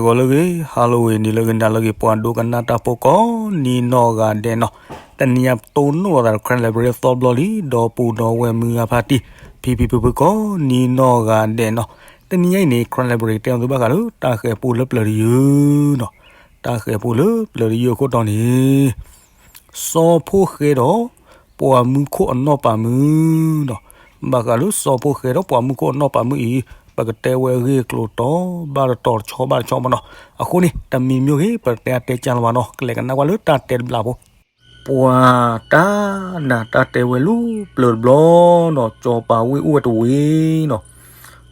ဂီၤလၢအဂ့ၤ, ဟါလၢအဂ့ၤ, နံၤလၢအဂ့ၤ, နၤလၢအဂ့ၤ, ပှၤဒိကနၣ်တၢ်ဖိကိးနံၤနီၢ်ဂၤဒဲးနီၤ, တနံၤညါပတိၢ်နီၣ်လိာ်သးဒီး Karen Library သီဘျီလံ, ဒီပုၢ်ဒီဝဲၢ်မုၢ်ဂၤဖါတံၢ်, ဖံဖံဖုဖုကိးနံၤနီၢ်ဂၤဒဲးနီၤ, တနံၤညါအံၤန့ၣ် Karen Library ကတဲအီၤသုဘၣ်ဃးလၢတၢ်ဃဲၤပူလၢပျၢၤတယုၢ်နီၤ, တၢ်ဃဲၤပူလၢပျၢၤတယုၢ်အခိၣ်တီန့ၣ် စီၤဖိၣ်ဃဲဒီး ပှၤမုၢ်ခိၣ်အနီၢ်ပၤမုၣ်နီၤ, ဘၣ်ဃးလၢစီၤဖိၣ်ဃဲဒီးပှၤမုၢ်ခိၣ်အနီၢ်ပၤမုၣ်အံၤ, ပကတဲဝဲအဂ့ၢ်အကျိၤတီၤ ဘၣ်တတီၤတဆီဘၣ်တဆီမနီၤ, အဃိန့ၣ် တမံၤမ့ၢ်ဂ့ၤ ပတဲအတဲကၢ်လီၤဘၣ်နီၤ, ကလဲၤကနၣ်ကွၢ်လၢတၢ်တဲတဘျီဖိ ပှၤတၢ်နးတၢ်တဲဝဲလၢပျၢၤတဘျီနီၤ, စီၤပၤဝ့ၢ်အိၣ်ဝဲတဝ့ၢ်နီၤ,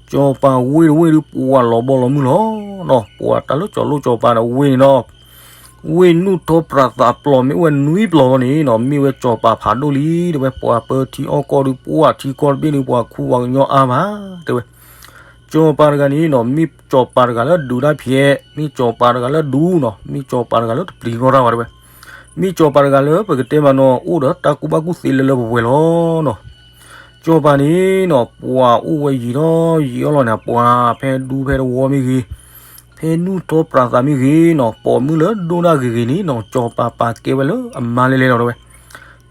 စီၤပၤဝ့ၢ်တဝ့ၢ်ဒုးပှၤလီၤဘီလီၤမုၢ်လီၤနီၤ, ပှၤတၢ်လၢစီၤလိၣ်စီၤပၤဒီးဝ့ၢ်န့ၣ်နီၤ, ဝ့ၢ်နုာ်ထီၣ်ပြးသးပျီမ့ၢ်အိၣ်ဝဲနွံပျီလီၤန့ၣ်နီၤ, မ့ၢ်ဝဲစီၤပၤဖးဒိၣ်လံ တဲဝဲ, ပှၤပၢထံအီၣ်ကီၢ်ဒုး ပှၤထံကီၢ်တဘ့ၣ်ဒုး ပှၤခူပှၤကညီအါမး တဲဝဲ, စီၤပၤတဂၤန့ၣ်နီၤ, မ့ၢ်စီၤပၤတဂၤလၢဒုးတၢ်ဖျဲး, မ့ၢ်စီၤပၤတဂၤလၢဒူနီၤ, မ့ၢ်စီၤပၤတဂၤလၢတပျံၤရီတၢ်ဘၣ်တဲဝဲ, မ့ၢ်စီၤပၤတဂၤလၢပကတဲမးနီၤ အိၣ်ဒီးတၢ်ကူၣ်ဘၣ်ကူၣ်သ့လၢလၢပှဲၤပှဲၤလီၤနီၤ, စီၤပၤန့ၣ်နီၤ ပှၤအိၣ်ဝဲယံာ်ထီၣ်ယံာ်အီၣ်လီၤန့ၣ် ပှၤဖဲဒူဖဲတဝီမ့ၢ်ဂ့ၤ, ဖဲနုာ်ထီၣ်ပြးသးမ့ၢ်ဂ့ၤနီၤ, ပိာ်မုၣ်လၢဒိၣ်ဒၣ်ဂ့ၤဂ့ၤန့ၣ်နီၤ, စီၤပၤပာ်ကဲဝဲလၢအမါလဲၤလဲၤလီၤတဲဝဲ,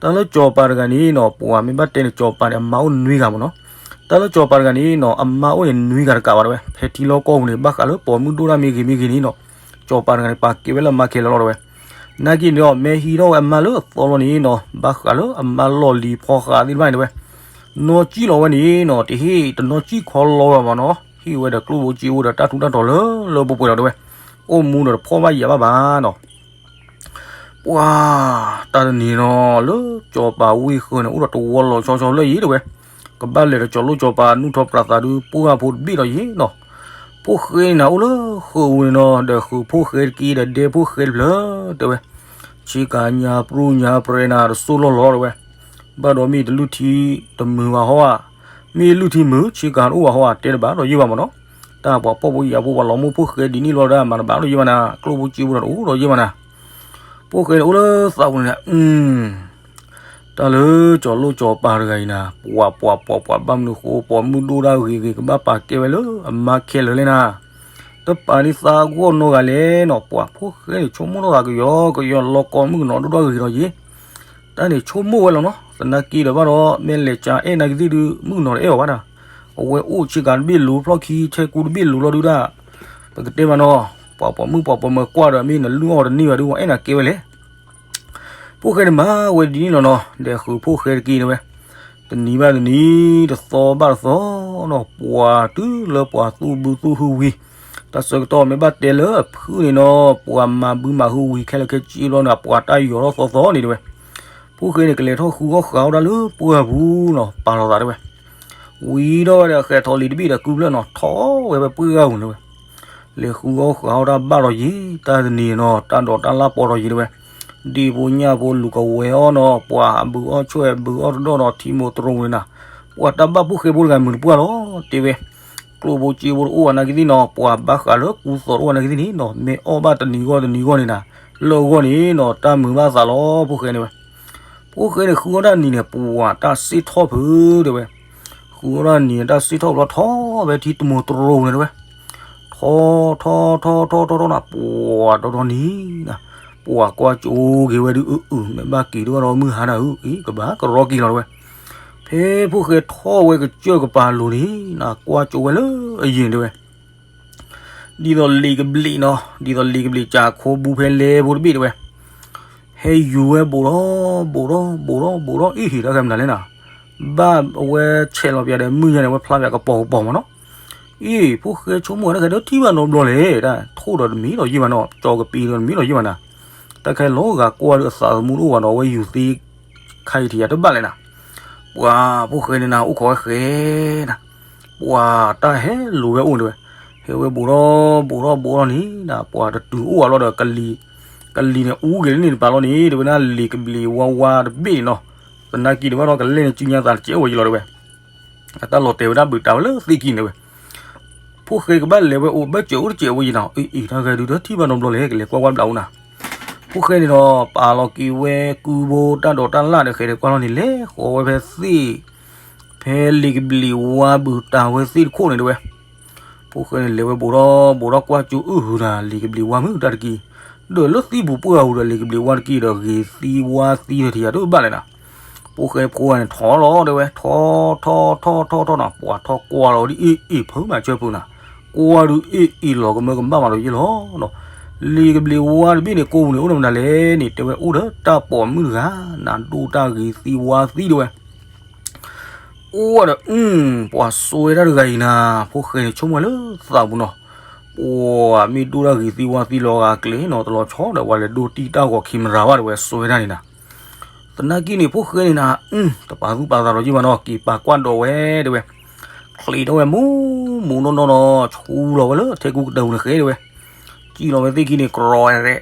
တၢ်လၢစီၤပၤတဂၤန့ၣ်နီၤ, ပှၤမ့ၢ်ဘၣ်တဲန့ၣ် စီၤပၤန့ၣ် အမါအိၣ်နွံဂၤမးနီၤ, တၢ်လၢစီၤပၤတဂၤန့ၣ်နီၤ အမါအိၣ်န့ၣ်နွံဂၤတကးဘၣ်တဲဝဲ, ဖဲထံလီၢ်ကီၢ်ပူၤန့ၣ် ဘၣ်ဃးလၢပိာ်မုၣ်ဒိၣ်ဒၣ်မ့ၢ်ဂ့ၤမ့ၢ်ဂ့ၤန့ၣ်နီၤ, စီၤပၤတဂၤန့ၣ် ပာ်ကဲဝဲလၢအမါခဲလၢာ်လီၤတဲဝဲ, နာ်က့န့ၣ်ဒီး မ့ၢ်ဟံးထီၣ်ဝဲအမါလၢအသီလီၤန့ၣ်နီၤ, ဘၣ်ဃးလၢအမါလီၢ်လံၤဖီဃးသ့ၣ်တဖၣ်န့ၣ်တဲဝဲ, နီၢ်ကံၣ်လီၤဝဲန့ၣ်နီၤ, တဟ့ၣ်တနီၢ်ကံၣ်ခီလီၤဝဲမးနီၤ, ဟ့ၣ်ဝဲဒီးကျိၣ်ဖိစ့ဖိဒီးတၢ်ထူးတၢ်တီၤလၢလၢပှဲၤပှဲၤလီၤတဲဝဲ, အိၣ်မူဒီးတဖှီၣ်ဘၣ်ယာ်ဘၣ်ဘၣ်နီၤ ပှၤ တၢ်တနံၤနီၤ လၢစီၤပၤဝ့ၢ်ဃၢၤန့ၣ် အိၣ်ဒီးတဝီလီၤဆီဆီလၢယံၤတဲဝဲ, ကဘၣ်လဲၤဒီးစီၤလိၣ်စီၤပၤ နုာ်ထီၣ်ပြးသးဒုး ပှၢ်ဖိတဘ့ၣ်ဒီးယံၤနီၤ, ဖိၣ်ဃဲန့ၣ် အိၣ်လၢဃုာ်ပူၤန့ၣ်နီၤ, ဒီးဃုာ်ဖိၣ်ဃဲတက့ၢ် ဒီးဒဲဖိၣ်ဃဲတဖျၢၣ်တဲဝဲ, ဆ့ကၤညါပြူညါပြဲနၤ တစိၢ်လီၢ်လီၤတဲဝဲ, ဘၣ်ဒီးမ့ၢ်တလုၢ်ထံတမုာ်ဘၣ်ဟီဧါ, မ့ၢ်လုၢ်ထံမုာ် ဆ့ကၤတအိၣ်ဘၣ်ဟီဧါ တဲတဘၣ်ဒီးယံၤဘၣ်မးနီၤ, တၢ်ပှၤဖှီၣ်ဖိယာ်ဖိ ပှၤလီၤမိၢ်ဖိၣ်ဃဲဒ်န့ၣ်လီၤဒီး မၤတဘၣ်ဒီးယံၤဘၣ်နၤ, ကျိၣ်ဖိစ့ဖိဒီးတအိၣ်ဒီးယံၤဘၣ်နၤ ဖိၣ်ဃဲန့ၣ်အိၣ်လၢသးပူၤန့ၣ်, တၢ်လၢစီၤလိၣ်စီၤပၤတဂၤအံၤနၤ, ပှၤပှၤပှၤပှၤ ဘၣ်မနုၤဃိ ပိာ်မုၣ်ဒိၣ်ဒၣ်ဂ့ၤဂ့ၤ ကဘၣ်ပာ်ကဲဝဲလၢအမါခဲလၢာ်လဲၣ်နၤ, တပာ်န့ၢ်သးအဂီၢ်နီတဂၤလဲၣ်နီၤ, ပှၤဖိၣ်ဃဲန့ၣ် ဆိကမိၣ်ထီၣ်သးကယီကယီ လီၤကီမုၣ်ကနီၤဒိၣ်ဒၣ်ဂ့ၤဂ့ၤဒီးယံၤ တၢ်န့ၣ်ဆိကမိၣ်ဝဲလီၤနီၤ, သနာ်က့ဒီးဘၣ်ဒီး မ့ၢ်လဲၤကၠါအဲၣ်နာ်ကသံၣ်ဒုး မုၣ်ကနီၤတအဲၣ်အီၤဘၣ်နၤ, အဝဲအိၣ်ဆ့ကၤတဘ့ၣ်လိၤ ဖျီၣ်ခံဆဲကူတဘ့ၣ်လိၤလီၤဒုဒၣ်, ပကတဲမးနီၤ, ပှၤပိာ်မုၣ်ပှၤပိာ်မၢၤကွၢ်ဒီး မ့ၢ်နလုၢ်အီၣ်တန့ၢ်ဘၣ်ဒုး အဝဲအဲၣ်နၤကဲဝဲလဲၣ် ဖိၣ်ဃဲန့ၣ်မၤဝဲဒ်န့ၣ်လီၤနီၤ, ဒီးဃုာ်ဖိၣ်ဃဲတက့ၢ်တဲဝဲ, တနံၤဘၣ်တနံၤ တသီဘၣ်တသီနီၤ, ပှၤတုၤလၢပှၤသူၣ်ဘုသူၣ်ဟုဝံၤ, တၢ်ဆၢကတီၢ်မ့ၢ်ဘၣ်တဲလၢအဖုၣ်န့ၣ်နီၤ, ပှၤမၤဘုမၤဟုဝံၤခဲလၢာ်ခဲဆ့ဘျီန့ၣ် ပှၤတၢ်ယီၤထီၣ်သီသီန့ၣ်တဲဝဲ, ဖိၣ်ဃဲန့ၣ် ကလဲၤထီၣ်ဃုအီၣ်ဃုအီၣ်တၢ်လၢပှၢ်ပူၤနီၤ, ပာ်လီၤသးတဲဝဲ, ဝံၤဒီးဝဲဒီး ဃဲၤထီၣ်လံာ်တဘ့ၣ်ဒီးကုဖျၢၣ်နီၤ, ထီၣ်ဝဲဖဲပှၢ်ဂၤပူၤန့ၣ်တဲဝဲ လဲၤဃုအီၣ်ဃုအီၣ်တၢ်ဘၣ်လီၤယံၤ, တၢ်တနံၤနီၤ တၢ်ဒိးတၢ်လၢ်ပီၤထီၣ်ယံၤတဲဝဲ, ဒ့ၣ်ဖိညၣ်ဖိလူၤကဝဲၤအီၤနီၤ, ပှၤအဘုးအီၣ်ဆွဲၣ်ဘုးအီၣ်တဒီၣ်နီၤ, ထံမိၢ်တရိၤန့ၣ်နၤ, ပှၤတၢ်ဘၣ်ဖိၣ်ဃဲဖိတဂၤမုာ်တပှၢ်လီၤ, တဲဝဲ, ကျိၣ်ဖိစ့ဖိတအိၣ်ဘၣ်နာ်ကသံၣ်နီၤ, ပှၤဘၣ်ဃးလၢကူသိးတအိၣ်ဘၣ်နာ်ကသံၣ်န့ၣ်နီၤ, မ့ၢ်အီၣ်ဘၣ်တနံၤဂီၢ်တနံၤဂီၢ်န့ၣ်နၤ, လၢအဂီၢ်န့ၣ်နီၤ တၢ်မုာ်ဘၣ်သးလီၤ ဖိၣ်ဃဲန့ၣ်ဝဲ ဖိၣ်ဃဲန့ၣ် ဃုအီၣ်တၢ်နံၤန့ၣ် ပှၤတၢ်စ့ၢ်ထီၣ်ဖုးတဲဝဲ, ဃုအီၣ်တၢ်နံၤန့ၣ် တၢ်စ့ၢ်ထီၣ်ဘျီထီၣ်ဝဲထံတမိၢ်တရိၤန့ၣ်တဲဝဲ, ထီၣ်ထီၣ်ထီၣ်ထီၣ်ထီၣ်ထီၣ်ထီၣ်နၤ, ပှၤဒီဒီနံၤနၤ, ပှၤကွၢ်ကၠိက့ၤဝဲဒုးအုးအုး မ့ၢ်ဘၣ်က့ၤတဘၣ်ဒီးမုၢ်ဟါနၤဧၢ, အံၤ ကဘၣ်ကရီက့ၤလီၤတဲဝဲ, ဖဲဖိၣ်ဃဲထီၣ်ဝဲကစၢၢ်ကပၤလိၤန့ၣ်နၤ, ကွၢ်ကၠိဝဲလၢအယံၤတဲဝဲ ဒ်သိးလံာ်ကဘျံးနီၤ, ဒ်သိးလံာ်ကဘျံးကၠးခိဘူဖဲလဲဖိတဘ့ၣ်တဲဝဲ, ဟဲယူၤဝဲဘူးထီၣ်ဘူးထီၣ်ဘူးထီၣ်ဘူးထီၣ်, အံၤ ဟ့ၣ်တၢ်ခဲမနုၤလဲၣ်နၤ, ဘၣ်အဝဲဆဲးလီၤပၠးဒီးမုၢ်ညါန့ၣ် အဝဲဖျါပၠးကပီၤကပီၤမးနီၤ, အံၤ ဖိၣ်ဃဲဆိကမိၣ်ဝဲတၢ်ခဲဒုးထံၣ်ဘၣ်နီတဘျီလဲၣ်, တၢ်ထိၣ်ဒီးတမံၤဒီးယံာ်ဘၣ်နီၤ, ကၠီကပံၤဒီးတမံၤဒီးယံာ်ဘၣ်နၤ, တၢ်ခဲလီၤဂာ်ကွၢ်ဒုးအသးသမူတအိၣ်ဘၣ်နီၤ, အဝဲယူၤသ့ ခါအံၤထံၣ်ယၤတဘၣ်လဲၣ်နၤ, ပှၤဖိၣ်ဃဲန့ၣ်နၤ အိၣ်ခိးဝဲဃဲနၤ ပှၤတၢ်ဟဲလိၤဝဲအိၣ်န့ၣ်ဝဲ, ဟဲဝဲဘူးထီၣ်ဘူးထီၣ်ဘူးထီၣ်န့ၣ်နၤ, ပှၤတတုၤအိၣ်ဘၣ်လီၤဒီး ကလံၤန့ၣ်အူက့ၤလၢန့ၣ်တပၤလီၤန့ၣ် တဲဝဲဒၣ်လံာ်ကဘျံးဝါဝါတဘ့ၣ်န့ၣ်နီၤ, သနာ်က့ဒီးဘၣ်ဒီးကလဲၣ်န့ၣ် စုညါသးတစဲးအိၣ်ဝဲယံၤလီၤတဲဝဲ, အတၢ်လီၤတဲာ်ဝဲဒၣ်ဘုးတၢ်ဝဲလၢသ့ၣ်ကံၢ်န့ၣ်ဝဲ ဖိၣ်ဃဲကဘၣ်လဲၤဝဲအိၣ်ဘၢၣ်စၢၤအိၣ်တစဲးဝဲယံၤနီၤ, အံၤ တၢ်ဂဲၤဒုးတထံၣ်ဘၣ်နီတဘျီလဲၣ် ကလဲၤကွၢ်ကွၢ်ဘျးအိၣ်နၤ, ဖိၣ်ဃဲန့ၣ်ဒီး ပာ်လီၤက့ၤဝဲကုဘိတၢ်ဒိးတၢ်လၢ်ဒီး ဃဲၤဒီးကွၢ်လီၤန့ၣ် လဲၤဃီၤဝဲဖဲသ့ၣ်, ဖဲလံာ်ကဘျံးဝါဘုးတၢ်ဝဲသ့ၣ်တခိၣ်န့ၣ်တဲဝဲ, ဖိၣ်ဃဲန့ၣ်လဲၤဝဲဘူးထီၣ်ဘူးထီၣ်ကွၢ်ကၠိအုၣ်ဟုနၤ လံာ်ကဘျံးဝါမုၣ်တၢ်တက့ၢ်, ဒီးလၢသံပူၤပှၢ်အပူၤဒီး လံာ်ကဘျံးဝါတက့ၢ်ဒီး ဂ့ၤသံဝါသံဒီးထံၣ်ယၤတဘၣ်လဲၣ်နၤ. ဖိၣ်ဃဲဖိန့ၣ်ထီၣ်လီၤတဲဝဲ ထီၣ်ထီၣ်ထီၣ်ထီၣ်ထီၣ်နၤ ပှၤထီၣ်ကွၢ်လီၤဒ်အ့ၣ်အ့ၣ်ဖုမၤဆၢပူၤနၤ, ကွၢ်ဒုးအ့ၣ်အ့ၣ်လီၤကမၢကမၣ်မးဒီးယ့ၣ်လီၤ. လံာ်ကဘျံးဝါတဘ့ၣ်န့ၣ် ကိးပူၤန့ၣ်အိၣ်ဒီးမနုၤလဲၣ်န့ၣ် တဲဝဲအိၣ်ဒီးတၢ်ပိာ်မုၣ်တဂၤ နၤဒိၣ်တၢ်ဂ့ၤသံဝါသံတဲဝဲ အိၣ်ဒီး ပှၤစွဲတၢ်တဂၤအံၤနၤ, ဖိၣ်ဃဲန့ၣ်ဆိကမိၣ်ဝဲလၢသးပူၤနီၤ, ပှၤမ့ၢ်ဒိၣ်တၢ်ဂ့ၤသံဝါသံလီၤဂာ်ကျဲၤနီၤ တလီၤဆီဒီးပှၤလဲၤဒိတံၢ်တၢ်ဂီၤခံမရၤဘၣ်တဲဝဲ စွဲတၢ်န့ၣ်နၤ. သနာ်က့န့ၣ် ဖိၣ်ဃဲန့ၣ်နၤ တပာ်သူၣ်ပာ်သးဒီးယ့ၣ်ဘၣ်နီၤ က့ၤပာ်ကွၢ်ဒီးဝဲတဲဝဲ, ချံးထီၣ်ဝဲမူမူနီၢ်နီၢ်နီၤ ဆူလီၤဝဲလၢထဲကူကတၢၢ်ပူၤန့ၣ်ဃဲတဲဝဲ စံၣ်လီၤဝဲသ့ၣ်ခံန့ၣ် ကြီရဲၣ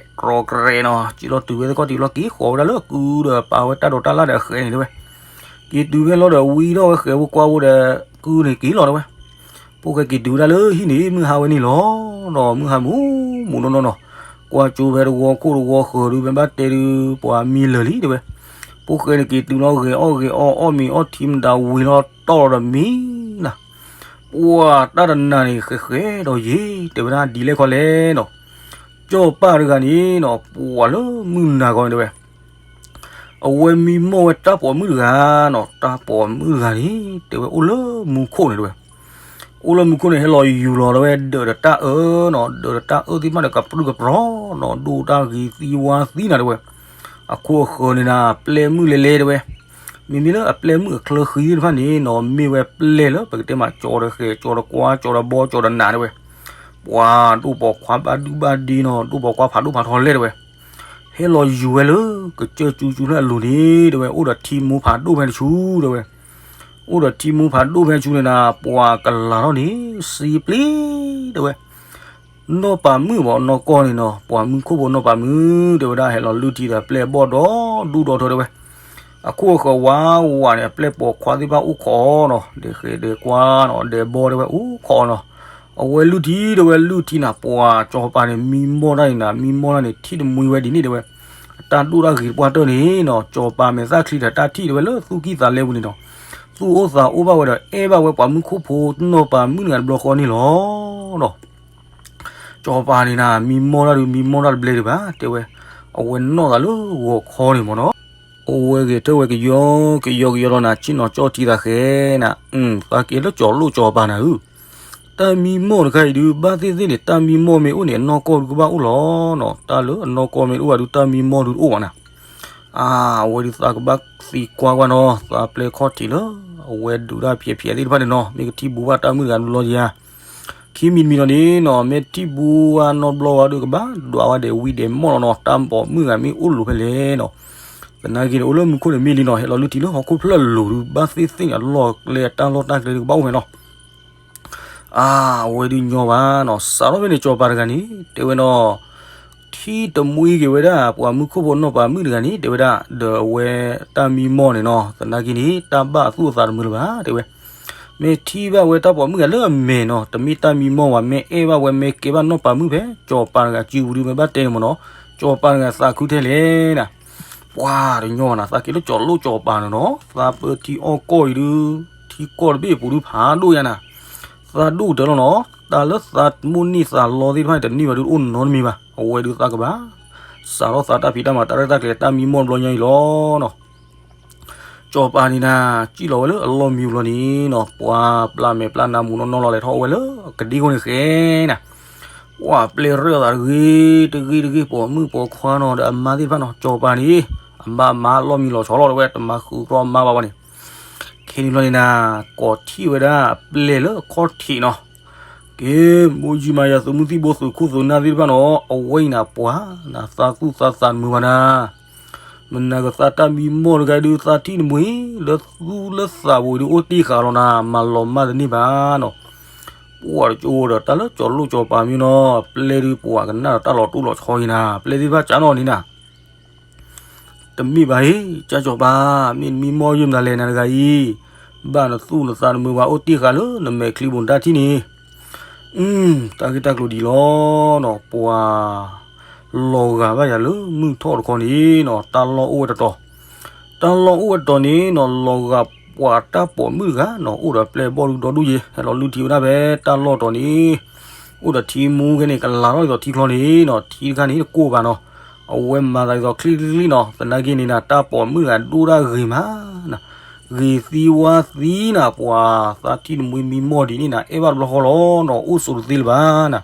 ်ကြီရဲၣ်နီၤ စံၣ်လီၤတုၤဝဲသ့ၣ်ခီၣ်ထံးလီၤက့ၤဃီၤဝဲဒၣ်လၢကုဒီးပာ်ဝဲတၢ်ဒိးတၢ်လၣ်ဒီးအဃဲန့ၣ်တဲဝဲ, က့ၤတုၤဖဲလီၤဒီးဝံထီၣ်ဝဲဃဲၤဖိကွၢ်ဖိဒီး ကုန့ၣ်က့ၤလီၤတဲဝဲ, ဖိၣ်ဃဲက့ၤတုၤဝဲဒၣ်လၢဟံၣ်န့ၣ် မုၢ်ဟါဝဲန့ၣ်လီၤနီၤ မုၢ်ဟါမူမူနီၢ်နီၢ်နီၤ, ကွၢ်ကၠိဖဲတဝီခိၣ်တဝီဃၢၤဒုး မ့ၢ်ဘၣ်တဲဒုး ပှၤမံလၢာ်လံတဲဝဲ, ဖိၣ်ဃဲန့ၣ်က့ၤတုၤလီၤဂဲၤအီၣ်ဂဲၤအီအီၣ်မ့ၤအီထံမတၤဝံၤလီၤတီၢ်ဒီးမံနၤ ပှၤတၢ်တနၤန့ၣ်ဃဲၤဃဲၤဒီးယ့ၣ် တဲဝဲဒၣ်ဒ်လဲၣ်ခီလဲၣ်နီၤ, ကၠီၤပၤတဂၤန့ၣ်နီၤ ပှၤလၢမုၢ်နၤဂီၤန့ၣ်တဲဝဲ, အဝဲမံမီၢ်ဝဲတၢ်ပိာ်မုၣ်တဂၤနီၤ တၢ်ပိာ်မုၣ်တဂၤန့ၣ် တဲဝဲအိၣ်လၢမူခိၣ်န့ၣ်တဲဝဲ, အိၣ်လၢမူခိၣ်န့ၣ် ဟဲလီၤယူၤလီၤတဲဝဲ ဒၢးဒီးတၢ်အၢနီၤ ဒၢးဒီးတၢ်အၢသ့ၣ်တဖၣ်န့ၣ် ကပြုၢ်ကပြီၤနီၤ ဒိၣ်တၢ်ဂ့ၤသံဝါသံနၤတဲဝဲ, အခိၣ်အဃၢၤန့ၣ်နၤ ပျဲၢ်မုၣ်လဲၤလဲၤတဲဝဲ, မ့မ့ၢ်လၢအပျဲၢ်မုၣ်အချၢဃံသ့ၣ်တဖၣ်န့ၣ်နီၤ မ့ၢ်ဝဲပျဲၢ်လၢပကတဲမး ကၠီၤဒီးဃဲၤ ကၠီၤဒီးကွါ ကၠီၤဒီးဘီ ကၠီၤဒီးနးတဲဝဲ, ပှၤဒိၣ်ပိာ်ခွါဘၣ်ဒုဘၣ်ဒ့နီၤ ဒိၣ်ပိာ်ခွါဖးဒိၣ်ဖးထီလဲၣ်တဲဝဲ, ဟဲလီၤယူၤဝဲလၢ ကစၢၢ်ကၠူကၠူလၢအလိၤန့ၣ်တဲဝဲ အိၣ်ဒီးထံမိၢ်ဖးဒိၣ်ဖဲတဆူတဲဝဲ, အိၣ်ဒီးထံမိၢ်ဖးဒိၣ်ဖဲတဆူန့ၣ်နၤ ပှၤကလၤထီၣ်န့ၣ် စံပျ့ၤတဲဝဲ နီၢ်ပၤမုၣ်ဘၣ်နီၢ်ကီၢ်န့ၣ်နီၤ ပှၤမုၢ်ခိၣ်ဖိနီၢ်ပၤမုၣ် တဲဝဲဒၣ် ဟဲလီၤလုၢ်ထံဒီးပျဲၢ်ဘီၣ်ဒီဒူၣ်ဒီထၢတဲဝဲ, အခိၣ်အဃၢၤဝါဝါန့ၣ် အပျဲၢ်ပိာ်ခွါသ့ၣ်တဖၣ်အိၣ်ခိးနီၤ ဒဲးဃဲးဒဲးကွါနီၤ ဒဲးဘီတဲဝဲအိၣ်ခိးနီၤ, အဝဲလုၢ်ထံတဲဝဲလုၢ်ထံနၤ ပှၤကၠီၤပၤန့ၣ် မံမီၢ်တၢ်န့ၣ်နၤ မံမီၢ်တၢ်န့ၣ် ထံၣ်တမှံဝဲဒ်န့ၣ်တဲဝဲ, အတၢ်ဒိၣ်တၢ်ဂ့ၤတပှၢ်တၢၢ်န့ၣ်နီၤ ကၠီၤပၤမဲာ်သၣ်ချံဒီးတၢ်ထံၣ်တဲဝဲလၢသူၣ်ကံၢ်သးလဲပူၤန့ၣ်နီၤ, သူၣ်အိၣ်သးအိၣ်ဘၣ်ဝဲဒီး အဲၣ်ဘၣ်ဝဲပှၤမုၢ်ခိၣ်ဖိနီၢ်ပၤမုၣ်တဂၤတဘျီဃီန့ၣ်လီၤ. ကၠီၤပၤန့ၣ်နၤ မံမီၢ်တၢ်ဒုး မံမီၢ်တၢ်တဘျဲဒံးဘၣ် တဲဝဲ, အဝဲနီၣ်သးလၢဂီၤခီန့ၣ်မ့ၢ်နီၤ, အဝဲဂဲၤထၢၣ်ဝဲကယီကယီဒီးနၤ ဆ့ၣ်နီၤကၠီၣ်ထံသးဃဲနၤ, သးက့ၤလၢကၠီၤလိၣ်ကၠီၤပၤနၤဧၢ, တၢ်မံမီၢ်တခါအံၤဒုး ဘၣ်သ့ၣ်သ့ၣ်န့ၣ် တၢ်မံမီၢ်မ့ၢ်အိၣ်န့ၣ် အနီၢ်ကီၢ်ဒုးကဘၣ်အိၣ်လီၤနီၤ, တၢ်လၢအနီၢ်ကီၢ်မ့ၢ်တအိၣ်ဘၣ်ဒုး တၢ်မံမီၢ်ဒုးတအိၣ်ဘၣ်နၤ အဝဲဒုးသးကဘၣ်သံကွၢ်ကွၢ်နီၤ သးပျဲၢ်ခီၣ်ထံးလၢ အဝဲဒုးတၢ်ဖျဲးဖျဲးသ့ၣ်တဖၣ်န့ၣ်နီၤ မ့ၢ်ကထံၣ်ဘူးဘၣ်တၢ်မုၣ်တဂၤဒုးလီၤယၤ, ခံမံၤတမံၤလီၤန့ၣ်နီၤ မ့ၢ်ထံၣ်ဘူးဝဲနီတဘျီဝဲဒုးကဘၣ်ဒွးဝဲဒဲးဝံၤဒဲးမီၢ်လီၤနီၤ တၢ်ပိာ်မုၣ်တဂၤမ့ၢ်အိၣ်လိၤဖဲလဲၣ်နီၤ, သနာ်က့န့ၣ် အိၣ်လၢမူခိၣ်န့ၣ်မ့ၢ်လံနီၤ ဟဲလီၤလုၢ်ထံလၢဟီၣ်ခိၣ်ဖျၢၣ်လိၤဒုး ဘၣ်သ့ၣ်သ့ၣ်န့ၣ် အလီၢ်ကျဲအတၢ်လီၢ်တၢ်ကျဲဒုးကဘၣ်အိၣ်ဖဲနီၤ အါ, အဝဲဒုးညီဘၣ်နီၤ စးထီၣ်ဖဲန့ၣ် ကၠီၤပၤတဂၤန့ၣ် တဲဝဲနီၤ, ထံၣ်တမှံက့ၤဝဲဒၣ် ပှၤမူခိၣ်ဖိနီၢ်ပၤမုၣ်တဂၤန့ၣ် တဲဝဲဒၣ် ဒီးအဝဲတၢ်မံမီၢ်န့ၣ်နီၤ သနာ်က့န့ၣ် တၢ်ဘၣ်အသူၣ်အသးတမုာ်လၢၤဘၣ် တဲဝဲ, မ့ၢ်ထံၣ်ဘၣ်ဝဲတၢ်ပိာ်မုၣ်ဂၤလၢအမဲာ်နီၤ တမ့ၢ်တၢ်မံမီၢ်ဘၣ် မ့ၢ်အဲၣ်ဘၣ်ဝဲ မ့ၢ်ကဲဘၣ်နီၢ်ပၤမုၣ်ဖဲ ကၠီၤပၤတဂၤစုပူၤဒုး မ့ၢ်ဘၣ်တဲန့ၣ်မ့ၢ်နီၤ ကၠီၤပၤတဂၤသးခုထဲလဲၣ်နၤ ပှၤတညီဘၣ်နၤ သးက့ၤလၢကၠီၤလိၣ်ကၠီၤပၤန့ၣ်နီၤ သးပၢထံအီၣ်ကီၢ်အံၤဒုး ထံကီၢ်တဘ့ၣ်အပူၤဒုးဖးဒိၣ်ယါနၤ, သးဒိၣ်ကတၢၢ်လီၤနီၤ တၢ်လၢသးမိၣ်န့ၢ်သးလီသ့ၣ်တဖၣ်န့ၣ် တန့ၢ်ဘၣ်ဒုးအိၣ်နီတမံၤဘၣ် အဝဲဒုးသးကဘၣ် စးထီၣ်သးတၢ်ဖံးတၢ်မၤတၢ်ရဲၣ်တၢ်ကျဲၤတၢ်မံမီၢ်တဘျီညါအံၤလီၤနီၤ ကၠီၤပၤန့ၣ်နၤ စံၣ်လီၤဝဲလၢအလီၢ်မံဘျီန့ၣ်နီၤ ပှၤပျၢ်မဲာ်ပျၢ်နါမူးနီၢ်နီၢ်လီၤ လဲၤထီၣ်အိၣ်ဝဲလၢကဒံခိၣ်န့ၣ်ဃဲနၤ, ပှၤပျဲၢ်ရၢၢ်သးတဂ့ၤတဂ့ၤတဂ့ၤ ပိာ်မုၣ်ပိာ်ခွါနီၤ ဒီးအမါသ့ၣ်တဖၣ်နီၤ ကၠီၤပၤန့ၣ် အမါအမါလီၢ်မံလီၤဆီလီၤ တဲဝဲ တမၤဃုာ်ဒီးအမါဘၣ်ဘၣ်န့ၣ် ခဲန့ၣ်ဘျီန့ၣ်နၤ ကိးထီၣ်ဝဲဒၣ်အပျဲၢ်လၢအခီၣ်ထံးနီၤ က့ၤ မိၢ်ယုမၤယၤ သုးမုၢ်သံၣ်ဘိ သုးခိၣ်သုးနၢ်သ့ၣ်တဖၣ်နီၤ အဝဲအံၤနၤ ပှၤနၤ သးသူၣ်သးသးတမုာ်ဘၣ်နၤ, မနၤကသးတၢ်မံမီၢ်တဂၤဒုး သးထံၣ်တမှံၤ လၢသူၣ်လၢသးပူၤဒုး အိၣ်တ့ၢ်ဃာ်လီၤနၤ မၤလီၤမၢ်တန့ၢ်ဘၣ်နီၤ, ပှၤတကၠိဒီး တၢ်လၢကၠီၤလိၣ်ကၠီၤပၤမ့ၢ်နီၤ ပျဲၢ်ဒုး ပှၤကနၣ်ဒီးတၢ်လီၤတိၢ်လီၤဆီအံၤနၤ ပျဲၢ်သ့ၣ်တဖၣ်ကၠီနီၤန့ၣ်နၤ တမ့ၢ်ဘၣ်အံၤ ကၠီၤပၤ မ့ၢ်နမံမီၢ်ယုာ်မနုၤလဲၣ်နၤတဂၤအံၤ, ဘၣ်နသူၣ်နသးနမုာ်ဘၣ်အိၣ်တ့ၢ်ဃာ်လၢနမဲာ်ချံပူၤနတၢ်ထံၣ်န့ၣ်, အု တၢ်ဂ့ၢ်တၢ်ကျိၤဒ်လီၤနီၤ ပှၤလီၤဂာ်ဘၣ်ယၤလၢမုၢ်ထီၣ်တခီန့ၣ်နီၤ တၢ်လီၢ်အိၣ်ဝဲတတီၤ, တၢ်လီၢ်အိၣ်ဝဲတတီၤန့ၣ်နီၤ လီၤဂာ် ပှၤတၢ်ပိာ်မုၣ်တဂၤနီၤ အိၣ်ဒီးပျဲၢ်ဘီၣ်ဒုဒီဒူၣ်ယဲ ဟဲလီၤလုၢ်ထံဝဲဒၣ်ဖဲတၢ်လီၢ်တီၤန့ၣ်, အိၣ်ဒီးထံမူခဲန့ၣ် ကလၤထီၣ်ဒ်သိးထံချီန့ၣ်နီၤ, ထံတခါန့ၣ်တကိၢ်ဘၣ်နီၤ, အဝဲမၤသးဒ်သိးချံချံချံနီၤ, သနာ်က့န့ၣ်နၤ တၢ်ပိာ်မုၣ်တဂၤဒိၣ်ဒၣ်ဂ့ၤမးနၤ, ဂ့ၤသံဝါသံနၤ, ပှၤသးထံၣ်နမှံမံမီၢ်ဒံးန့ၣ်နၤ အဲၣ်ဘၣ်တဘျီဃီလီၤနီၤ, အိၣ်ဆိးတသ့လၢၤဘၣ်နၤ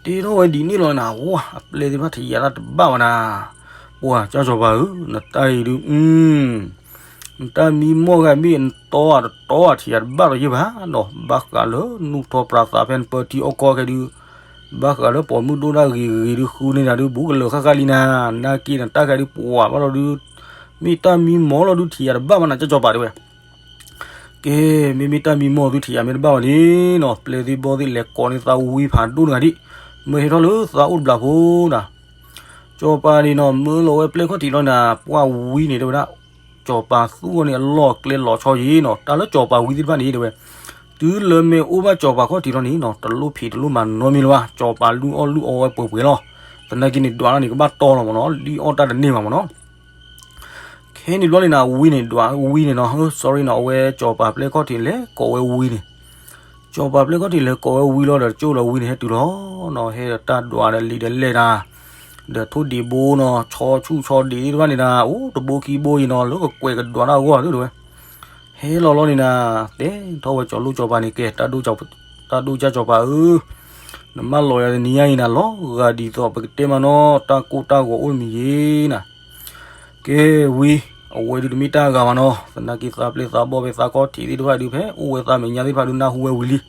တဲထီၣ်ဝဲဒ်န့ၣ်လီၤနၤ, ဝါ အပျဲၢ်သ့ၣ်တဖၣ်ထံၣ်ယၤတၢ်တဘၣ်ဘၣ်နၤ, ပှၤကၠီစီၤပၤဧၢ, နတၢ်အံၤဒုး နတၢ်မံမီၢ်ဂၤမ့ၢ်နတီဧါတတီဧါ ထံၣ်ယၤတဘၣ်လီၤယဲၢ်ဘၣ်နီၤ, ဘၣ်ဃးလၢနူၢ်ထီၣ်ပြးသးဖဲနပၢထံအီၣ်ကီၢ်ခဲဒုး, ဘၣ်ဃးလၢပိာ်မုၣ်ဒိၣ်ဒၣ်ဂ့ၤဂ့ၤဒုး ဃုန့ၢ်နၤဒုး ဘူးကလၢာ်ဃၣ်ဃၣ်လံနၤ, နာ်က့နတၢ်ခဲဒုး ပှၤဘၣ်လီၤဒုး, မ့ၢ်တၢ်မံမီၢ်လီၤဒုး ထံၣ်ယၤတဘၣ်ဘၣ်နၤ ကၠီစီၤပၤတဲဝဲ ကဲ, မ့မ့ၢ်တၢ်မံမီၢ်သုထံၣ်ယၤမ့ၢ်တဘၣ်ဘၣ်န့ၣ်နီၤ, ပျဲၢ်သ့ၣ်ဘီၣ်သ့ၣ်လဲၤကိးန့ၢ်သးဝံဖးဒိၣ်တဂၤဒံး, မၢဟဲထီၣ်လၢသးအိၣ်တဘျးဖိနၤ, စီၤပၤန့ၣ်နီၤ မၢလီၤဝဲပျဲၢ်ခီၣ်ထံးလီၤနၤ, ပှၤဝံန့ၣ်တဲဝဲဒၣ်, စီၤပၤသူၣ်အီၤန့ၣ်အလီၢ်အကျဲလီၤဆီယံၤနီၤ, တၢ်လၢစီၤပၤဝံသ့ၣ်တဖၣ်န့ၣ်တဲဝဲ, တုၤလၢမ့ၢ်အိၣ်ဘၣ်စီၤပၤခီၣ်ထံးလီၤန့ၣ်နီၤ တလိၣ်ဖံးတလိၣ်မၤနီတမံၤလၢၤဘၣ်, စီၤပၤလုၢ်အီၣ်လုၢ်အီဝဲပှဲၤပှဲၤလီၤ, သနာ်က့န့ၣ် ဒွးလီၤန့ၣ်ကဘၣ်တီလီၤမ့ၢ်နီၤ, လုၢ်အီၣ်တၢ်တန့ၢ်ဘၣ်မ့ၢ်နီၤ ခဲန့ၣ်ဘျီန့ၣ်နၤ ဝံန့ၣ်ဒွး ဝံန့ၣ်နီၤ, sorry နီၤ, အဝဲစီၤပၤပျဲၢ်ခီၣ်ထံးလဲၤကိးဝဲဝံန့ၣ်, စီၤပၤပျဲၢ်ခီၣ်ထံးလဲၤကိးဝဲဝံလီၤဒီး ကၠိဒီးဝံန့ၣ်ဟဲတုၤလီၤနီၤ, ဟဲဒီးတၢ်ဒွးဒီးလံာ်ဒီးလဲၢ်တၢ်, ဒီးထိၣ်ဒံးဘိနီၤ, ဆီဆူၣ်ဆီဒံးသ့ၣ်တဖၣ်န့ၣ်နၤ အိၣ်တဘိခံဘိအံၤနီၤ လၢကကွဲးကဒွးတၢ်အဂီၢ်ဒၣ်တဲဝဲ ဟဲလီၤလီၤန့ၣ်နၤ, တဲထီၣ်ဝဲစီၤလိၣ်စီၤပၤန့ၣ် ကဲ, တၢ်ဒိၣ်ကၢ်စီၤပၤဧၢ, နမၢလီၤယၤတနံၤညါအံၤနၤ လီၤဂာ်ဒ်သိးပကတဲမးနီၤ တၢ်ကိၢ်တၢ်ဂီၤအိၣ်တမံၤယ့ၤနၤ, ကဲဝံ, အဝဲဒုးတမ့ၢ်တၢ်ဂၤဘၣ်နီၤ, သနာ်က့သးပျဲၢ်သးဘီၣ်ဖဲသးခီၣ်ထံးသ့ၣ်တဖၣ်ဒုး ဖဲအိၣ်ဝဲသးမဲာ်ညါသ့ၣ်တဖၣ်ဒုး နၢ်ဟူဝဲဝံၤလံ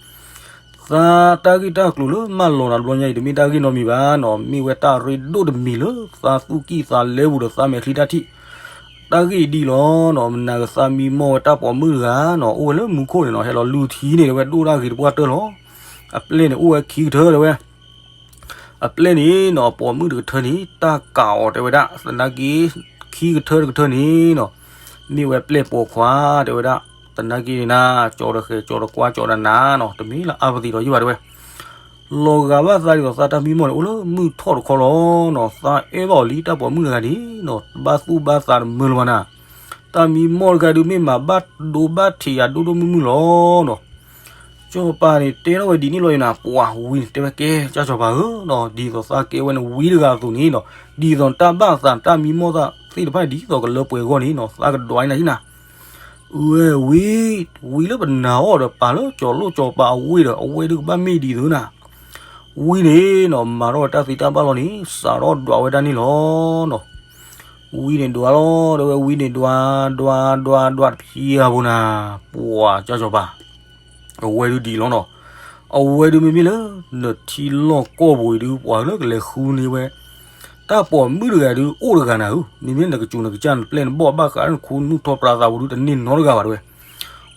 သးတၢ်ဂ့ၢ်တၢ်ကျိၤလၢမၢလီၤနၤတဘျီညါအံၤ တမ့ၢ်တၢ်ဂ့ၢ်နီတမံၤဘၣ်နီၤ, မ့ၢ်ဝဲတၢ်ရ့ဒိၣ်တမံၤလၢသးသူၣ်ကံၢ်သးလဲပူၤဒီးသးမဲာ်ချံတၢ်ထံၣ်, တၢ်ဂ့ၢ်အံၤဒ်အံၤလီၤနီၤ, မနၤကသးမံမီၢ်ဝဲတၢ်ပိာ်မုၣ်တဂၤနီၤ, အိၣ်ဝဲလၢမူခိၣ်န့ၣ်နီၤ, ဟဲလီၤလုၢ်ထံန့ၣ် တဲဝဲဒိၣ်ဒၣ်ဂ့ၤတပှၢ်တၢၢ်လီၤ, အပျဲၢ်န့ၣ်အိၣ်ဝဲခံကထၢတဲဝဲ အပျဲၢ်န့ၣ်နီၤ ပိာ်မုၣ်တကထၢန့ၣ် တၢ်ကးအီၤတဲဝဲဒၣ်, သနာ်က့ ခံကထၢတကထၢန့ၣ်နီၤ, မ့ၢ်ဝဲပျဲၢ်ပိာ်ခွါတဲဝဲဒၣ်, သနာ်က့န့ၣ်နၤ ကၠီတဃဲၤကၠီတကွၢ်ကၠီတနၤနီၤ, တမ့ၢ်လၢအါပသံးဒီးယုၢ်ဘၣ်တဲဝဲ, လီၤဂာ်ဘၣ်သးဒ်သိးသးတၢ်မံမီၢ်န့ၣ် အိၣ်လၢမုၢ်ထီၣ်တခီလီၤနီၤ, သးအဲၣ်ဘၣ်အီၤလံတၢ်ပိာ်မုၣ်တဂၤန့ၣ်နီၤ, ဘၣ်သူၣ်ဘၣ်သးတမုာ်လၢၤဘၣ်နၤ, တၢ်မံမီၢ်တဂၤဒုးမ့ၢ်မၤဘၣ်ဒိဘၣ်ထံးယၤဒိၣ်ဒိၣ်မုၢ်မုၢ်လီၤနီၤ စီၤပၤန့ၣ်တဲထီၣ်ဝဲဒ်န့ၣ်လီၤအံၤနၤ, ပှၤဝံန့ၣ် တဲဝဲကဲ ကၠီစီၤပၤဧၢနီၤ, ဒ်သိးသးကဲဝဲန့ၣ်ဝံတဂၤအသိးန့ၣ်နီၤ, ဒ်သိးနတၢ်ဘၣ်သးနတၢ်မံမီၢ်သးသ့ၣ်တဖၣ်န့ၣ် ဒ်သိးကလၢပှဲၤအဂီၢ်န့ၣ်နီၤ, သးကဒွးန့ၢ်နၤဟံၣ်နၤ, ဝဲဝံ, ဝံလၢပနာ်အီၤဒီးပာ်လၢကၠီၤလိၣ်ကၠီၤပၤအဝ့ၢ်ဒီး အဝဲဒုးကဘၣ်မ့ၢ်ဒ်သိးနၤ, ဝံန့ၣ်နီၤ မၤထီၣ်ဝဲတၢ်သ့တၢ်ဘၣ်လီၤန့ၣ် စးထီၣ်ဒွးဝဲဒၣ်န့ၣ်လီၤနီၤ ဝံန့ၣ်ဒွးလီၤ, တဲဝဲဝံန့ၣ်ဒွး, ဒွး, ဒွး, ဒွးတဖံးအါဘိနၤ, ပှၤကၠီစီၤပၤ, အဝဲဒုးဒ်အံၤလီၤနီၤ, အဝဲဒုးမ့မ့ၢ်လၢ နထံလီၢ်ကီၢ်ပူၤအံၤဒုး ပှၤလၢကလဲၤဃုန့ၢ်ဝဲ တၢ်ပိာ်မုၣ်တဂၤဒုး အိၣ်တဂၤနၤဧၢ, မ့မ့ၢ်နကစူၤနကစၢ်နပျဲၢ်နဘီၣ်ဘၣ်ဃးလၢနခူနူၢ်ထီၣ်ပြးသးပူၤဒုး တန့ၢ်နီတဂၤဘၣ်တဲဝဲ,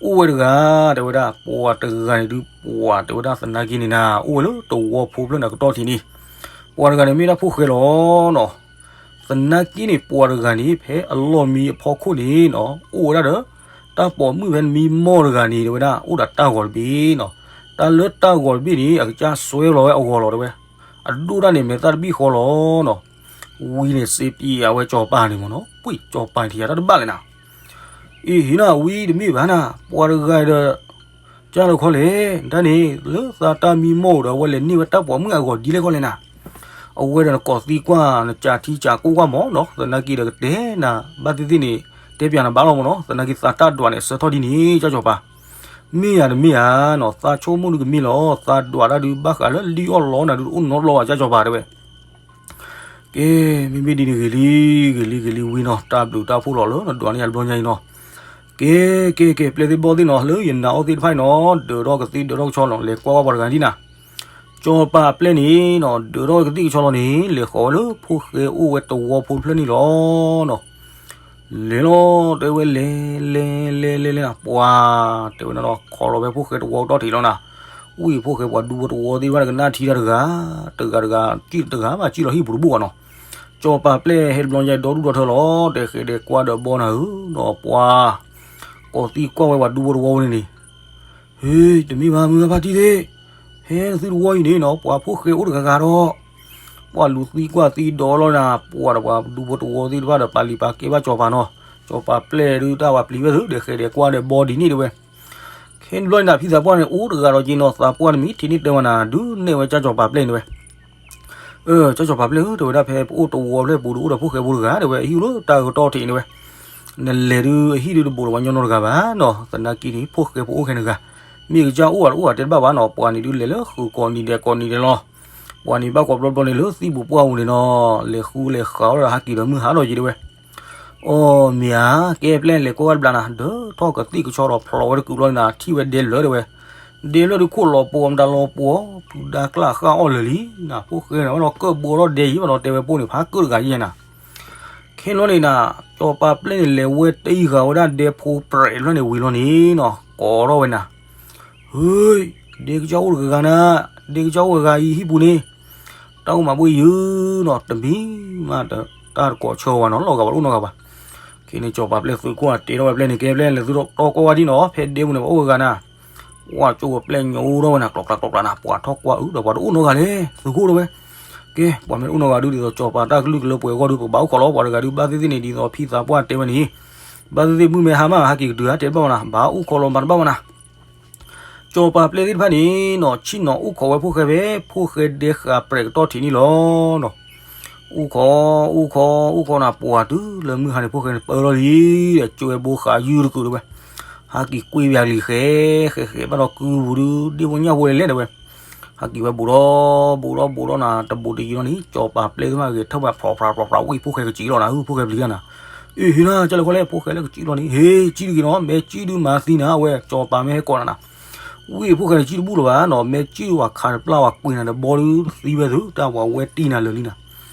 အိၣ်ဝဲတဂၤ, တဲဝဲဒၣ် ပှၤတဂၤန့ၣ်ဒုး ပှၤတဲဝဲဒၣ်သနာ်က့န့ၣ်နၤ အိၣ်ဝဲလၢတဝီဖိဖျၢၣ်န့ၣ် အကတီၢ်ထံးန့ၣ်, ပှၤတဂၤန့ၣ်မ့ၢ်ဒၣ်ဖိၣ်ဃဲလီၤနီၤ သနာ်က့န့ၣ် ပှၤတဂၤန့ၣ် ဖဲအလီၢ်မံအဖီခိၣ်န့ၣ်နီၤ အိၣ်ဝဲဒၣ်ဒီး တၢ်ပိာ်မုၣ်ဖဲနမံမီၢ်တဂၤန့ၣ် တဲဝဲဒၣ် အိၣ်ဒီးတၢ်ဂီၤတဘ့ၣ်နီၤ, တၢ်လၢတၢ်ဂီၤတဘ့ၣ်န့ၣ် အကစၢ်စွဲလီၤဝဲအဂီၤလီၤ တဲဝဲ, အဒိၣ်ဒၣ်န့ၣ် မဲာ်သၣ်တဘ့ၣ်ဃီလီၤနီၤ, ဝံန့ၣ်စ့ပံအဝဲစီၤပၤန့ၣ်မ့ၢ်နီၤ, ပှ့ၢ်စီၤပၤန့ၣ်ထံၣ်ယၤတၢ်တဘၣ်လဲၣ်နၤ အ့ၣ် ဟ့ၣ်နီၤဝံတမ့ၢ်ဘၣ်နၤ, ပှၤတဂၤဒီး ကၢ်လီၤခီလဲၣ်, တၢ်န့ၣ် လၢသးတၢ်မံမီၢ်အိၣ်ဒီး အဝဲလဲၤန့ၢ်ဝဲတၢ်ပိာ်မုၣ်အဂီၤဒ်လဲၣ်ခီလဲၣ်နၤ, အဝဲဒီးနကိးသံကွၢ် နကးထံကးကိၢ်ကွၢ်မ့ၢ်နီၤ, သနာ်က့ဒီးကတဲနၤ ဘၣ်သ့ၣ်သ့ၣ်န့ၣ် တဲပၠးနၤဘၣ်လီၤမ့ၢ်နီၤ, သနာ်က့သးတၢ်ဒွးန့ၣ် အဆၢထီၣ်ဒ်န့ၣ် ကၠီစီၤပၤ, မ့ၢ်ယၤတမ့ၢ်ဧါနီၤ, သးဆိကမိၣ်ဒုးကမ့ၢ်လီၤ, သးဒွးတၢ်ဒုးဘၣ်ဃးလၢလံၣ်အီၣ်လီနၤဒုး တအိၣ်နီတဘျီဘၣ် ကၠီစီၤပၤတဲဝဲ ကဲ, မ့မ့ၢ်ဒ်န့ၣ်ဂ့ၤလံ, ဂ့ၤလံ ဂ့ၤလံဝံနီၤ, တၢ်ဘျုးတၢ်ဖှိၣ်လီၤလၢနဒွးန့ၢ်ယၤတဘျီညါအံၤနီၤ, ကဲ, ကဲ ကဲ ပျဲၢ်သ့ၣ်ဘီၣ်သ့ၣ်နီၤ, လၢယနာ်အီၤသ့ၣ်တဖၣ်အံၤနီၤ, ဒၢးထီၣ်ကသံၣ်ဒၢးထီၣ်ကဆီနီၤ, လဲၤကွၢ်ကွၢ်ပှၤတဂၤဒ်နၤ, ကၠီပၤအပျဲၢ်န့ၣ်နီၤ, ဒၢးထီၣ်ကသံၣ်ကဆီလီၤန့ၣ် လဲၤဃီၤဝဲလၢဖိၣ်ဃဲအိၣ်ဝဲတဝီဖိတဖျၢၣ်န့ၣ်လီၤနီၤ လဲၤလီၤ တဲဝဲလဲၤ လဲၤ လဲၤ လဲၤ လဲၤ ပှၤ တဲဝဲနီၤ ခီလီၤဖဲဖိၣ်ဃဲတဝီကတီၢ်ထံးလီၤနၤ, ဝံၢ်ဖိၣ်ဃဲပှၤဒူဖိတဝီသ့ၣ်တဖၣ် ကနၣ်ထံတၢ်တဂၤ တဂၤတဂၤ စံၣ်တဂၤဘၣ် စံၣ်လီၤဟံၣ်ပူၤတဘူၣ်ဘၣ်နီၤ, ကၠီပၤပျဲၢ်ဟဲတဘျီညါ ဒီဒူၣ်ဒီထၢလီၤ တဲဃဲဒဲးကွၢ်ဒီးဘီနၤဧၢနီၤ ပှၤ ကိးသံကွၢ်ဝဲပှၤဒူဖိတဝီဝဲန့ၣ်န့ၣ် ဟ့ တမ့ၢ်ဘၣ်မုၢ်ဂၤဖါတံၢ်သ့ၣ်, ဟဲနသုတဝီအံၤန့ၣ်နီၤ ပှၤဖိၣ်ဃဲအိၣ်တဂၤဂၤဒီး, ပှၤလူၤသံကွၢ်သံဒီးလီၤနၤ ပှၤဒီးပှၤဒူဖိတဝီသ့ၣ်တဖၣ်ဒီး ပာ်လံာ်ပာ်ကဲဘၣ်ကၠီပၤနီၤ, ကၠီၤပၤပျဲၢ်ဒုးတၢ်ဝဲပျံၤဝဲသု ဒဲးဃဲးဒဲးကွၢ်ဒဲးဘီဒ်န့ၣ်တဲဝဲ. ခဲန့ၣ်ဘျီန့ၣ်ဒီး ဖံသးပှၢ်န့ၣ် အိၣ်တဂၤဒီးက့ၤနီၤ သးပှၢ်တမံၤထံၣ်န့ၢ်တၢ်မၤနၤ ဒုးနဲၣ်ဝဲကၠီၤပၤပျဲၢ်န့ၣ်တဲဝဲ. အၢ ကၠီၤပၤပျဲၢ်ဧၢ တဲဝဲဒၣ် ဖဲပအိၣ်တဝီဖျၢၣ်ပူၤဒီး အိၣ်ဒီးဖိၣ်ဃဲဖိတဂၤတဲဝဲ အဟံၣ်အိၣ်လၢတၢ်ကတီၢ်ထံးန့ၣ်တဲဝဲ. နလဲၤဒုးအဟံၣ်ဒုးတဘူးလၢၤဝဲညီနီတဂၤဘၣ်နီၤ သနာ်က့န့ၣ် ဖိၣ်ဃဲဖိအိၣ်ခဲန့ၣ်ဂၤ မ့ၢ်ကစၢ်အိၣ်အတအိၣ်အတဲတဘၣ်ဘၣ်နီၤ ပှၤန့ၣ်ဒုးလဲၤလၢဃုာ်ကိးနံၤဒဲးကိးနံၤဒဲးလီၤ. ပှၤန့ၣ်ဘၣ်ကိးဘျီဘျီန့ၣ်လၢသံၣ်ပူၤပှၢ်ပူၤန့ၣ်နီၤ လဲၤဃုလဲၤဃးဝဲဒီးဟးက့ၤဒီးမုၢ်ဟါထီၣ်က့ၤတဲဝဲ. အီၣ်မ့ၢ်ဧါ ကဲပျဲၢ်လဲၤကွၢ်ဝဲတဘျီနၤ ဒၢထီၣ်ကသံၣ်ကဆီဒီးဖျိးဝဲတကုာ်ဘျီန့ၣ်နၤ ထံၣ်ဝဲဒဲလၢတဲဝဲ. ဒဲလၢဒုးခိၣ်လီၤပှီၤမတၤလီၤပှီၤ ဖုဒါကျၢ်ဃၣ်အီၣ်လၢာ်လံနၤ ဖိၣ်ဃဲန့ၣ်ဝဲဒီးကၢၣ်ဘိထီၣ်ဒဲယံၤဘၣ်နီၤ တဲဝဲပိၢ်န့ၣ် ဖးကၢၣ်တဂၤယဲနၤ. ခဲန့ၣ်လီၤန့ၣ်နၤ ကၠီၤပၤပျဲၢ်န့ၣ် လဲၤဝဲတံၢ်ဃာ်ဝဲဒၣ်ဒဲဖိပြဲးတဖျၢၣ်န့ၣ်ဝံၤလီၤန့ၣ်နီၤ ကိးထီၣ်ဝဲနၤ ဟ့ၣ် ဒဲကစၢ်အိၣ်တဂၤဂၤနၤ ဒဲကစၢ်အိၣ်ဂၤဂၤအံၤဟံၣ်ပူၤန့ၣ် တၢ်အိၣ်မၤဘှ့ၣ်ယုာ်နီၤ တမံၤမး တၢ်တကိးဆၢဝဲနီၤ လီၤဂာ်ဘၣ်တအိၣ်နီတဂၤဘၣ်. ခဲန့ၣ် ကၠီၤပၤပျဲၢ်သုးခိၣ်အတဲထီၣ်ဝဲပျဲၢ်န့ၣ် ကဲပျဲၢ်လဲၤသုးတီတီကွၢ်ဝဲဒ်နီၤ ဖဲဒဲပူၤန့ၣ် ပှၤအိၣ်ဂၤဂၤနၤ ဝဲကၠိဝဲပျဲၢ်ညိအိၣ်ထီၣ်ဝဲနၤ ကျိးကျးကျိးကျးနၤ ပှၤထီၣ်ကွၢ်အုဒီးပှၤတအိၣ်နီတဂၤလဲၣ် သုးခိၣ်တဲဝဲ. ကဲ ပှၤမ့ၢ်တအိၣ်နီတဂၤဒုး ဒ်သိးကၠီၤပၤတၢ်ကလုၢ်ကလၢပှဲၤဂီၢ်ဒုး ပကဘၣ်အိၣ်ခိးလီၤ ပှၤတဂၤဒုး ဘၣ်သ့ၣ်သ့ၣ်န့ၣ် ဒ်သိးဖံသးပှၢ်တဲဝဲန့ၣ် ဘၣ်သ့ၣ်သ့ၣ်မုၢ်မ့ၢ်ဟါမး ဟဲက့ၤကတုၤဧါ တဲတဘၣ်ဝဲနၤ ဘၣ်အိၣ်ခိးလီၤမၤတဘၣ်ဝဲနၤ ကၠီၤပၤပျဲၢ်သ့ၣ်တဖၣ်န့ၣ်နီၤ ဆ့ၣ်နီၤအိၣ်ခိးဝဲဖိၣ်ဃဲဖဲ ဖိၣ်ဃဲဒဲဃာ်ပြဲးကတီၢ်ထံးန့ၣ်လီၤနီၤ. အိၣ်ခိး အိၣ်ခိး အိၣ်ခိးနၤ ပှၤတုၤလၢမုၢ်ဟါန့ၣ် ဖိၣ်ဃဲန့ၣ်ပၢလီၤလံ ဒီးကၠိဝဲဘိဃာ်ယုၢ်တကုာ်တဲဝဲ. ဟးက့ၤကွံာ်ပယၤလံၤဃဲ ဃဲဃဲဘၣ်ဒီးကုပူၤဒုး ဒ့ၣ်ဖိညၣ်ဖိလဲၣ်လဲၣ်တဲဝဲ. ဟးက့ၤဝဲဘူးဒီး ဘူးဒီး ဘူးဒီးနၤ တဘူးတယံၤလီၤန့ၣ် ကၠီၤပၤပျဲၢ်သ့ၣ်မးဂဲၤထၢၣ်ဘၣ် ဖြီဖြီဖြီဖြီ ဝံၣ်ဖိၣ်ဃဲကစံးလီၤနၤ ဟုၣ်ဖိၣ်ဃဲပျံၤတၢ်နၤ အ့ၣ် ဟ့ၣ်နၤ ကၢ်လဲၤခီလဲၣ် ဖိၣ်ဃဲလၢကစံးလီၤန့ၣ် ဟ့ၣ် ကံၣ်တဂ့ၤနီၤ မ့ၢ်ကံၣ်ဒုးမၤသံနၤ အဝဲ ကၠီၤပၤမ့ၢ်ဟဲကိးနၤနၤ ဝံၣ်ဖိၣ်ဃဲန့ၣ် ကံၣ်တဘူၣ်လၢၤဘၣ်နီၤ မ့ၢ်ကံၣ်ဒုးဝဲခးတပျၢ်ဝဲကွံာ်နၤဒီးဘီဒုးသံဝဲသု တၢ်ပှၤဝဲတံၢ်နၤလၢာ်လံနၤ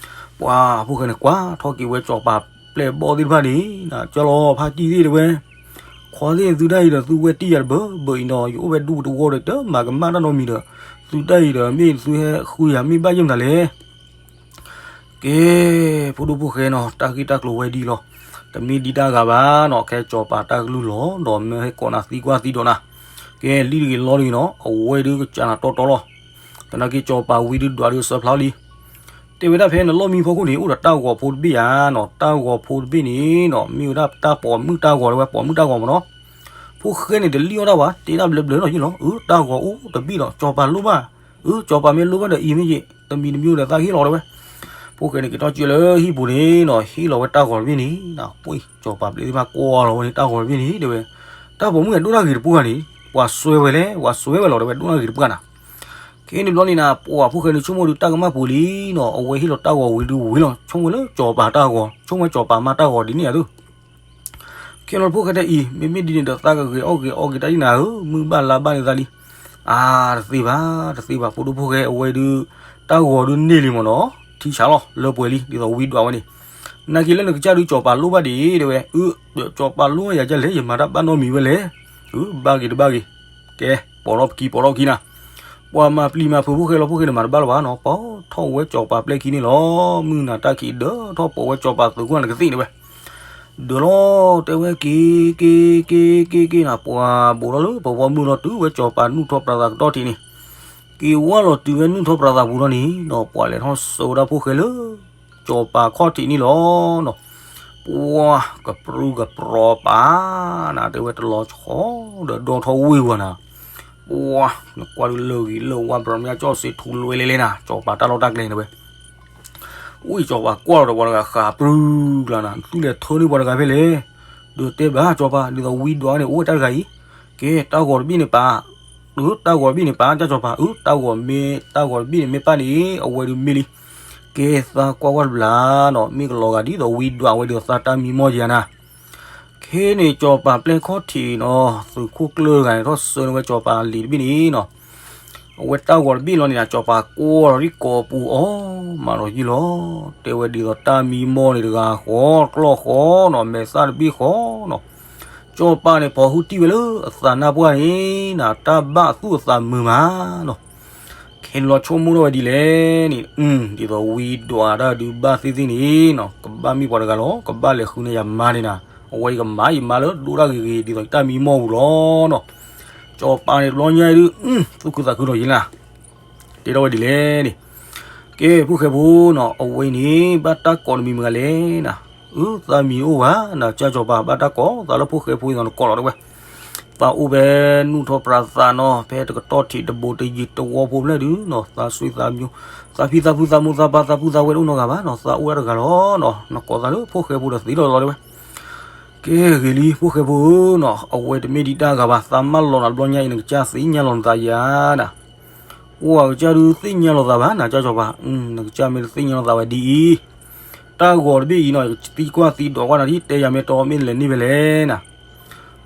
ပှၤဖိၣ်ဃဲန့ၣ် ကွၢ်ထီၣ်က့ၤဝဲကၠီၤပၤပျဲၢ်ဘီသ့ၣ်တဖၣ်န့ၣ်နၤ ကၠီလီၤ ဖါတံၢ်သ့ၣ်တဲဝဲ ခွါသ့ၣ် သုတၢ်အံၤဒီးသုဝဲတံၢ်ယၤတဘၢဘၢအံၤနီၤ ယအိၣ်ဝဲဒူပတဝီဒီး တမၤကမၣ်တၢ်နီတမံၤဒီး သုတၢ်အံၤဒီးမ့ၢ်သုဟဲဃုယၤမ့ၢ်ဘၣ်ယဲၢ်မနုၤလဲၣ် ကဲ ဖိဒိၣ်ဖိၣ်ဃဲနီၤ တၢ်ဂ့ၢ်တၢ်ကျိၤဝဲဒ်လီၤ. တမ့ၢ်ဒ်တၢ်ဂၤဘၣ်နီၤ ခဲကၠီၤပၤတၢ်ကလုၢ်လီၤ ဒီးမ့ၢ်ဟဲကိးနၤသံကွၢ်သံဒိးနၤ ကဲလံတဂ့ၤလီတဂ့ၤနီၤ အဝဲဒုးကစၢ်နၤတီတီလီၤ. သနာ်က့ကၠီၤပၤဝံဒုးဒွးဒုးအစၢဖျါလံ တဲဝဲဒၣ်ဖဲနလီၢ်မံဖီခိၣ်န့ၣ် အိၣ်ဒီးတၢ်ဂီၤဖိတဘ့ၣ်ဧါနီၤ တၢ်ဂီၤဖိတဘ့ၣ်န့ၣ်နီၤ မ့ၢ်ဝဲဒၣ်တၢ်ပိာ်မုၣ်တၢ်ဂီၤတဲဝဲ ပိာ်မုၣ်တၢ်ဂီၤမ့ၢ်နီၤ ဖိၣ်ဃဲန့ၣ်တလံၣ်အီၣ်တၢ်ဘၣ် တဲဒၣ်ဘျၢဘျၢနီၤယ့ၢ်လီၤ အၢ တၢ်ဂီၤအိၣ်တဘ့ၣ်ဒီး ကၠီၤပၤလိၣ်ဘၣ် အၢ ကၠီၤပၤမ့ၢ်လိၣ်ဘၣ်ဒီးအံၤမ့ၢ်ယ့ၢ် တမံၤတမံၤဒီးသးဟ့ၣ်လီၤတဲဝဲ ဖိၣ်ဃဲန့ၣ်က့ၤထီၣ်ကၠိလၢဟံၣ်ပူၤန့ၣ်နီၤ ဟ့ၣ်လီၤဝဲတၢ်ဂီၤတဘ့ၣ်န့ၣ် ပှၤကၠီၤပၤပျဲၢ်သ့ၣ်တဖၣ်ကွၢ်လီၤဝဲန့ၣ် တၢ်ဂီၤတဘ့ၣ်န့ၣ်တဲဝဲ တၢ်ပိာ်မုၣ်န့ၣ်ဒိၣ်တၢ်ဂ့ၤတပူၤဧါန့ၣ် ပှၤစွဲဝဲလဲၣ် ပှၤစွဲဝဲလီၤတဲဝဲ ဒိၣ်တၢ်ဂ့ၤတပူၤဧါနၤ ခဲန့ၣ်ဘျီန့ၣ်နၤ ပှၤဖိၣ်ဃဲန့ၣ်ဆိကမိၣ်ဒုးတၢ်ကမၣ်ပူၤလံနီၤ အဝဲဟ့ၣ်လီၤတၢ်ဂီၤဝံၤဒုးဝံၤလီၤ ဆိကမိၣ်လၢကၠီၤပၤတၢ်ဂီၤ ဆိကမိၣ်ဝဲကၠီၤပၤမါတၢ်ဂီၤဒ်န့ၣ်ဧါသု ခဲလီၤဖိၣ်ဃဲတဲအံၤ မ့မ့ၢ်ဒ်န့ၣ်ဒီးသးကဂဲၤအီၣ်ဂဲၤအီၣ်က့ၤတၢ်အံၤနၤဧၢ မုၢ်ဘၣ်လါဘၣ်န့ၣ်သးလံ အါ တသ့ဘၣ် တသ့ဘၣ် ဖိဒိၣ်ဖိၣ်ဃဲအဝဲဒုး တၢ်ဂီၤဒုးန့ၢ်လံမ့ၢ်နီၤ ထံဆးလီၤ လၢပှဲၤလံ ဒ်သိးဝံဒွးဝဲန့ၣ် နာ်က့လၢနကစၢ်ဒုးကၠီၤပၤလိၣ်ဘၣ်ဒံးတဲဝဲ အၢ ဒီးကၠီၤပၤလိၣ်ဘၣ်ယၤကလဲၣ် ယမၤတၢ်ဘၣ်နီတမံၤဝဲလဲၣ် အၢ ဘၣ်ဂ့ၤတဘၣ်ဂ့ၤ ကဲ ပိာ်ထီၣ်ပခံ ပိာ်ထီၣ်ပခံနၤ ပှၤမၤပျံၤမၤဖုးဖိၣ်ဃဲလီၤ ဖိၣ်ဃဲန့ၣ်မၤတဘၣ်လၢၤဘၣ်နီၤ ပိာ်ထီၣ်ဝဲကၠီၤပၤပျဲၢ်ခံန့ၣ်လီၤ မုၢ်နၤတၢ်ခံးဒၢထီၣ်ပိာ်ဝဲကၠီၤပၤသုးခိၣ်နကသ့ၣ်န့ၣ်ဝဲ ဒၢလီၤ တဲဝဲက့ၤ က့ၤ က့ၤ က့ၤ က့ၤနၤ ပှၤဘူးထီၣ်လၢပဝီမုၢ်လီၤတုၤဝဲကၠီၤပၤနူၢ်ထီၣ်ပြးသးကတီၢ်ထံးန့ၣ် က့ၤဝါလီၤတုၤဝဲနူၢ်ထီၣ်ပြးသးပူၤလီၤန့ၣ်နီၤ ပှၤလဲၤထီၣ်ဆှၢဝဲဒၣ်ဖိၣ်ဃဲလၢ ကၠီၤပၤခီၣ်ထံးန့ၣ်လီၤနီၤ ပှၤကပြုၢ်ကပြီၤပာ်နၤ တဲဝဲတလီၤဆီဒီးဒီထီၣ်ဝ့ၢ်ဝဲနၤ ပှၤ နကွၢ်ဒုးလၢဂ့ၤလၢဝါ ဘြၤမၠၣ်ကၠီၣ်စ့ထူလွဲလဲၣ်လဲၣ်နၤ ကၠီၤပၤတၢ်လီၢ်တၢ်ကျဲန့ၣ်ဝဲ ဝံၣ်ကၠီၤပၤကွၢ်လီၤဒီးပှၤတဂၤဃးပြုၢ်ကျါနၤ သုလဲၤထၢန့ၢ်ပှၤတဂၤဖဲလဲၣ် ဒီးတဲဘၣ်ကၠီၤပၤ ဒ်သိးဝံဒွးန့ၣ် အိၣ်ဝဲတၢ်တဂၤအံၤ ကဲတၢ်ဂီၤတဘ့ၣ်န့ၣ်ပာ် အၢ တၢ်ဂီၤတဘ့ၣ်န့ၣ်ပာ် ကၠီၤပၤ အၢ တၢ်ဂီၤမ့ၢ် တၢ်ဂီၤတဘ့ၣ်န့ၣ်မ့ၢ်ပာ်န့ၣ် အဝဲဒုးမ့ၢ်လံ ကဲသးကွၢ်ကွၢ်တဘျီနီၤ မ့ၢ်ကလီၤဂာ်ဒ်သိးဝံဒွးဝဲဒ်သိးသးတၢ်မံမီၢ်ယၤနၤ ခဲန့ၣ်ကၠီၤပၤပျဲၢ်ခီၣ်ထံးနီၤ သုးခိၣ်ကျၢၢ်တဂၤန့ၣ် ထီၣ်ဆှၢန့ၢ်ဝဲကၠီၤပၤလံာ်တဘ့ၣ်န့ၣ်နီၤ အဝဲတၢ်ဂီၤတဘ့ၣ်လီၤန့ၣ် ကၠီၤပၤကွၢ်လီၤဒ်ကိးပူၤအီၤ မၤလီၤယံာ်လီၤ တဲဝဲဒ်သိးတၢ်မံမီၢ်န့ၣ်တဂၤဃီ တကျီၢ်ဃီနီၤ မဲာ်သၣ်တဘ့ၣ်ဃီနီၤ ကၠီၤပၤန့ၣ် ပိာ်ဟုတံၢ်ဝဲလၢအသးနၢ်ပှၢ်န့ၣ်နၤ တၢ်ဘၣ်သူၣ်အသးမုာ်မးနီၤ ခဲန့ၣ်လီၤဆိကမိၣ်ထီၣ်ဝဲဒ်လဲၣ်န့ၣ် ဒ်သိးဝံဒွးတၢ်ဒုးဘၣ်သ့ၣ်သ့ၣ်န့ၣ်နီၤ ကဘၣ်မ့ၢ်ပှၤတဂၤလီၤ ကဘၣ်လဲၤဃုန့ၢ်ယၤမါန့ၣ်နၤ အဝဲအံၤကမၤယမါလၢဒိၣ်တၢ်ဂ့ၤဂ့ၤ ဒ်သိးယတၢ်မံမီၢ်ပူၤလီၤနီၤ ကၠီၤပၤန့ၣ်တဘျီညါအံၤဒုး သူၣ်ခုသးခုလီၤယံၤနၤ တဲထီၣ်ဝဲဒ်လဲၣ်န့ၣ် ကဲ ဖိၣ်ဃဲဖိနီၤ အဝဲအံၤန့ၣ် ဘၣ်တၢ်ကိးတမံၤမတၤလဲၣ်နၤ အၢ သးမံၤအိၣ်ဘၣ်နၤ ကၢ်စီၤပၤ ဘၣ်တၢ်ကိးသးလၢဖိၣ်ဃဲဖိအံၤနီၤ နကိးလီၤတဲဝဲ. သးအိၣ်ဖဲနူၢ်ထီၣ်ပြးသးနီၤ ဖဲတကတီၢ်ထံးတဘိတယံၤတဝီဖိဖျဲၣ်ဒုနီၤ သးဆွေသးမျိုး သးဖံသးဖုသးမိၢ်သးပၢ်သးပုၢ်သးဝဲၢ်တအိၣ်နီတဂၤဘၣ်နီၤ သးအိၣ်ဒၣ်တဂၤလီၤနီၤ နကိးသးလၢဖိၣ်ဃဲဖိဒီးသံလီၤလီၤတဲဝဲ. ကဲဂ့ၤလံ ဖိၣ်ဃဲဖိဧၢနီၤ အဝဲတမ့ၢ်ဒံးတၢ်ဂၤဘၣ် သးမၢလီၤနၤတဘျီညါအံၤ နကစၢ်သ့ၣ်ညါလီၤနသးယၤနၤ. ပှၤကစၢ်ဒုးသ့ၣ်ညါလီၤသးဘၣ်နၤ ကၢ်စီၤပၤ, နကစၢ်မ့ၢ်တသ့ၣ်ညါလီၤသးဝဲဒ်အံၤ, တၢ်ဂီၤတဘ့ၣ်အံၤနီၤ ယကသံကွၢ်သံဒိးကွၢ်နၤဒ် တဲယၤမ့ၢ်တီမ့ၢ်နလဲၤန့ၢ်ဖဲလဲၣ်နၤ.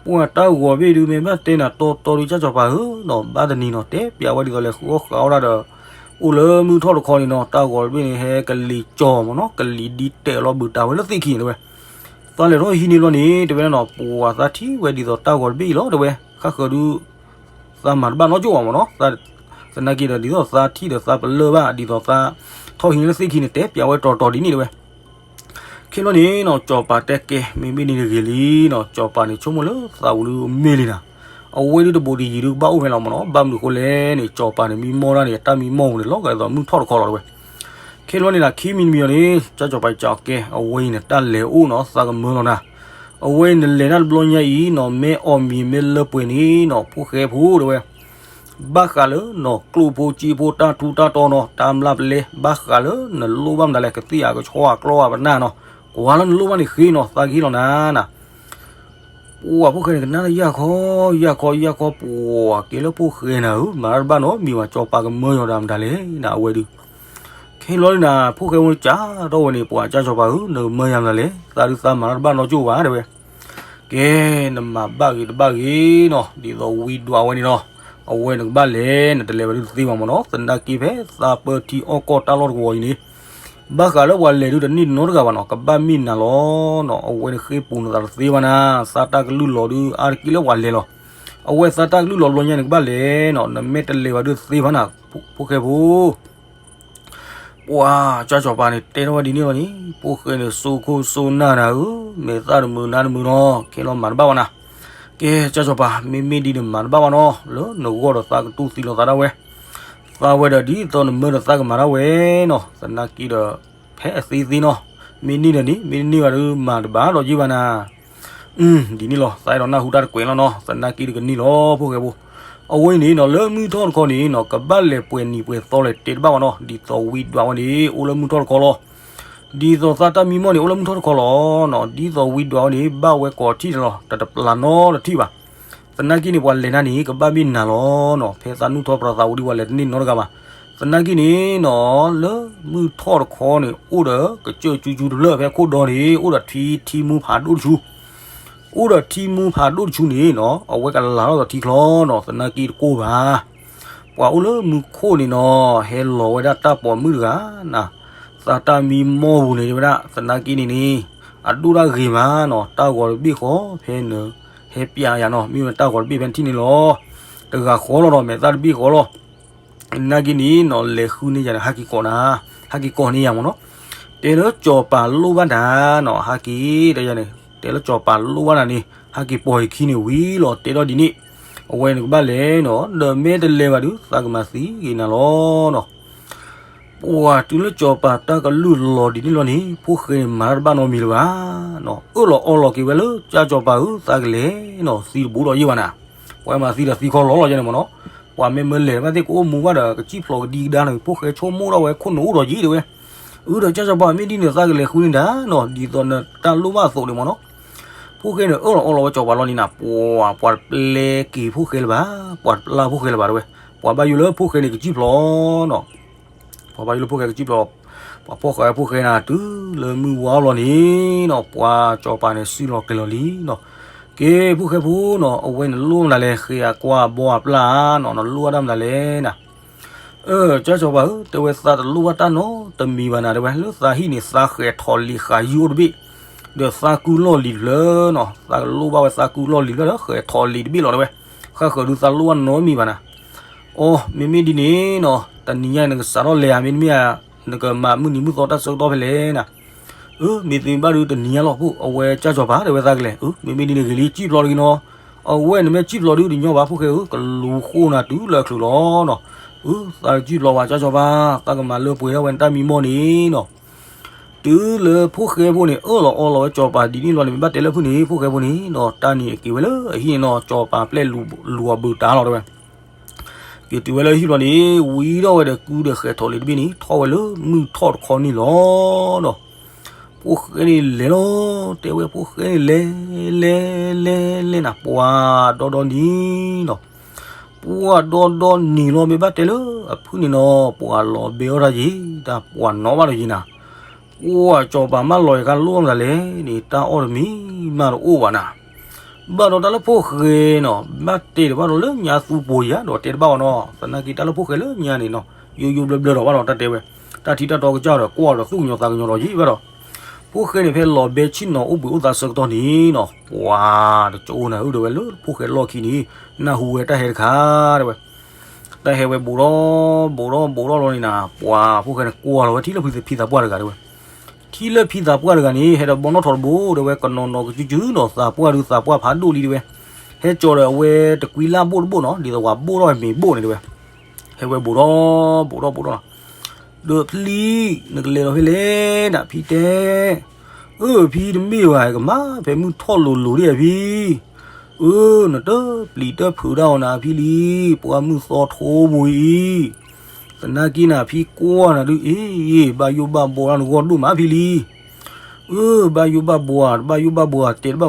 ပှၤတၢ်ဂီၤတဘ့ၣ်ဒုး မ့ၢ်ဘၣ်တဲနၤတီတီဒုး ကၢ်စီၤပၤဧၢနီၤ ဘၣ်တနံၤနီၤ တဲပျးဝဲဒ်သိးလဲၤဃုအီၣ်ဃုအီၣ်တၢ်ဒီး အိၣ်လၢမုၢ်ထီၣ်တခီန့ၣ်နီၤ တၢ်ဂီၤတဘ့ၣ်န့ၣ် ဟဲကလံၤကၠီၤမ့ၢ်နီၤ ကလံၤဒ်တဲာ်လီၤဘုးတၢ်ဝဲလၢသ့ၣ်ခံန့ၣ်တဲဝဲ. သးလဲၤထီၣ်ဟံးန့ၢ်ဘျီန့ၣ် တဲဝဲဒၣ်နီၤ ပှၤသးထံၣ်ဝဲဒ်သိးတၢ်ဂီၤတဘ့ၣ်အံၤလီၤတဲဝဲ, ခါဃၢၤဒုး သးမၤတဘၣ်နီတကၠိၣ်ဘၣ်မ့ၢ်နီၤ, သနာ်က့ဒီး ဒ်သိးသးထံၣ်ဒီးသးပလၢၢ်ဘၣ် ဒ်သိးသးထီၣ်ဟံးန့ၢ်လၢသ့ၣ်ခံန့ၣ် တဲပျးဝဲတီတီဒ်န့ၣ်တဲဝဲ. ခဲဘျီန့ၣ်နီၤ ကၠီၤပၤတဲကဲ မ့မ့ၢ်ဒ်န့ၣ်ဂ့ၤလံနီၤ, ကၠီၤပၤန့ၣ် ဆိကမိၣ်လၢသးဝံၤဒုးမ့ၢ်လံနၤ, အဝဲဒုးတဘိးတယံၤဒုးကဘၣ်အိၣ်ဖဲလီၤမ့ၢ်နီၤ, ဘၣ်မနုၤဃိလဲၣ်န့ၣ် ကၠီၤပၤန့ၣ်မံမီၢ်တၢ်န့ၣ် တၢ်မံမီၢ်ပူၤန့ၣ် လီၤဂာ်ဒ်သိးမုၢ်ထီၣ်တခီလီၤတဲဝဲ. ခဲဘျီန့ၣ်ဒီး ခံမံၤတမံၤအီၤန့ၣ် ကၠီၤပၤစံးကဲ အဝဲအံၤန့ၣ် တၢ်လဲၤအိၣ်နီၤ သးကမၢလီၤနၤ, အဝဲအံၤနလဲၤတၢ်တဘျီညါအံၤနီၤ မ့ၢ်အီၣ်မံၤမ့ၢ်လၢပှဲၤန့ၣ်နီၤ ဖိၣ်ဃဲဖိတဲဝဲ ဘၣ်ဃးလၢနီၤ ကျိၣ်ဖိစ့ဖိတၢ်ထူတၢ်တီၤနီၤ တၢ်မျၢ်ပလဲ ဘၣ်ဃးလၢနလိၣ်ဘၣ်မတၤလဲၣ် ကသ့ၣ်အကဆှီအကျီအပနၢ်နီၤ, ကွၢ်လၢနလိၣ်ဘၣ်န့ၣ်ဃ့နီၤ သးကဟ့ၣ်လီၤနၤနၤ. ပှၤဖိၣ်ဃဲန့ၣ် ကနၣ်လၢယၢ်ခီ ယၢ်ခီ ယၢ်ခီ ပှၤကဲလၢဖိၣ်ဃဲနၤဧၢ မၤတၢ်တဘၣ်နီတမံၤဘၣ် ကၠီၤပၤကမၢယီၤဒၣ်မတၤလဲၣ်နၤ အဝဲဒုး ခဲဘျီန့ၣ်နၤ ဖိၣ်ဃဲဖိန့ၣ် ကးထီၣ်ဝဲန့ၣ် ပှၤကၠၢ်စီၤပၤဧၢ နကမၢယၤမတၤလဲၣ် သးဒုးသးမၤတၢ်တဘၣ်နီတကၠိၣ်ဘၣ်တဲဝဲ. ကဲ နမၤဘၣ်ဂ့ၤတဘၣ်ဂ့ၤနီၤ ဒ်သိးဝံဒွးဝဲန့ၣ်နီၤ, အဝဲနကဘၣ်လဲၤ နတလဲၤဘၣ်ဒုးတသ့ဘၣ်မ့ၢ်နီၤ, သနာ်က့ဖဲသးပၢထံအီၣ်ကီၢ်တၢ်လီၢ်တဝီၤအံၤန့ၣ် ဘၣ်ဃးလၢပှၤလဲၤဒုးတန့ၢ်နီတဂၤဘၣ်နီၤ, ကဘၣ်မ့ၢ်နၤလီၤနီၤ, အဝဲန့ၣ်ဃ့ပူၤနသးတသ့ဘၣ်နၤ, သးတၢ်ကလုၢ်လီၤဒုးအါတက့ၢ်လၢပှၤလဲၤလီၤ, အဝဲသးတၢ်ကလုၢ်လီၤတဘျီညါန့ၣ် ကဘၣ်လဲၤနီၤ, နမ့ၢ်တလဲၤဘၣ်ဒုးတသ့ဘၣ်နၤ, ဖိၣ်ဃဲဖိ ပှၤကၠၢ်စီၤပၤန့ၣ် တဲထီၣ်ဝဲဒ်န့ၣ်လီၤန့ၣ် ဖိၣ်ဃဲန့ၣ် စိခိၣ်စိနၢ်နၤဧၢ, မဲာ်သၣ်တမုာ်နါတမုာ်နီၤ, ခဲလီၤမၤတဘၣ်ဘၣ်နၤ. ကဲကၠၢ်စီၤပၤ မ့မ့ၢ်ဒ်န့ၣ်မၤတဘၣ်ဘၣ်နီၤ, လၢနဂီၢ်ဒီးသးကတူၢ်သံလီၤသးဒၣ်ဝဲ, သးဝဲဒီးဒ်သိးနမၢဒီးသးကမၤဒၣ်ဝဲနီၤ, သနာ်က့ဒီး ဖဲအသ့သ့နီၤ, မ့ၢ်န့ၢ်ဒီးန့ၣ် မ့ၢ်တန့ၢ်ဘၣ်ဒုးမၤတဘၣ်ဒီးယ့ၢ်ဘၣ်နၤ ဒ်န့ၣ်လီၤ, သးအဲၣ်ဒိးနၢ်ဟူတၢ်တကွဲးလီၤနီၤ, သနာ်က့တကန့ၢ်လီၤ ဖိၣ်ဃဲဖိ, အဝဲအံၤန့ၣ်နီၤ လၢမုၢ်ထီၣ်တခီန့ၣ်နီၤ ကဘၣ်လဲၤပှဲၤနံၤပှဲၤသီလဲၤတဲတဘၣ်ဘၣ်နီၤ, ဒ်သိးဝံဒွးဝဲန့ၣ် အိၣ်လၢမုၢ်ထီၣ်တခီလီၤ, ဒ်သိးသးတၢ်မံမီၢ်န့ၣ် အိၣ်လၢမုၢ်ထီၣ်တခီလီၤနီၤ, ဒ်သိးဝံဒွးဝဲန့ၣ် ဘၣ်ဝဲကိးထံၣ်န့ၣ်လီၤ, တတပျၢ်နီတထံၣ်ဘၣ်, သနာ်က့န့ၣ် ပှၤလဲၤနၤန့ၣ် ကဘၣ်မ့ၢ်နၤလီၤနီၤ, ဖဲသးနူၢ်ထီၣ်ပြးသးဝံၤဒီးပှၤလဲၤတန့ၢ်နီတဂၤဘၣ်, သနာ်က့န့ၣ်နီၤ လၢမုၢ်ထီၣ်တခီန့ၣ် အိၣ်ဒီးကစၢၢ်ကၠူကၠူတဖျၢၣ် ဖဲခိၣ်ဒီန့ၣ် အိၣ်ဒီးထံထံမူဖးဒိၣ်တဆူ အိၣ်ဒီးထံမူဖးဒိၣ်တဆူန့ၣ်နီၤ အဝဲကလၤထီၣ်ဒီးထံချီနီၤ သနာ်က့တကိၢ်ဘၣ်, ပှၤအိၣ်လၢမူခိၣ်န့ၣ်နီၤ ဟဲလီၤဝဲဒၣ်တၢ်ပိာ်မုၣ်တဂၤနၤ, သးတၢ်မံမီၢ်ပူၤန့ၣ်ဝဲဒၣ် သနာ်က့န့ၣ်န့ၣ် အဒိၣ်တၢ်ဂ့ၤမးနီၤ တၢ်ဂီၤတဘ့ၣ်ဃီဖဲနဟဲပျးယၤနီၤ မ့ၢ်ဝဲတၢ်ဂီၤတဘ့ၣ်ဖဲထံၣ်န့ၣ်လီၤ, တဂၤဃီလီၤဒီးမဲာ်သၣ်တဘ့ၣ်ဃီလီၤ သနာ်က့န့ၣ်နီၤ လဲၤဃုန့ၢ်ယၤန့ၣ် ဟးက့ၤကိးနၤ, ဟးက့ၤကိးန့ၢ်ယၤမ့ၢ်နီၤ, တဲလၢကၠီၤပၤလိၣ်ဘၣ်နၤနီၤ ဟးက့ၤတဲယၤန့ၣ် တဲလၢကၠီၤပၤလိၣ်ဘၣ်နၤန့ၣ် ဟးက့ၤပိာ်ယခံန့ၣ်ဝံၤလီၤ တဲထီၣ်ဒ်န့ၣ်, အဝဲနကဘၣ်လဲၤနီၤ ဒီးမ့ၢ်တလဲၤဘၣ်ဒုး သးကမၤသံက့ၤနၤလီၤနီၤ ပှၤတုၤလၢကၠီၤပၤတၢ်ကလုၢ်လီၤဒ်န့ၣ်လီၤန့ၣ် ဖိၣ်ဃဲန့ၣ်မၤတၢ်တဘၣ်နီတမံၤလၢၤဘၣ်နီၤ, အၢၣ်လီၤအီလီၤက့ၤဝဲလၢ ကၠၢ်ကၠီၤပၤဧၢ သးကလဲၤနီၤ သံတဘူးဒီးယ့ၢ်ဘၣ်နၤ, ပှၤမၤသံဒီးသံခီလီၤလီၤယဲန့ၣ်မ့ၢ်နီၤ, ပှၤမ့ၢ်မၢလဲၤဘၣ်သ့ၣ်ကအိၣ်မူဘၣ်ဒီး ကစံၣ်ဖျိးကဒံကဒါန့ၣ် ဖိၣ်ဃဲဆိကမိၣ်ထီၣ်ဝဲခိၣ်နူာ်အိၣ်ဒီးယ့ၢ်တဲဝဲ, အၢ ဒီးကၠၢ်ကၠီၤပၤ မ့ၢ်ဒ်န့ၣ် သးကလဲၤဃုန့ၢ်ဒၣ်နီၤ ဒ်သိးနတၢ်လိၣ်ဘၣ်အသိးန့ၣ်မ့ၢ်နီၤ, ဖိၣ်ဃဲန့ၣ် အၢၣ်လီၤအီလီၤဝဲကၠီၤပၤလီၤန့ၣ်နၤ ပှၤ ပှၤတပျဲက့ၤဖိၣ်ဃဲလၢၤဘၣ်, ပှၤတပျၢ်ဖိၣ်ဃဲလၢၤဘၣ်တဲဝဲ, ပှၤဘၣ်ယိၣ်လၢဖိၣ်ဃဲန့ၣ်ကစံၣ်ဖျိးနီၤ ပှၤဘၣ်ယိၣ်လၢဖိၣ်ဃဲကစံၣ်ဖျိး, ပှၤဖီၣ်ဃာ်ဝဲဖိၣ်ဃဲနၤ တုၤလၢမုၢ်ဝါလီၤန့ၣ်နီၤ ပှၤကၠီၤပၤန့ၣ် စုလီၤက့ၤလီၤလံနီၤ, ကဲ ဖိၣ်ဃဲဖိနီၤ အဝဲနလိၣ်မတၤလဲၣ် ဃ့အကွၢ်အဘီအပျၢ်နီၤ နလိၣ်ဘၣ်တၢ်မတၤလဲၣ်နၤ အၢ ကၠၢ်ကၠီၤပၤဧၢ တဲဝဲသးတလိၣ်ဘၣ်တၢ်နီတမံၤဘၣ်နၤ တဲဝဲ လၢသးဟံၣ်န့ၣ် သးဃဲၤထီၣ်လံာ်ဃာ်ယုၢ်အိၣ်တဘ့ၣ်, ဒီးသးကုလီၢ်လံၤတဖျၢၣ်နီၤ သးကလိၣ်ဘၣ်ဝဲသးကုလီၢ်လံၤတဖျၢၣ်ဒီး ဃဲၤထီၣ်လံာ်တဘ့ၣ်လီၤ တဲဝဲ, ဃၣ်ဃၢၤဒုးသးလိၣ်ဘၣ်နီတမံၤဘၣ်နၤ, အိ မ့မ့ၢ်ဒ်န့ၣ်နီၤ တနံၤညါနကစးထီၣ်လဲၤဧါ မ့တမ့ၢ်ဧါ နကမၤမုၢ်နံၤမုၢ်သီတၢ်ဆၢကတီၢ်ဖဲလဲၣ်နၤ အၢ မ့ၢ်သ့ဘၣ်ဒုးတနံၤညါလီၤ ဖိၣ် အဝဲကၠၢ်ကၠီၤပၤ တဲဝဲသးကလဲၤ အၢ မ့မ့ၢ်ဒ်န့ၣ်ဂ့ၤလံ စံၣ်ဖျိးတဂ့ၤနီၤ, အဝဲန့ၣ်မ့ၢ် စံၣ်ဖျိးဒုးတညီဘၣ် ဖိၣ်ဃဲဧၢ ကလူၤဃိၣ်နၤတုၤလၢအချုးလီၤနီၤ, အၢ သးစံၣ်ဖျိးဝဲကၠၢ်ကၠီၤပၤ သးကမၤလၢပှဲၤထီၣ်ဝဲနတၢ်မံမီၢ်န့ၣ်နီၤ တုၤလၢဖိၣ်ဃဲဖိန့ၣ် အၢၣ်လီၤအီလီၤဝဲစီၤပၤဒ်န့ၣ်လီၤန့ၣ် မ့ၢ်ဘၣ်တဲလၢဖုၣ်န့ၣ် ဖိၣ်ဃဲဖိန့ၣ်ဒီး တၢ်န့ၣ်က့ၤဝဲလၢအဟံၣ်န့ၣ်နီၤ စီၤပၤပျဲၢ်လူၤအီၤဘုးတၢ်လီၤတဲဝဲ. က့ၤတုၤဝဲလၢဟံၣ်ဘျီန့ၣ် ဝံၤဒီးဝဲဒီးကုဒီးဃဲၤထီၣ်လံတဘ့ၣ်န့ၣ် ထီၣ်ဝဲလၢမုၢ်ထီၣ်တခီန့ၣ်လီၤဒီး ဖိၣ်ဃဲန့ၣ်လဲၤလီၤ တဲဝဲဖိၣ်ဃဲန့ၣ်လဲၤ လဲၤ လဲၤ လဲၤနၤ ပှၤဒီဒီနံၤနီၤ ပှၤဒီဒီနံၤလီၤ မ့ၢ်ဘၣ်တဲလၢအဖုၣ်န့ၣ်နီၤ ပှၤလီၤဘဲအီၣ်တၢ်ယံၤ တၢ်ပှၤနီၤဘၣ်ဒီးယံၤနၤ ပှၤစီၤပၤမၢလီၤယၤခါလိၣ်မတၤလဲၣ်န့ၣ် တၢ်အီၣ်တမံၤမးတအိၣ်ဘၣ်နၤ ဘၣ်ဒီးတၢ်လၢဖိၣ်ဃဲနီၤ ဘၣ်တဲတဘၣ်ဒီးလၢညါသူပှီၤယၤဒီးတဲတဘၣ်အီၤနီၤ သနာ်က့တၢ်လၢဖိၣ်ဃဲလၢညါန့ၣ်နီၤ ယိယိဘျၢဘျၢဒီးဘၣ်ဒီးတၢ်တဲဝဲ တၢ်ထံတၢ်တီကစၢ်ဒီးကွၢ်ဒီးသူၣ်ကညီၤသးကညီၤဒီးယံၤဘၣ်ဒီး ဖိၣ်ဃဲန့ၣ်ဖဲလီၤဘဲဆ့ၣ်နီၤအိၣ်ဘှံးအိၣ်သါဆၢကတီၢ်န့ၣ်နီၤ ပှၤတကၠိနၤအုၣ်ဒီးဝဲလၢဖိၣ်ဃဲလီၢ်ခံန့ၣ် နၢ်ဟူဝဲတၢ်ဟဲတခါတဲဝဲ တၢ်ဟဲဝဲဘူးထီၣ်ဘူးထီၣ်ဘူးထီၣ်လီၤန့ၣ်နၤ ပှၤဖိၣ်ဃဲန့ၣ်ကွၢ်လီၤဝဲထံၣ်လၢဖံသးပှၢ်တဂၤတဲဝဲ ထံၣ်လၢဖံသးပှၢ်တဂၤန့ၣ် ဟဲဒီးဘီနီၣ်ထီၣ်တဘိတဲဝဲ ကနီၤနီၤကစုကစုနီၤ သးပှၢ်ဒုးသးပှၢ်ဖးဒိၣ်လံတဲဝဲ ဟဲကၠီၤဒီးအဝဲတကွံလၢ်ဘိၣ်တဘိၣ်နီၤ ဒ်သိးပှၤဘိၣ်ထီၣ်ဝဲမ့ၤဘိၣ်န့ၣ်တဲဝဲ ဟဲဝဲဘူးထီၣ်ဘူးထီၣ်ဘူးထီၣ်နီၤ ဒီးဖံလံ နကလဲၤဒီးဖဲလဲၣ်နဖံတဲ အၢ ဖံတမ့ၢ်ဘၣ် ကမၤဖဲမုၢ်ထီၣ်လိၤလိၤဒ်အဖံ အၢ နတပျံၤတဖုးတၢ်အီၤနဖံလံ ပှၤမုၢ်သီထိပူၤအံၤ သနာ်က့နဖံကွၢ်နၤဒုးအ့ၣ် ဘၣ်ယိၣ်ဘၣ်ဘှီတၢ်နဂီၢ်ဒိၣ်မးဖံလံ အၢ ဘၣ်ယိၣ်ဘၣ်ဘှီ တဘၣ်ယိၣ်ဘၣ်ဘှီတဲတဘၣ်ဘၣ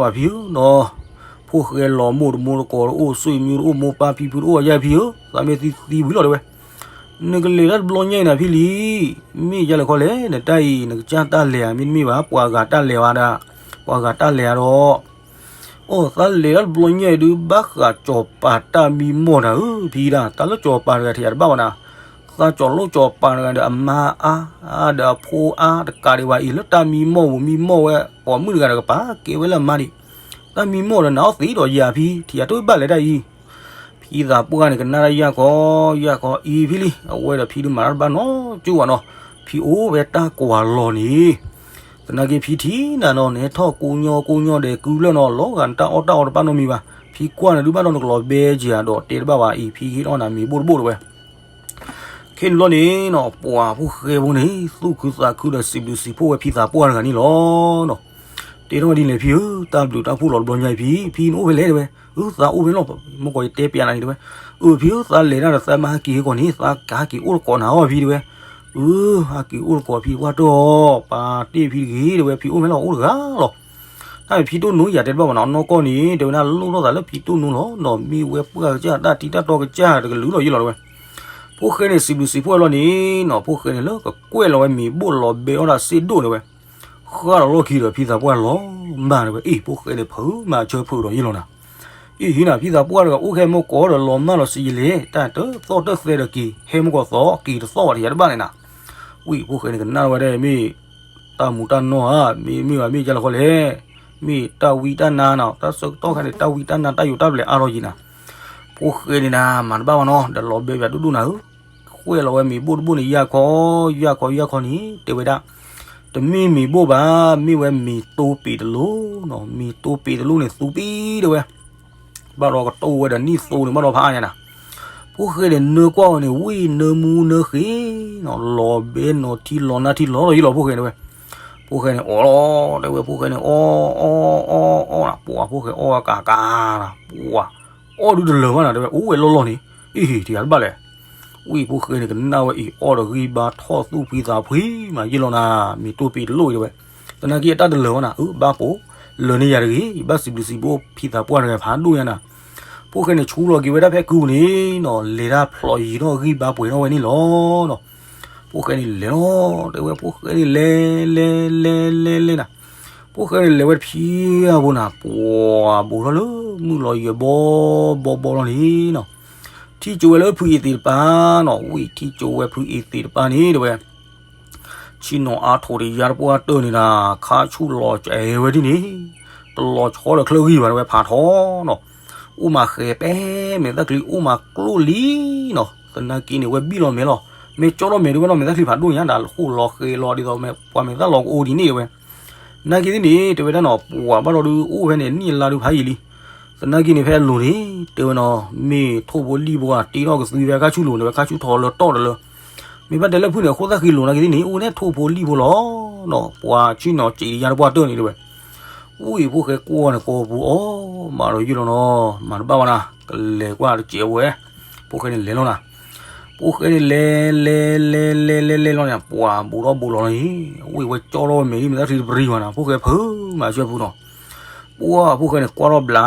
်ဖံဧၢနီၤ ဖိၣ်ဃဲလီၤမိၢ်တမိၢ်တကိးတအိၣ် စိၣ်အမံတအိၣ် မိၢ်ပၢ်ဖံဖုတအိၣ်ယါဖံဧၢ သးမ့ၢ်သံသံဝံၤလီၤတဲဝဲ နကလဲၤတၢ်တဘျီညါအံၤနဖံလံ မ့ၢ်ယါလဲၣ်ခီလဲၣ် နတၢ်အံၤ နကစၢ်တၢ်လဲၤဧါ မ့တမ့ၢ်ဘၣ် ပှၤဂၤတၢ်လဲၤဝဲဒၣ် ပှၤဂၤတၢ်လဲၤဧါဒီး အိၣ်သးလဲၤတၢ်တဘျီညါအံၤဒုး ဘၣ်ဃးစီၤပၤတၢ်မံမီၢ်တၢ်ဧၢ ဖံဒၣ် တၢ်လၢစီၤပၤတဂၤထံၣ်ယၤတဘၣ်ဘၣ်နၤ သးကၠီၤလိၣ်စီၤပၤတဂၤဒီးအမါအါ ဒီးအဖိအါတကးဒံးဘၣ်အံၤ လၢတၢ်မံမီၢ်ပူၤမံမီၢ်ဝဲ ပိာ်မုၣ်တဂၤဒီးကပာ်ကဲဝဲလၢအမါဒံး တၢ်မံမီၢ်ဒီးနၤအီၣ်သံဒီးယၤဖံ ထံၣ်ယၤတဘၣ်လဲၤတၢ်အံၤ ဖံသးပှၢ်န့ၣ် ကနၣ်တၢ်ယၢ်ခီ ယၢ်ခီအံၤဖံလံ အဝဲဒီးဖံဒုးမၤတၢ်တဘၣ်နီတကၠိဘၣ်နီၤ ဖံအိၣ်ဖဲတၢ်ကွၢ်လီၤန့ၣ် သနာ်က့ဖံထံၣ်နၤနီၤ နဟဲထီၣ်ကိညီကိညီဒီးကုလၢာ်နီၤ လီၤဂာ်နတၢ်အီၣ်တၢ်အီတဘၣ်နီတမံၤဘၣ် ဖံကွၢ်နၤဒုးဘၣ်ဒီးနကလီၤဘဲက့ၤဧါဒီးတဲတဘၣ်ဘၣ်အံၤ ဖံဟ့ၣ်ထီၣ်နၤမ့ၤဘိၣ်တဘိၣ်တဲဝဲ ခဲန့ၣ်ဘျီန့ၣ်နီၤ ပှၤဖိၣ်ဃဲဖိန့ၣ် သူၣ်ခုသးခုဒီးစံးဘျုးစံးဖှိၣ်ဝဲဖံသးပှၢ်တဂၤန့ၣ်လီၤနီၤ တဲထီၣ်ဒ်လဲၣ်ဖံဧၢ တၢ်ဘျုးတၢ်ဖှိၣ်လီၤတဘျီညါအံၤဖံ ဖံနအိၣ်ဖဲလဲၣ်တဲဝဲ အၢ သးအိၣ်ဖဲလီၤ မ့ၢ်ကီးယတဲပျးနၤန့ၣ်တဲဝဲ အၢ ဖံဧၢ သးလဲၤတၢ်ဒီးသးမၤဟးက့ၤဟဲကီးန့ၣ် သးကဟးက့ၤအိၣ်တကိးနၤအီၤဖံတဲဝဲ အၢ ဟးက့ၤအိၣ်တကိးဖံတဝၢ်တၢ်အီၤ ပာ်တ့ၢ်ဖံတဂ့ၤတဲဝဲ ဖံအိၣ်ဖဲလီၤအိၣ်တဂၤလီၤ တၢ်ဖံတိၢ်နိယၤတဲတဘၣ်ဘၣ်နီၤ နီၢ်ကီၢ်န့ၣ် တဲဝဲဒၣ်လိၣ်ထီၣ်သးလၢဖံတိၢ်နိလီၤနီၤ မ့ၢ်ဝဲပှၢ်ကစၢ်တၢ်ထံတၢ်တီကစၢ်တကလုာ်လီၤယ့ၢ်လီၤတဲဝဲ ဖိၣ်ဃဲန့ၣ် စံးဘျုးစံးဖှိၣ်ဝဲလီၤန့ၣ်နီၤ ဖိၣ်ဃဲန့ၣ်လၢကကွဲၢ်လီၤဝဲမ့ၤဘိၣ်လီၤဘဲအီၣ်တၢ်စ့ဒိၣ်န့ၣ်ဝဲ ဃၣ်လီၤလီၢ်ခံဒီးဖံသးပှၢ်လီၤမၢ်န့ၣ်ဝဲ အ့ၣ် ဖိၣ်ဃဲန့ၣ် ဖုးမၤဆၢဖုးဒီးယ့ၢ်လီၤနၤ အ့ၣ် ဟံးနၤ ဖံသးပှၢ်တဂၤအိၣ်ခဲမုၢ်ကီးဒီးလီၤမၢ်လီၤစံးယလဲၣ် တၢ်တသီၣ်တသဲဒီးက့ၤ ဟဲမုၢ်ကီးသီ က့ၤတသီၣ်ဘၣ်တယၤတဘၣ်န့ၣ်နၤ ဝံၣ် ဖိၣ်ဃဲန့ၣ် ကနၣ်ဝဲဒၣ်မ့ၢ် တၢ်မူၤတၢ်နီၢ်ဧါ မ့တမ့ၢ်ဘၣ်မ့ၢ်ယါလီၤခီလဲၣ် မ့ၢ်တၢ်ဝံတၢ်နါနီၤ တၢ်ဆၢကတီၢ်ခါန့ၣ် တၢ်ဝံတၢ်နါတၢ်ယိးတၢ်ဘျဲးအါထီၣ်ယံၤနၤ ဖိၣ်ဃဲန့ၣ်နၤ မၤတဘၣ်ဘၣ်နီၤ ဒီးလီၤဘဲပၠးဒိၣ်ဒိၣ်နၤဧၢ ကွဲၢ်လီၤဝဲမ့ၤဘိၣ်တဘိၣ်န့ၣ် ယၢ်ခီ ယၢ်ခီ ယၢ်ခီန့ၣ် တဲဝဲဒၣ် တမ့ၢ်မ့ၤဘိၣ်ဘၣ် မ့ၢ်ဝဲမ့ၤတိပ့ၤတလိၣ်နီၤ မ့ၤတိပ့ၤတလိၣ်န့ၣ် သူပံၤတဲဝဲ ဘၣ်ဒီးကတိၢ်ဝဲဒီးနံၣ်သိန့ၣ် ဘၣ်ဒီးဖးအါညါနၤ ဖိၣ်ဃဲန့ၣ် နၢကွၢ်ဝဲန့ၣ် ဝံၣ်နၢမူနၢဃ့နီၤ လီၤဘဲနီၤထံလီၤနါထံလီၤဒီးယ့ၢ်လီၤဖိၣ်ဃဲန့ၣ်ဝဲ ဖိၣ်ဃဲန့ၣ် အီၣ်လီၤ တဲဝဲဖိၣ်ဃဲန့ၣ် အီၣ် အီၣ် အီၣ် အီၣ် ပှၤဖိၣ်ဃဲအီၣ်ဝဲကးကးနၤ ပှၤ အီၣ်ဒုးတလၢာ်ဘၣ်နၤ တဲဝဲ အိၣ်ဝဲလီၢ်လီၢ်န့ၣ် အ့ၣ် တယၤတဘၣ်လဲၣ် ဝံၣ်ဖိၣ်ဃဲန့ၣ် ကနၣ်ဝဲအံၤ အီၣ်ဒီးဂံၢ်ဘါထီၣ်သူၣ်ဖှံသးဖှံမး ယ့ၢ်လီၤနၤ မ့ၢ်တိပ့ၤတလိၣ်တဲဝဲ သနာ်က့အတၢ်တလၢာ်ဘၣ်နၤ အၢ ဘၣ်ပိာ် လၢာ်န့ၢ်ယၤတဂ့ၤ ယဘၣ်စံးဘျုးစံးဖှိၣ်ဖံသးပှၢ်တဂၤဖးဒိၣ်ညါနၤ ဖိၣ်ဃဲန့ၣ် ဆူလီၤက့ၤဝဲဒၣ်ဖဲကုပူၤန့ၣ်နီၤ လဲၤတၢ်ဖျိးယံၤထီၣ်ဂံၢ်ဘါပှဲၤထီၣ်ဝဲန့ၣ်လီၤနီၤ ဖိၣ်ဃဲန့ၣ်လဲၤလီၤ တဲဝဲဖိၣ်ဃဲန့ၣ်လဲၤ လဲၤ လဲၤ လဲၤ လဲၤနၤ ဖိၣ်ဃဲန့ၣ်လဲၤဝဲတဖံအပူၤနၤ ပှၤဘူးထီၣ်လၢမုၢ်လီၤယဲၤဘီဘီဘီလီၤန့ၣ်နီၤ ထံၣ်ကၠိဝဲလၢဖုအ့သ့းတပၤနီၤ ဝံၣ်ထံၣ်ကၠိဝဲဖုအ့သ့းတပၤန့ၣ်တဲဝဲ ဆ့ၣ်နီၤအါထိးတယါတပှၢ်တၢၢ်န့ၣ်နၤ ခါဆူၣ်လီၤကအဲဝဲဒ်န့ၣ် တလီၤဆီဒီးချၢဂံၢ်ဘၣ်တဲဝဲဖးထီနီၤ အိၣ်မးဃဲၤပဲ မဲာ်သၣ်ချံအိၣ်မးကျိၣ်လံနီၤ သနာ်က့န့ၣ် ဝဲဘံၣ်လီၤမဲာ်လီၤ မ့ၢ်ကၠီထီၣ်မဲာ်ဒုးဝဲနီၤ မဲာ်သၣ်ချံဖးဒိၣ်ညါဒၣ် ဃိၣ်လီၤဃဲၤလီၤဒ်သိးပှၤမဲာ်သၣ်လီၤကအိၣ်ဒ်န့ၣ်တဲဝဲ နာ်က့သ့ၣ်န့ၣ် တဲဝဲဒၣ်နီၤ ပှၤဘၣ်ဒီးဒုးအိၣ်ဖဲန့ၣ် နံၣ်အလါဒုးဖးယံာ်လံ သနာ်က့န့ၣ် ဖဲအလိၤန့ၣ် တဲဝဲနီၤ မ့ၢ်ထိၣ်ဖိလံၣ်ဖိဧါ တ့ထီၣ်ကသွံဖဲခါဆူၣ်လိၤန့ၣ် ဝဲခါဆူၣ်ထီၣ်လၢတီၢ်တလၢ မ့ၢ်ဘၣ်တဲလၢဖုၣ်န့ၣ် အဃိသၣ်ဃံလိၤနာ်က့သ့ၣ်န့ၣ် အိၣ်န့ၣ်ထိၣ်ဖိလံၣ်ဖိလီၤ နီၤ ပှၤဆ့ၣ်နီၤစံးတယါတပှၢ်တၢၢ်န့ၣ်တဲဝဲ, ဝံၣ်ဖိၣ်ဃဲကွၢ်န့ၣ် ကိာ်ပူၤအီၣ်မးဒီးယုၢ်လီၤနီၤ, မၤတဘၣ်ဘၣ်နၤ, ကလဲၤကွၢ်တစဲးဝဲ, ဖိၣ်ဃဲန့ၣ်လဲၤလီၤနၤ, ဖိၣ်ဃဲန့ၣ်လဲၤ လဲၤ လဲၤ လဲၤ လဲၤ လဲၤလီၤန့ၣ် ပှၤဘူးထီၣ်ဘူးလီၤလီၤအံၤ, ဝံၣ်ဝဲကၠီထီၣ်ဝဲမဲာ်ဒ်မ့ၢ်တၢ်ထံတပရံၤဘၣ်နၤ, ဖိၣ်ဃဲဖုးမၤဆၢဖုးနီၤ, ပှၢ်ဖိၣ်ဃဲန့ၣ်ကွၢ်ထီၣ်ဘျ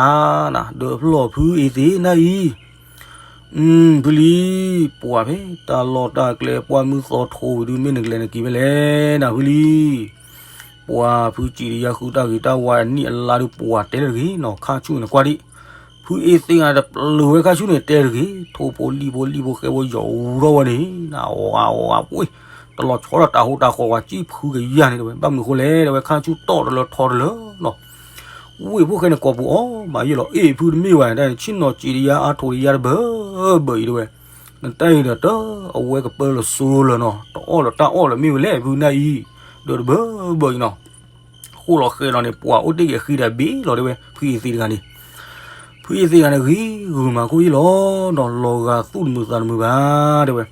းနၤ, ဒီးဖျီၣ်ဖုအ့သ့ၣ်နၢ်အံၤ ဖုလံ, ပှၤဖဲတၢ်လီၢ်တၢ်ကျဲပှၢ်မုၢ်သီထိဝံၤဒုး မ့ၢ်နကလဲၤနက့ၤဖဲလဲၣ် နၤဖုလံ, ပှၤဖုစံးတယါဃုတၢ်ဂ့ၤတၢ်ဝါအနံၣ်အလါဒုး ပှၤတဲလၢတဂ့ၤနီၤ, ခါဆူၣ်န့ၣ်ကွၢ်ဒံး, ဖုအ့သ့ၣ်ဂၤတပျုာ်ဝဲခါဆူၣ်န့ၣ်တဲတဂ့ၤ, ထိၣ်ဖိလံၣ်ဖိလံၣ်ဖိဃဲဖိယီၤအူထီၣ်ဝဲန့ၣ် နအီၣ်ဂၤအီၣ်ဂၤပှ့ၤ, တလီၤဆီဒီးတၢ်ဟူးတၢ်ဃီၤဝဲ စံၣ်ဖုကယၢ်န့ၣ်တဲဝဲ, ဘၣ်မနုၤဃိလဲၣ်တဲဝဲ ခါဆူၣ်တီၢ်တလၢထီတလၢနီၤ ဝံၣ်ဖိၣ်ဃဲန့ၣ် ကိာ်ပူၤအီၣ်မးယုၢ်လီၤ, အ့ၣ်ဖုတမ့ၢ်ဘၣ်, တၢ်ဆ့ၣ်နီၤစံးတယါအါထိးတယါတဘၢဘၢအံၤတဲဝဲ, နတၢ်အံၤဒီးတၢ်အဝဲကပၢလၢစိလၢၤနီၤ, တအီၣ်လၢတၢ်အီၣ်လၢၤမ့ၢ်ဝဲလဲၣ် ဖုနၢ်အံၤ, ဒီးတဘၢဘၢအံၤနီၤ, ဃိၣ်လီၤဃဲလီၤန့ၣ် ပှၤအိၣ်တ့ၢ်က့ၤဃံဒီးဘ့ၣ်လီၤတဲဝဲ, ဖုအ့သ့ၣ်တဂၤန့ၣ် ဖုအ့သ့ၣ်တဂၤန့ၣ် ဂ့ၤဂုာ်မၤခိၣ်ယုၢ်လီၤနီၤ, လီၤဂာ်သူၣ်တမုာ်သးတမုာ်ဘၣ်တဲဝဲ,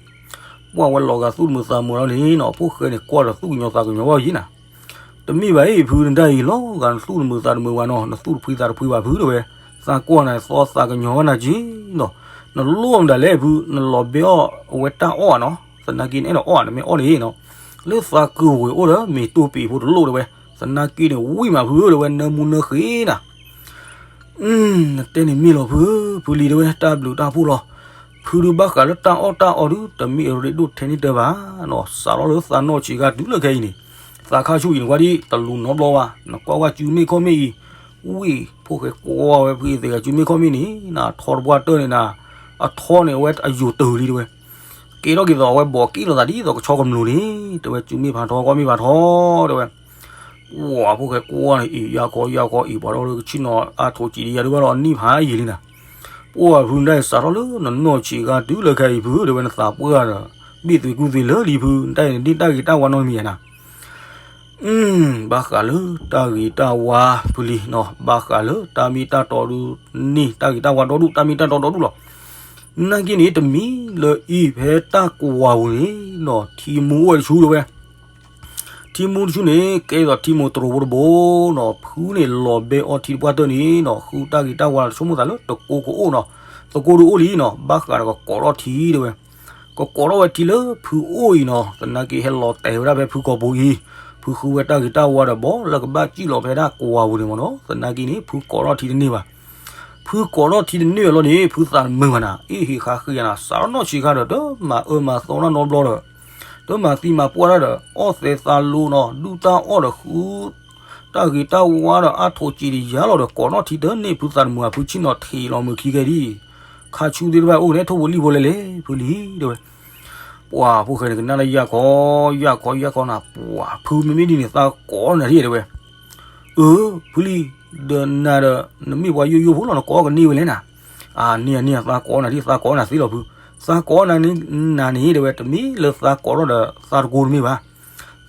ပှၢ်ဝဲလီၤဂာ်သူၣ်တမုာ်သးတမုာ်လီၤန့ၣ်နီၤ, ဖိၣ်ဃဲန့ၣ်ကွၢ်ဒီးသူၣ်ကညီၤသးကညီၤဘၣ်ယံၤနၤ တမ့ၢ်ဘၣ်အံၤဖု နတၢ်အံၤလီၤဂာ်နသူၣ်တမုာ်သးတမုာ်ဘၣ်နီၤ, နသူၣ်တဖှံသးတဖှံဘၣ်ဖုတဲဝဲ, သးကွၢ်နၤသီသးကညီၤဘၣ်နၤက့ၤနီၤ, နလိၣ်မတၤလဲၣ်ဖု နလီၤဘဲအီၣ်အဝဲတၢ်အီၣ်နီၤ, သနာ်က့နအဲၣ်ဒိးအီၣ်နမ့ၢ်အီၣ်န့ၣ်နီၤ, လၢသးကဝဲၤအိၣ်ဒီးမ့ၤတိၢ်ပ့ၤဖိတလိၣ်တဲဝဲ, သနာ်က့န့ၣ်ဝံၣ်မးဖုတဲဝဲ နၢမူနၢဃ့နၤ နတဲန့ၣ်မ့ၢ်လီၤဖု, ဖုလံတဲဝဲ တၢ်ဘျုးတၢ်ဖှိၣ်လီၤ, ဖုဒုးဘၣ်ဃးလၢတၢ်အီၣ်တၢ်အီဒုး တမ့ၢ်အရ့ဒိၣ်ထဲန့ၣ်တၢ်ဘၣ်နီၤ, စးထီၣ်လၢသးနီၢ်ဆံးခါတုၤလၢခဲအံၤန့ၣ်, သးခါဆူၣ်အံၤနကွၢ်ဒ်တလူၤနီတဘျီဘၣ်, နကွၢ်ကွၢ်စုမ့ၣ်ခီၣ်မ့ၣ်အံၤ, ဝံၣ်ဖိၣ်ဃဲကွၢ်ဝဲဖုအ့သ့ၣ်ဂၤစုမ့ၣ်ခီၣ်မ့ၣ်န့ၣ်, နထီတပှၢ်တၢၢ်န့ၣ်နၤ, အထီန့ၣ်အဝဲအယိာ်တၢၢ်လံတဲဝဲ, ကဲထီၣ်က့ၤသိးအဝဲဘီးက့ၣ်လိာ်သးဒ်သိးကဆီကမျူၤန့ၣ်, တဲဝဲစုမ့ၣ်ဖးထီကီၢ်မ့ၣ်ဖးထီတဲဝဲ ပှၢ်ဖိၣ်ဃဲကွၢ်န့ၣ် အ့ၣ်ယၢ်ခီယၢ်ခီအ့ၣ်ပှၤဒီးကဆ့ၣ်နီၤအါထိးစံးတယါဒုးဘၣ်ဒီးအနံၣ်ဖးယံာ်လံနၤ, ပှၢ်ဖုနတၢ်အံၤစးထီၣ်လၢနနီၢ်ဆံးခါတုၤလၢခဲအံၤဖုတဲဝဲ နသးပှၢ်ဒီး ဘ့ၣ်သွံကူၣ်သွံလၢလံဖု နတၢ်အံၤန့ၣ်ဒ်တၢ်ဂ့ၤတၢ်ဝါနီတမံၤဧါနၤ ဘၣ်ဃးလၢတၢ်ဂ့ၤတၢ်ဝါဖုလံနီၤ, ဘၣ်ဃးလၢတၢ်မ့ၢ်တၢ်တီဒုးန့ၣ် တၢ်ဂ့ၤတၢ်ဝါဒီဒူၣ် တၢ်မ့ၢ်တၢ်တီဒီဒူၣ်လီၤ. နာ်က့န့ၣ် တမံၤလၢအံၤဖဲတၢ်ကွၢ်ပူၤန့ၣ်နီၤ ထံမူအိၣ်ဝဲတဆူတဲဝဲ, ထံမူတဆူန့ၣ် ကဲဒ်သိးထံမိၢ်တရိးဖိတဘိနီၤ, ဖုန့ၣ်လီၤဘဲအီထံတပှၢ်တၢၢ်န့ၣ်နီၤ ဃုတၢ်ဂ့ၤတၢ်ဝါလီၤ တဆိကမိၣ်သးလၢတကိးကအိၣ်နီၤ, သကိးဒုးအိၣ်လံနီၤ, ဘၣ်ဃးဒီးကကိးထီၣ်ထံတဲဝဲ ကကိးထီၣ်ဝဲထံလၢဖုအိၣ်အံၤနီၤ, သနာ်က့ဟဲလီၤတဲာ်ဝဲဒၣ်ဖဲဖုကိာ်ပူၤအံၤ, ဖုဃုဝဲတၢ်ဂ့ၤတၢ်ဝါဒီးဘီလၢကဘၣ်စံၣ်လီၤဖဲဒၣ်ကွၢ်ပူၤန့ၣ်မ့ၢ်နီၤ, သနာ်က့န့ၣ် ဖုကိးထီၣ်ထံတန့ၢ်ဘၣ်. ဖုကိးထီၣ်ထံတန့ၢ်အလီၢ်န့ၣ် ဖုသးတမုာ်ဘၣ်နၤ, အ့ၣ်ဟ့ၣ်ဃါဃ့ယၤနၤ, စးထီၣ်နီၢ်ဆံးခါဒီး တမၤအၢမၤသီတၢ်နီတဘျီဒီး တမၤသံမၤပှၢ်တၢ်ဒီး အီၣ်သဲးသးလိနီၤ, ဒူၣ်တၢ်အီၣ်ဒီးဃု တၢ်ဂ့ၤတၢ်ဝါဒီးအါထိးစံးတယါလီၤဒီး ကိးထီၣ်ထံတန့ၢ် ဖုသးတမုာ်ဘၣ် ဖုဆ့ၣ်နီၤထံးလီၤမုာ်ခံကဲဒ် ခါဆူသ့ၣ်တဖၣ်အိၣ်န့ၣ် ထိၣ်ဖိလံၣ်ဖိလဲၣ်လဲၣ် ဖုလံတဲဝဲ. ပှၢ်ဖိၣ်ဃဲန့ၣ် ကနၣ်လၢယၢ်ခီ ယၢ်ခီ ယၢ်ခီနၤ, ပှၢ်ဖုမ့မ့ၢ်ဒ်န့ၣ် သးကိးနၤဒ်တဲဝဲ. အၢ ဖုလံ, ဒီးနၤဒီး နမ့ၢ်ပှၤယိယိဖိလီၤ နကိးကန့ၢ်ဝဲလဲၣ်နၤ. အန့ၣ်အန့ၣ် သးကိးနၤဒ် သးကိးနၤသ့လီၤဖု, သးကိးနၤန့ၣ်န့ၣ်တဲဝဲ တမ့ၢ်လၢသးကိးထီၣ်ဒီးသးတကိးတမ့ၢ်ဘၣ်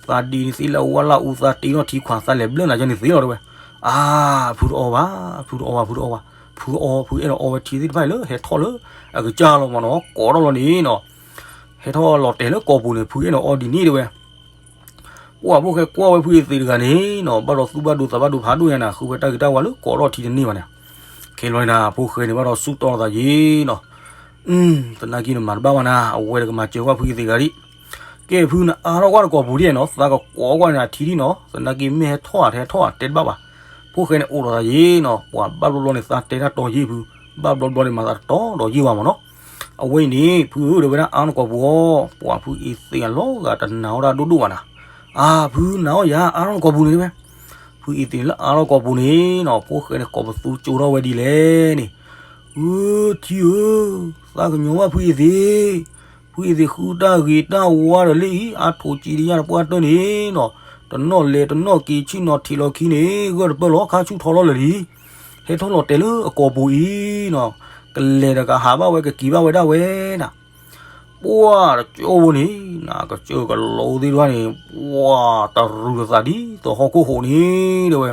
သးဒ်န့ၣ်သ့လၢအဝါလၢအူသးတ့ထီၣ်ထံခွါ သးလဲၤဘျၢနၤယဲန့ၣ်သ့လီၤတဲဝဲ. အါ ဖုတအီဘၣ် ဖုတအီဘၣ် ဖုတအီဘၣ် ဖုအီ ဖုအဲၣ်ဒိးအီဝဲထံသ့ၣ်တဖၣ်အံၤလၢဟဲထီၣ်လၢအကစၢ်လီၤမ့ၢ်နီၤ ကိးထီၣ်လီၤန့ၣ်နီၤ ဟဲထီၣ်လီၤတဲာ်လၢကိာ်ပူၤန့ၣ် ဖုအဲၣ်ဒိးအီဒ်န့ၣ်တဲဝဲ. ပှၢ်ဖိၣ်ဃဲကွၢ်ဝဲဖုအ့သ့ၣ်တဂၤန့ၣ်နီၤ ဘၣ်ဒီးသူၣ်ဘၣ်ဒိသးဘၣ်ဒိဖးဒိၣ်ညါနၤ ဃုဝဲတၢ်ဂ့ၤတၢ်ဝါလၢကိးထီၣ်ထံတန့ၢ်ဘၣ်န့ၣ်. ခဲလီၤန့ၣ်နၤ ဖိၣ်ဃဲန့ၣ်ဘၣ်ဒီးဆူၣ်တီသးယ့နီၤ သနာ်က့နမၤတဘၣ်ဘၣ်နၤ အဝဲတကမၤစၢၤကွၢ်ဖုအ့သ့ၣ်တဂၤဒံး. ကဲဖုနအါထီၣ်ကွၢ်တကိာ်ပူၤဒ်နီၤ သးကကိးကွၢ်န့ၣ်အထံဒ်နီၤ သနာ်က့မ့ၢ်ဟဲထီၣ်ဧါ တဟဲထီၣ်ဧါ တဲတဘၣ်ဘၣ်. ဖိၣ်ဃဲန့ၣ်အိၣ်ဒီးသးယ့နီၤ ပှၤဘၣ်ဘျီဘျီန့ၣ် သးတဲတၢ်တီယ့ၢ်ဖု ဘၣ်ဘျီဘျီန့ၣ် မၤသးတတီဒီးယ့ၢ်ဝဲမ့ၢ်နီၤ. အဝဲအံၤန့ၣ် ဖုဧၢ တဲဝဲဒၣ်အါထီၣ်ကိာ်ပူၤအီၤ ပှၤဖုအ့သ့ၣ်အလီၤဂာ်တနာ်အီၣ်တၢ်ဒိၣ်ဒိၣ်ဘၣ်နၤ. အါ ဖုနာ်အီၣ်ယၤ အါထီၣ်ကိာ်ပူၤန့ၣ်တဲဝဲ. ဖုအ့သ့ၣ်န့ၣ်လၢအါထီၣ်ကိာ်ပူၤန့ၣ်နီၤ ဖိၣ်ဃဲန့ၣ်ကိးပသူကၠိထီၣ်ဝဲဒ်လဲၣ်န့ၣ် အၢ ထံဧၢ, သးကညီၤဘၣ်ဖုအ့သ့ၣ်, ဖုအ့သ့ၣ်ဃုတၢ်ဂ့ၤတၢ်ဝါဒီးလၢအံၤ အါထိးစံးတယါတပှၢ်တၢၢ်န့ၣ်နီၤ, တနီၣ်လဲၤတနီၣ်က့ၤ ဆ့ၣ်နီၤထံးလီၤခံန့ၣ် ဂၢၢ်တပၢၢ်လီၤ ခါဆူၣ်ထီလီၤလၢာ်လံ. ဟဲထီၣ်လီၤတဲာ်လၢအကိာ်ပူၤအံၤနီၤ, ကလဲၤဒီးကဟးဘၣ်ဝဲ ကက့ၤဘၣ်ဝဲဒၣ်ဝဲဒၣ် ပှၢ်တကၠိဖိန့ၣ် နကစၢၢ်ကလိသ့ၣ်တဖၣ်န့ၣ် ပှၢ်တရူးသးဒ်သိးဟီၣ်ခိၣ်ဟူးန့ၣ် တဲဝဲ,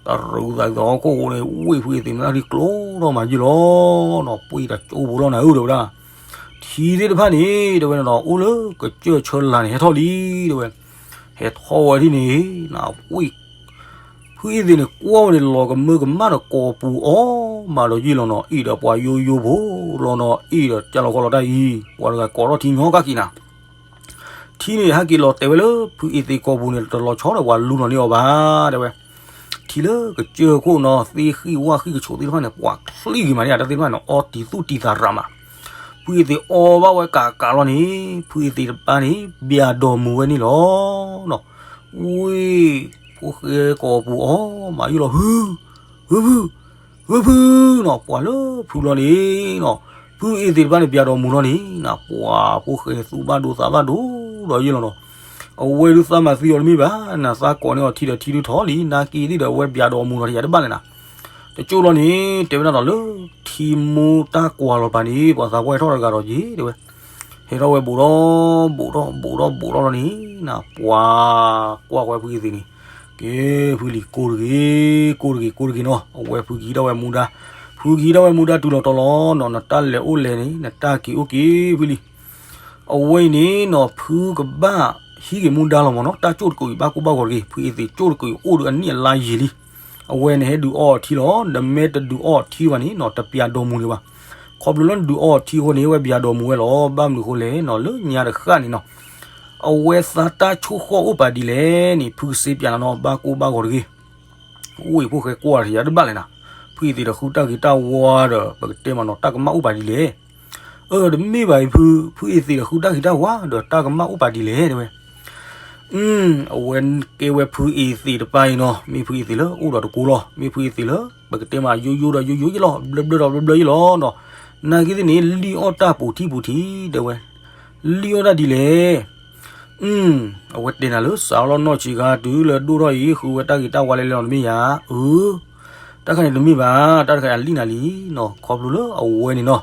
တရူးသးဒ်သိးဟီၣ်ခိၣ်ဟူးန့ၣ် ဝ့ၢ်ဖုအ့သ့ၣ်မတၤဒ်ကျိထီၣ်မးယုၢ်လီၤနီၤ, ပှၢ်တကၠိဖိလီၤနၤဧၢ တဲဝဲဒၣ်. ထံသ့ၣ်တဖၣ်န့ၣ် တဲဝဲန့ၣ်ဒီး အိၣ်လၢကစၢၢ်ဆၢလာ်န့ၣ် ဟဲထီၣ်လံ တဲဝဲ. ဟဲထီၣ်ဝဲဒ်န့ၣ် နဝံၣ် ဖုအ့သ့ၣ်န့ၣ် ကွၢ်ဝဲန့ၣ် လီၤကမၢကမၣ်ဒီး ကိာ်ပူၤအီၣ်မးဒီးယ့ၢ်လီၤနီၤ, အ့ၣ်ဒီးပှၤယိယိဖိလီၤနီၤ, အ့ၣ်ဒီးကၢ်လီၤကီလီၤတၢ်အံၤ, ပှၤတဂၤကိးထီၣ်ထံညီကၣ်က့ၤနၤ. ထံန့ၣ် ဟဲက့ၤလီၤတဲာ်ဝဲလၢ ဖုအ့သ့ၣ်ကိာ်ပူၤန့ၣ် တလီၤဆီဒီးပှၤလူလီၤန့ၢ်အီၤဘၣ် တဲဝဲ. ထံလၢကစၢၢ်ခိၣ်နီၤ သ့ၣ်ဃံၣ်ဝၣ်ဃံၣ်ကဆိးသ့ၣ်တဖၣ်န့ၣ် ပှၤချံၣ်က့ၤမးန့ၣ် တၢ်သ့ၣ်တဖၣ်န့ၣ် အီတံၤသူၣ်တံၤသးရးမး. ဖုအ့သ့ၣ်အီဘၣ်ဝဲကးကးလီၤန့ၣ် ဖုအ့သ့ၣ်တပၢ်န့ၣ် ပျးဒီးမူၤဝဲန့ၣ်လီၤ. ဝံၣ် ဖိၣ်ဃဲကိာ်ပူၤအီၣ်မးယ့ၢ်လီၤ ဟု ဟုဖု ဟုဖုနီၤ, ပှၤလၢဖုလီၤန့ၣ်နီၤ, ဖုအ့သ့ၣ်တဖၣ်န့ၣ် ပျးဒီးမူၤလီၤန့ၣ်နၤ, ပှၤဖိၣ်ဃဲန့ၣ် သူၣ်ဘၣ်ဒိသးဘၣ်ဒိဒီးယ့ၢ်လီၤနီၤ. အဝဲဒုးသးမၤသံအီၤတမ့ၢ်ဘၣ်, နသးကိးန့ၢ်အီၤထံဒီးထံဒုးထီၣ်လံ, နာ်က့သ့ၣ်ဒီးအဝဲပျးဒီးမူၤလီၤတယၤတဘၣ်လဲၣ်နၤ. တကၠိလီၤန့ၣ် တဲဝဲဒၣ်ဒီးလၢ ထံမူတၢ်ကွၢ်လီၤပာ်န့ၣ် ပှၤသးပှၢ်ဟဲထီၣ်တဂၤဒီးယ့ၢ်တဲဝဲ, ဟဲထီၣ်ဝဲဘူးဒီး ဘူးဒီး ဘူးဒီး ဘူးဒီးလီၤန့ၣ်နၤ, ပှၤကွၢ်ဝဲဖုအ့သ့ၣ်န့ၣ် ကဲ ဖုလံၤကိၢ်တဂ့ၤ ကိၢ်တဂ့ၤ ကိၢ်တဂ့ၤနီၤ, အဝဲဖုကဟံးထီၣ်ဝဲမူဒါ, ဖုကဟံးထီၣ်ဝဲမူဒါတုၤလီၤတီၤလီၤနီၤ, နတၢ်လဲၤအိၣ်လဲၤန့ၣ် နတၢ်က့ၤအိၣ်က့ၤဖုလံၤ. အဝဲအံၤန့ၣ်နီၤ ဖုကဘၣ်ဟံးက့ၤမူဒါလီၤမးနီၤ, တၢ်ကၠိၣ်တကုးအံၤ ဘၣ်ကိၢ်ဘၣ်ဂီၤတဂ့ၤ, ဖုအ့သ့ၣ်ကၠိၣ်တကုးအံၤ အိၣ်ဒီးအနံၣ်အလါယံာ်လံ. အဝဲန့ၣ်ဟဲဒုးအီထံလီၤ, နမ့ၢ်တဒုးအီထံဘၣ်န့ၣ်နီၤ တပျးဒီးမူၤလၢၤဘၣ်. ခီဖျိလၢနဒုးအီထံအဃိန့ၣ် ဝဲပျးဒီးမူၤဝဲလီၤ, ဘၣ်မနုၤအဃိလဲၣ်နီၤ, လၢညါတဃၣ်န့ၣ်နီၤ အဝဲသးတၢ်ဆိၣ်ဃီၣ်အိၣ်ပာ်ဒ်လဲၣ်န့ၣ် ဖုကစ့ပျးနၤနီၤ, ဘၣ်ကိၢ်ဘၣ်ဂီၤတဂ့ၤ. အိၣ်အံၤဖိၣ်ဃဲကွၢ်တယၤတဘၣ်လဲၣ်နၤ, ဖုအ့သ့ၣ်ဒီးဃုတၢ်ဂ့ၤတၢ်ဝါဒီး ပကတဲမးနီၤ တၢ်ကမၣ်အိၣ်ပာ်ဒ်လဲၣ်. အၢ တမ့ၢ်ဘၣ်အံၤဖု, ဖုအ့သ့ၣ်ဒီးဃုတၢ်ဂ့ၤတၢ်ဝါဒီးတၢ်ကမၣ်အိၣ်ပာ်ဒ်လဲၣ်တဲဝဲ. အဝဲကဲဝဲဖုအ့သ့ၣ်တပၢ်အံၤနီၤ, မ့ၢ်ဖုအ့သ့ၣ်လၢအိၣ်ဒီးတကိးလီၤ, မ့ၢ်ဖုအ့သ့ၣ်လၢ ပကတဲမးယိယိဒီးယိယိယ့ၢ်လီၤ, ဘျၢဘျၢဒီးဘျၢဘျၢယ့ၢ်လီၤနီၤ. နာ်က့သ့ၣ်န့ၣ် လံၣ်အီၣ်တၢ်ပူၤထံပူၤထံးတဲဝဲ, လံၣ်အီၣ်တၢ်ဒ်လဲၣ်. အဝဲတဲနၤလၢစးထီၣ်လီၤနီၢ်ဆံးခါတုၤလၢဒိၣ်ထီၣ်အံၤ ဃုဝဲတၢ်ဂ့ၤတၢ်ဝါလဲၣ်လဲၣ်လီၤတမ့ၢ်ယၤ, အၢ တၢ်တခါန့ၣ်တမ့ၢ်ဘၣ်, တၢ်တခါအံၤလံၣ်နၤလံနီၤ, ခီဖျိလၢအဝဲန့ၣ်နီၤ,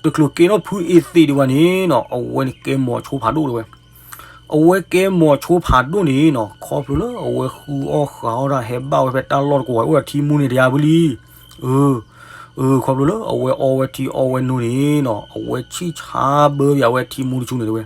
တချုးကဲထီၣ်ဖုအ့သ့ၣ်ဒံးဘၣ်န့ၣ်နီၤ အဝဲန့ၣ်ကဲမိၤဆိဖးဒိၣ်တဲဝဲ. အဝဲကဲမိၤဆိဖးဒိၣ်န့ၣ်နီၤ ခီဖျိလၢအဝဲဃုအီၣ်ဃုအီတၢ် ဟဲဘၣ်ဝဲဖဲတၢ်လီၢ်တကဝီၤ အိၣ်ဒီးထံမူန့ၣ်တယါဖုလံ. အၢ အၢ ခီဖျိလၢအဝဲအီဝဲထံအီဝဲနိန့ၣ်နီၤ အဝဲဆံၣ်ဆါဘၢပၠးဝဲထံမူတဆူန့ၣ်တဲဝဲ.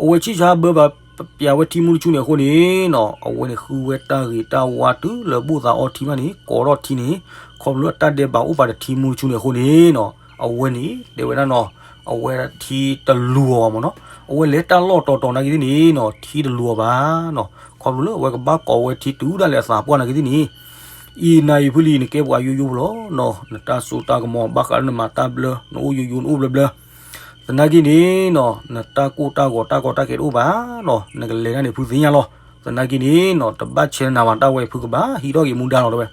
အဝဲဆံၣ်ဆါဘၢပၠးဝဲထံမူတဆူန့ၣ်အဃိန့ၣ်နီၤ အဝဲန့ၣ်ဃုဝဲတၢ်ဂ့ၤတၢ်ဝါတုၤလၢဘိၣ်သးအီထံဘၣ်န့ၣ် ကိးထီၣ်ထံန့ၣ် ခီဖျိလၢတၢ်ဒဲးဘးအိၣ်ပာ်ဒီးထံမူတဆူန့ၣ်အဃိန့ၣ်နီၤ အဝဲန့ၣ်တဲဝဲဒၣ်နီၤ အဝဲထံတလူၤအီၤဘၣ်မ့ၢ်နီၤ အဝဲလဲၤတၢ်လီၢ်တီၤတီၤနာ်က့သ့ၣ်န့ၣ်နီၤ ထံတလူၤအီၤဘၣ်နီၤ ခီဖျိလၢအဝဲကဘၣ်ကိးဝဲထံတုၤဒၣ်လဲာ်အသးပှၢ်နာ်က့သ့ၣ်န့ၣ် အံၤနၤအံၤဖုလံ နကဲပှၤယိယိဖိလီၤနီၤ နတၢ်စိတၢ်ကမီၤဘၣ်ဃးလၢနမၤတၢ်ဘျၢ နအိၣ်ယိယိနအိၣ်ဘျၢဘျၢ သနာ်က့န့ၣ်နီၤ နတၢ်ကိၢ်တၢ်ဂီၤတၢ်ကီတၢ်ခဲတအိၣ်ဘၣ်နီၤ နကလဲၤတၢ်န့ၣ်ဖုသ့ၣ်ညါလီၤ သနာ်က့န့ၣ်နီၤ တဘၣ်ဆဲးနၤဘၣ်တၢ်ဝဲဖုကဘၣ်ဟံးထီၣ်က့ၤမူဒါလီၤတဲဝဲ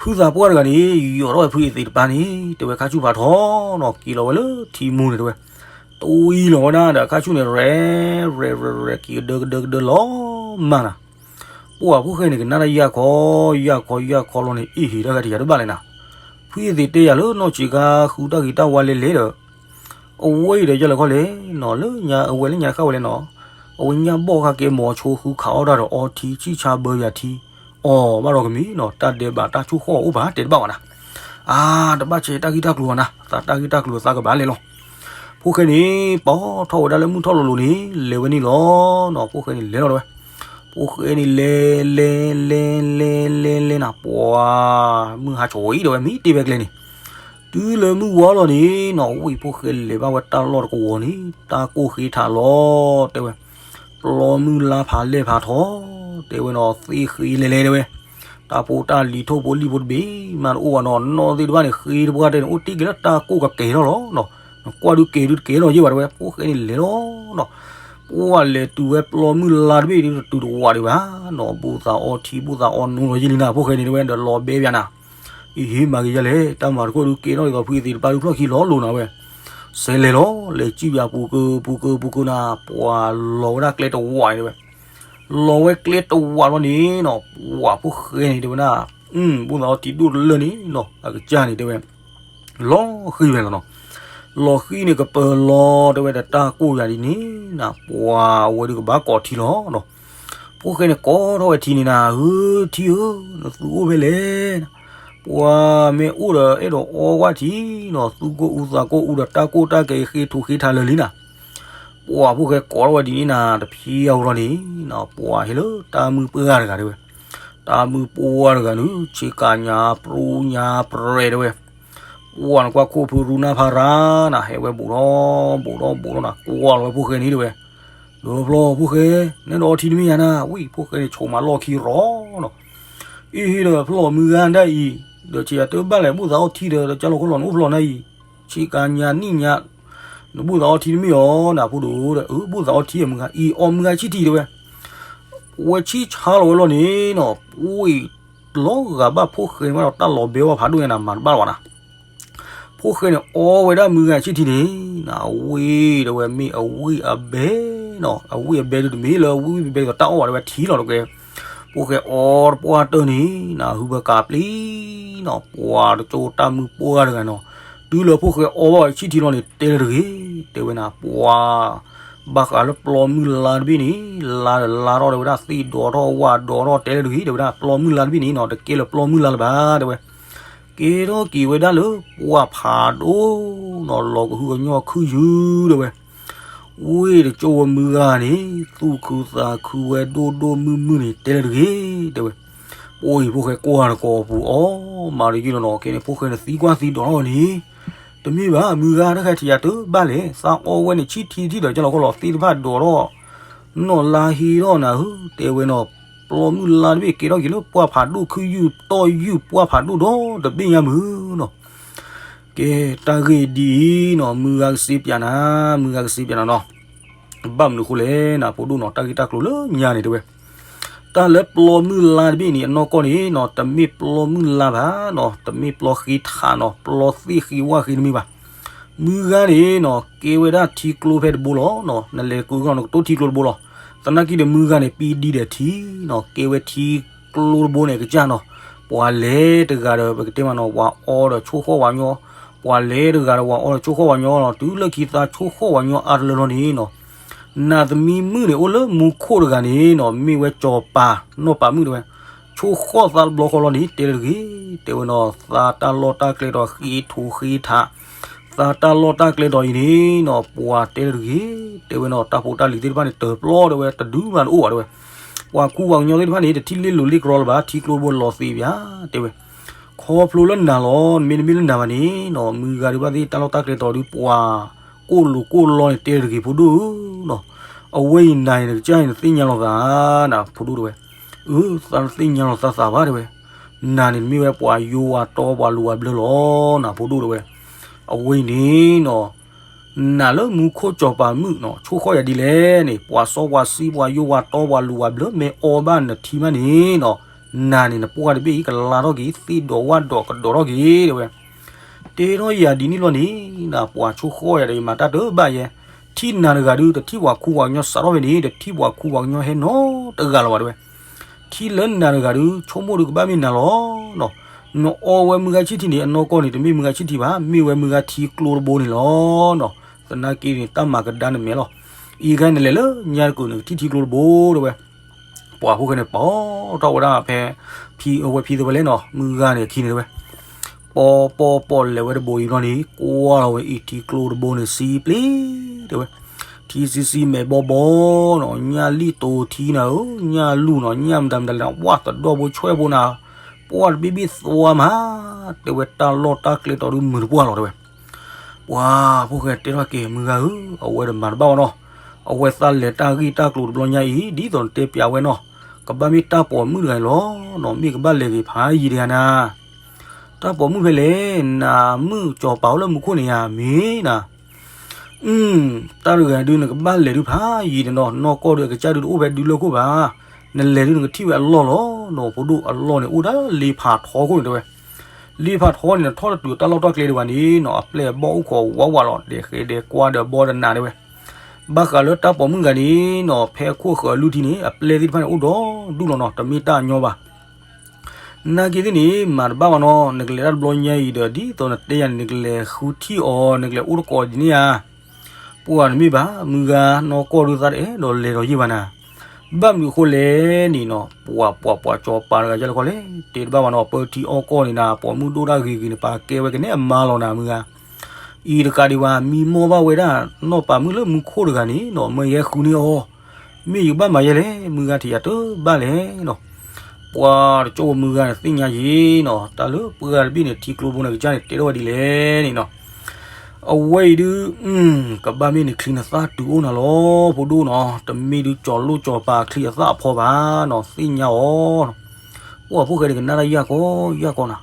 ဖုသးပှၢ်တဂၤန့ၣ် ယိးထီၣ်ဝဲဖုအ့သ့ၣ်တပၤန့ၣ် တဲဝဲခါဆူၣ်ဖးထီနီၤ က့ၤလီၤဝဲလၢထံမူန့ၣ်တဲဝဲ တဝံၤလီၤဝဲဒၣ်ဒီးခါဆူၣ်န့ၣ် ရဲၣ်ရဲၣ်ရဲၣ်ရဲၣ် က့ၤကဒၢကဒၢကဒၢလီၤမၢ်နၤ ပှၢ်ဖိၣ်ဃဲန့ၣ် ကနၣ်တၢ်ယၢ်ခီ ယၢ်ခီယၢ်ခီလီၤန့ၣ် အ့ၣ်ဟ့ၣ်တၢ်ဂၤတယၤတဘၣ်လဲၣ်နၤ ဖုအ့သ့ၣ်တဲယၤလၢနီၢ်ဆံးခါဃုတၢ်ဂ့ၤတၢ်ဝါလဲၤလဲၤဒီး အဝဲအံၤဒီးယဲလၢခီလဲၣ်နီၤ လၢညါအဝဲလၢညါတဃၣ်ဝဲလဲၣ်နီၤ အဝဲညၣ်ဘီၣ်ခါကဲမိၤဆိဃုခးအီၣ်တၢ်ဒီးအီထံ ဆံၣ်ဆါဘၢပၠးထံ အီၣ်ဘၣ်ဒီးကမံၤနီၤ တၢ်ဒဲးဘးတၢ်ဆိၣ်ဃီၣ်အိၣ်ဘၣ်တဲတဘၣ်ဘၣ်နၤ အါ တဘၣ်ဆဲးတၢ်ဂ့ၢ်တၢ်ကျိၤဘၣ်နၤ သးတၢ်ဂ့ၢ်တၢ်ကျိၤသးကဘၣ်လဲၤလီၤ ဖိၣ်ဃဲန့ၣ် ပာ်ထီၣ်ဝဲဒၣ်လၢမုၢ်ထီၣ်လိၤလိၤန့ၣ် လဲၤဝဲန့ၣ်လီၤနီၤ ဖိၣ်ဃဲန့ၣ်လဲၤလီၤတဲဝဲ ဖိၣ်ဃဲန့ၣ်လဲၤလဲၤလဲၤလဲၤလဲၤလဲၤနၤ ပှၤမုၢ်ဟါခီအံၤတဲဝဲ မ့ၢ်တ့ၢ်ဝဲကျဲန့ၣ် တုၤလၢမုၢ်ဝါလီၤန့ၣ်နီၤ ဝံၣ်ဖိၣ်ဃဲလဲၤဘၣ်ဝဲတၢ်လီၢ်တကဝီၤန့ၣ် တၢ်ကိၢ်ဃ့ထးလီၤ တဲဝဲ ပျီမုၢ်လါဖးလဲၢ်ဖးထီ တဲဝဲနီၤ သ့ဃ့လဲၤလဲၤတဲဝဲ တၢ်ဖိတၢ်လံၤထိၣ်ဖိလံၣ်ဖိတဘ့ၣ်မးတအိၣ်ဘၣ်နီၤ နီၢ်သ့ၣ်တဖၣ်န့ၣ် ဃ့တပှၢ်တဲန့ၣ် အိၣ်တ့ၢ်က့ၤလၢတၢ်ကိၢ်ကကဲၤထီၣ်လီၤနီၤ နကွၢ်ဒုးကဲၤဒုးတကဲၤထီၣ်ယ့ၢ်ဘၣ်တဲဝဲ ဖိၣ်ဃဲန့ၣ်လဲၤလီၤနီၤ ပှၢ်လဲၤတုၤဝဲပျီမုၢ်လါတဘ့ၣ်ဒုးတတုၤတဝးဒံးဘၣ်နီၤ ဘိၣ်သးအီထံဘိၣ်သးအီနိလီၤယ့ၢ်လံနၤ ဖိၣ်ဃဲန့ၣ်တဲဝဲ ဒီးလီၤဘဲပၠးနၤ အံၤဟ့ၣ်မၤက့ၤယဲလဲၣ် တၢ်မၤတခိၣ်ဒုးကဲထီၣ်ဒ်သိးဖုအ့သ့ၣ်တပၤဒုးဖျီၣ်ခံလီၤလိၤနၤဝဲ စဲးလဲၤလီၤ လဲၤစံၣ်ပၠးပူၤကၢပူၤကၢပူၤကၢနၤ ပှၢ်လီၤဝဲဒၣ်ကျဲတဝးတဲဝဲ လီၤဝဲကျဲတဝးလီၤန့ၣ်နီၤ ပှၢ်ဖိၣ်ဃဲန့ၣ်တဲဝဲဒၣ် ဘိၣ်သးအီထံဒိၣ်တလၢန့ၣ်နီၤ အကစၢ်န့ၣ်တဲဝဲ လီၤဃံဝဲလီၤနီၤ လီၤဃံန့ၣ်ကပၢၤလီၤတဲဝဲဒီးတၢ်ကိၢ်ယၤဒ်န့ၣ်နၤ ပှၢ်ဝဲဒုးကဘၣ်ကိးထံလီၤနီၤ ဖိၣ်ဃဲန့ၣ်ကိးထီၣ်ဝဲထံန့ၣ်နၤ ဧၢ ထံဧၢ နသုအိၣ်ဖဲလဲၣ် ပှၢ်မ့ၢ်အိၣ်ဒီးအဲၣ်ဒိးအီကွၢ်ထံနီၤ သူၣ်ကိၢ်အူသးကိၢ်အူဒီးတၢ်ကိၢ်တၢ်ကဲၤဃ့ထူးဃ့ထးလၢာ်လံနၤ ပှၤဖိၣ်ဃဲကိးထီၣ်ဝဲဒ်န့ၣ်နၤ တဖံးအဃိလီၤန့ၣ်, ပှၤဟ့ၣ်လၢတၢ်မုၢ်ပှၢ်တဂၤတဲဝဲ, တၢ်မုၢ်ပှၢ်တဂၤန့ၣ် ဆ့ကၤညါပြူညါပြဲၤတဲဝဲ, ပှၤနကွၢ်ခိၣ်ဖုရူနၢ်ဖးရၤနၤ ဟဲဝဲဘူးထီၣ်ဘူးထီၣ်ဘူးထီၣ်နၤ ကွၢ်လီၤဝဲဖိၣ်ဃဲန့ၣ်တဲဝဲ, ဒီဖျီၣ်ဖိၣ်ဃဲ, နဲဒိးအီထံတမ့ၢ်ဧါနၤ, ဝံၣ်ဖိၣ်ဃဲန့ၣ် ဆိးမးလီၢ်ခံရီနီၤ, အ့ဟ့ဒီးဖျီၣ်မုၢ်ဂၤဒၣ်အံၤ, ဒီးဆံးယၤတဘၣ်လဲၣ် ဘူၣ်သးအီထံဒီး ကၢလီၤခီလီၤနအိၣ်ဖျီၣ်နၤအံၤ, ဆ့ကၤညါနံၣ်ညါ နဘူၣ်သးအီထံတမ့ၢ်ဧါနၤဖိဒိၣ်ဒီး အၢ ဘူၣ်သးအီထံမုၢ်ဂၤ အံၤအီမုၢ်ဂၤဆံၣ်ထံတဲဝဲ, ဝဲဆံၣ်ဆါလီၤဝဲလီၤန့ၣ်နီၤ ပှ့ၤလီၤဂာ်ဘၣ်ဖိၣ်ဃဲန့ၣ်ဘၣ်ဒီး တၢ်လီၤဘဲဝဲဖးဒိၣ်ညါနၤ မၤတဘၣ်လၢၤဘၣ်နၤ ဖိၣ်ဃဲန့ၣ် အီဝဲဒၣ်မုၢ်ဂၤဆံၣ်ထံန့ၣ်, အဝံၣ်တဲဝဲ မ့ၢ်အဝံၣ်အဘဲနီၤ, အဝံၣ်အဘဲဒုးတမ့ၢ်လၢအဝံၣ်ဘဲဒ်သိးတၢ်အီၣ်ဘၣ်တဲဝဲ ထံလီၤတကဲ, ဖိၣ်ဃဲအီတပှၢ်တၢၢ်န့ၣ် နဟုဘၣ်ကးပျံၤနီၤ, ပှၤတကၠိတၢ်မုၢ်ပှၢ်တဂၤနီၤ, တုၤလၢဖိၣ်ဃဲအီဘၣ်ဝဲဆံၣ်ထံလီၤန့ၣ် တဲလၢတဂ့ၤ, တဲဝဲနၤ ပှၤ ဘၣ်ဃးလၢပျီမုၢ်လါတဘ့ၣ်န့ၣ်, လါဒီးလါထီၣ်တဲဝဲဒၣ် သ့ၣ်ဒိးထီၣ်ဝၣ်ဒိးထီၣ်တဲလၢတဂ့ၤ, တဲဝဲဒၣ် ပျီမုၢ်လါတဘ့ၣ်န့ၣ်နီၤ တကဲလၢပျီမုၢ်လါလၢၤဘၣ် တဲဝဲ ကဲထီၣ်က့ၤဝဲဒၣ်လၢပှၢ်ဖးဒိၣ်နီၤ လီၤကဟုကညီၢ်ခုၣ်ယုၢ်တဲဝဲ, ဝ့ၢ်တကၠိဝဲမုၢ်ဂၤန့ၣ် သူၣ်ခုသးခုဝဲဒိၣ်ဒိၣ်မုၢ်မုၢ်န့ၣ် တဲလၢတဂ့ၤ တဲဝဲ, ပှၤအံၤဖိၣ်ဃဲကွၢ်တကိးပူၤအီၣ်မးတယုၢ်လီၤနီၤ, ကဲန့ၣ် ဖိၣ်ဃဲန့ၣ်သံကွၢ်သံဒိးထီၣ်ဝဲန့ၣ်, တမ့ၢ်ဘၣ် မုၢ်ဂၤ တၢ်ဃဲထံးယၤတဘၣ်လဲၣ်, သးအီဝဲန့ၣ်ဆံၣ်ထံထံၣ်ဒီး ကၢလီၤခီလီၤသ့ၣ်တဖၣ်ဒိးထီၣ် နီၢ်လါဟ့ထီၣ်နၤဧၢ တဲဝဲနီၤ, ပျီမုၢ်လါတဘ့ၣ်ကဲထီၣ်က့ၤလၢပှၢ်ဖးဒိၣ်ခုၣ်ယုၢ်တီၢ်ယုၢ်ပှၢ်ဖးဒိၣ်ဒီတဘ့ၣ်ညါမုၢ်နီၤ, ကဲ တၢ်ဂ့ၢ်ဒ်အံၤနီၤ မုၢ်ဂၤကစ့ပၠးနၤ, မုၢ်ဂၤကစ့ပၠးနၤနီၤ, ဘၣ်မနုၤအဃိလဲၣ်နၤ ဖိဒိၣ်နီၤ တၢ်ဂ့ၢ်တၢ်ကျိၤလၢညါန့ၣ်တဲဝဲ တၢ်လၢပျီမုၢ်လါတဘ့ၣ်န့ၣ် အနီၢ်ကီၢ်န့ၣ်နီၤ တမ့ၢ်ပျီမုၢ်လါဘၣ်နီၤ, တမ့ၢ်ပျီဃ့ထးနီၤ, ပျီသ့ၣ်ဃ့ဝၣ်ဃ့တမ့ၢ်ဘၣ်. မုၢ်ဂၤန့ၣ်နီၤ ကဲဝဲဒၣ်ထံကျိဖဲတဘိလီၤနီၤ, နလဲၤတကိးနီၤ နကတိၢ်ထံကျိတဘိလီၤ. သနာ်က့ဒီးမုၢ်ဂၤန့ၣ် ပံဒံဒီးထံနီၤ ကဲဝဲထံကျိတဘိန့ၣ် အကစၢ်နီၤ, ပှၤလဲၤတဂၤဒီး ပကတဲမးနီၤ ပှၤအီဒီးဆိၣ်ဃီၣ်ဝၤညီ, ပှၤလဲၤတဂၤဒီး ပှၤအီဒီးဆိၣ်ဃီၣ်ဝၤညီနီၤ, တုၤလၢခံသးဆိၣ်ဃီၣ်ဝၤညီအါတလၢလီၤန့ၣ်နီၤ နးသမံမုၣ်န့ၣ် အိၣ်လၢမူခိၣ်တဂၤန့ၣ်နီၤ မ့ၢ်ဝဲစီၤပၤ နီၢ်ပၤမုၣ်တဲဝဲ, ဆိၣ်ဃီၣ်သးတဘျီဃီလီၤန့ၣ် တဲလၢတဂ့ၤ, တဲဝဲနီၤ သးတၢ်လီၢ်တၢ်ကျဲဒီးဃ့ထိဃ့ထး, သးတၢ်လီၢ်တၢ်ကျဲဒီးအံၤန့ၣ်နီၤ ပှၤတဲလၢတဂ့ၤ, တဲဝဲနီၤ တၢ်ဖိတၢ်လံၤသ့ၣ်တဖၣ်န့ၣ် တၢၢ်ပျီတဲဝဲ တဒုမးတအိၣ်ဘၣ်တဲဝဲ, ပှၤခူပှၤကညီသ့ၣ်တဖၣ်န့ၣ် တထံၣ်လ့လိၤလ့ကရီလၢၤဘၣ် ထံကျိတဘိလီၤသ့းပၠး တဲဝဲ ခီဖျိလၢနၤလီၤ နမ့ၢ်တမ့ၢ်လၢနၤဘၣ်န့ၣ်နီၤ မုၢ်ဂၤဒုးဘၣ်သ့ၣ်တၢ်လီၢ်တၢ်ကျဲတီၤဒုး ပှၤကိၣ်လိာ်ကိၣ်လီန့ၣ် တဲတဂ့ၤဖိဒိၣ်ဧၢနီၤ, အဝဲအံၤနၤအံၤနကစၢ်အံၤနသ့ၣ်ညါလီၤသးနၤ ဖိဒိၣ်တဲဝဲ, အၢ သးတသ့ၣ်ညါလီၤသးသးဘၣ်တဲဝဲ, နၤန့ၣ်နမ့ၢ်ဝဲပှၤယိဝၤတီပှၤလိၤဝၤဘျၢလီၤနၤ ဖိဒိၣ်တဲဝဲ, အဝဲအံၤန့ၣ်နီၤ နၤလၢမူခိၣ်စီၤပၤမုၣ်နီၤ ဆိၣ်ဃီၣ်ယၤဒ်လဲၣ်န့ၣ် ပှၤစီပှၤဆှံပှၤယိဝၤတီပှၤလိၤဝၤဘျၢ မ့ၢ်အီဘၣ်နထံမးန့ၣ်နီၤ, နၤန့ၣ်နပှၢ်တဘ့ၣ်အံၤ ကလါထီၣ်က့ၤ သ့ၣ်ဒိးဝၣ်ဒိးကဒီးထီၣ်က့ၤတဲဝဲ, တဲထီၣ်ယၤဒ်န့ၣ်လီၤန့ၣ် နၤပှၤဆိၣ်ဃီၣ်ယၤဒီး ယမၤတၢ်တဘၣ်ယဲ, ထံၣ်နၤတဂၤဒုး တထံၣ်ပှၤခူပှၤကညီစးထီၣ်ဖဲန့ၣ် တထံၣ်ပှၤခူပှၤကညီဟဲနီတဂၤလၢၤဘၣ်တဲဝဲ ထံၣ်လၢနၤတဂၤဒုး ဆိကမိၣ်ဒုးကဘၣ်မ့ၢ်နၤလီၤနီၤ, နအီဝဲမုၢ်ဂၤဆံၣ်ထံန့ၣ် အနီၢ်ကီၢ်န့ၣ် တမ့ၢ်မုၢ်ဂၤဆံၣ်ထံဘၣ် မ့ၢ်ဝဲမုၢ်ဂၤထံကျိတဘိန့ၣ်လီၤနီၤ, သနာ်က့န့ၣ် တၢ်မၤကဒါနမဲာ်လီၤ, အံၤခါနလဲၤလၢညါတကုာ်န့ၣ် ကထံၣ်ထံကျိတဘိတဲဝဲ, ပှၤဖိၣ်ဃဲန့ၣ် ပိာ်ထီၣ်ဝဲဒၣ်ဖဲ ဖံအဝဲဖံသဝဲလဲၣ်နီၤ မုၢ်ဂၤန့ၣ်အခံန့ၣ်တဲဝဲ ပီပီပီလဲၤဝဲတဘိအံၤဘျီန့ၣ် ကွၢ်လီၤဝဲအံၤထံကျိတဘိန့ၣ် စံပျ့တဲဝဲ, ထံစံစံမဲာ်ဘီဘီနီၤ ညၣ်လံၣ်တိၤထံနၤဧၢ ညၣ်လူၢ်နီၤ ညၣ်မတၤမတၤလဲၣ်နီၤ ဝၣ်သဒီၣ်ဖိဆွဲၣ်ဖိနၤ, ပှၢ်တဘ့ၣ်ဘ့ၣ်သွါမး, တဲဝဲတၢ်လီၢ်တၢ်ကျဲတီၤဒုးမုာ်တပှၢ်လီၤတဲဝဲ ပှၤဖိၣ်ဃဲတဲထီၣ်က့ၤမုၢ်ဂၤဧၢ, အဝဲတမၤတဘၣ်ဘၣ်နီၤ, အဝဲသးလဲၤတၢ်ဂ့ၢ်တၢ်ကျိၤတဘျီညါအံၤ ဒ်သိးနတဲပျးဝဲနီၤ, ကဘၣ်မ့ၢ်တၢ်ပိာ်မုၣ်တဂၤအံၤလီၤနီၤ မ့ၢ်ကဘၣ်လဲၤက့ၤဖးယံၤတဂၤနၤ, တၢ်ပိာ်မုၣ်ဖဲလဲၣ်, နၤမုၣ်စီၤပၤအိၣ်လၢမူခိၣ်န့ၣ်ဧါ မ့ၢ်နၤ အု တၢ်တဂၤဒုးနကဘၣ်လဲၤဒုးဖးယံၤတနီၤ နီၢ်ကီၢ်ဒုးအကစၢ်ဒုးတအိၣ်ဖဲဒုးလၢခိၣ်ဘၣ်, နလဲၤဒုးနကထံၣ်ဝဲအလီၢ်လီၤနီၤ ဖိဒိၣ်အလီၢ်န့ၣ်အိၣ်ဒၣ်လ့ဖးထီခိၣ်န့ၣ်တဲဝဲ, လ့ဖးထီန့ၣ် နထီၣ်တတုၤတၢ်လီၢ်တၢ်ကျဲဒံးဘၣ်န့ၣ်နီၤ အပျဲၢ်အဘီၣ်အိၣ်ခိးဝးဝးလီၤ ဒဲးဃဲးဒဲးကွၢ်ဒီးဘီဒီးနးတဲဝဲ, ဘၣ်ဃးလၢတၢ်ပိာ်မုၣ်တဂၤန့ၣ်နီၤ ဖဲခိၣ်ဃၢၤအလုၢ်ထံန့ၣ် အပျဲၢ်သ့ၣ်တဖၣ်န့ၣ်အိၣ်ဒီးဒူၣ်လီၤနီၤ တမ့ၢ်တၢ်အညီဘၣ် နာ်က့သ့ၣ်န့ၣ် မၤတဘၣ်ဘၣ်နီၤ နကလဲၤတၢ်တဘျီညါအံၤဒီး ဒ်သိးနတဲယၤန့ၣ် နကလဲၤဃုထံၣ်အီၤ နကလဲၤအိၣ်တကိးဒ်န့ၣ်ဧါ, ပှၤတမ့ၢ်ဘၣ် မုၢ်ဂၤ နီၢ်ကီၢ်ဒုးသးတအဲၣ်ဒိးလဲၤဒီးယ့ၢ်ဘၣ်နၤ, ဘၣ်မနုၤအဃိလဲၣ်န့ၣ်နီၤ ပှၤပှၤပှၤစီၤပၤတဂၤယဲလၢကီၢ်လဲၣ် တဲတဘၣ်ဘၣ်နီၤ ပၢထံအီၣ်ကီၢ်န့ၣ်နၤ ပိာ်မုၣ်ဒိၣ်တၢ်ဂ့ၤဂ့ၤန့ၣ် ပာ်ကဲဝဲကနဲအမါလီၤနၤ မုၢ်ဂၤ အံၤတကးဒံးဘၣ် မံမီၢ်ဘၣ်ဝဲဒၣ် နီၢ်ပၤမုၣ်လၢမူခိၣ်တဂၤန့ၣ်နီၤ မၢယဟဲဃုန့ၢ်အီၤ, မ့ၢ်ယကဘၣ်မၤယဲလဲၣ် မုၢ်ဂၤထံးယၤတဘၣ်လဲၣ်နီၤ. ပှၤတကၠိၣ်မုၢ်ဂၤန့ၣ်သ့ၣ်ညါယ့ၤနီၤ တၢ်လၢပှၤတဘ့ၣ်န့ၣ် ထံကျိဘိန့ၣ်ကစၢ်န့ၣ် တဲထီၣ်ဝဲဒ်လဲၣ်န့ၣ်နီၤ. အဝဲအံၤဒုး ကဘၣ်မ့ၢ်နချံနသၣ်တုၤအိၣ်နၤလီၤ ဖိဒိၣ်နီၤ, တမ့ၢ်ဒုးကၠီၤလိၣ်ကၠီၤပၤအချံအသၣ်အဖီဘၣ်နီၤ သ့ၣ်ညါအီၤနီၤ. ပှၤဖိၣ်ဃဲန့ၣ်ကနၣ်တၢ်ယၢ်ကီယၢ်ကီနၤ,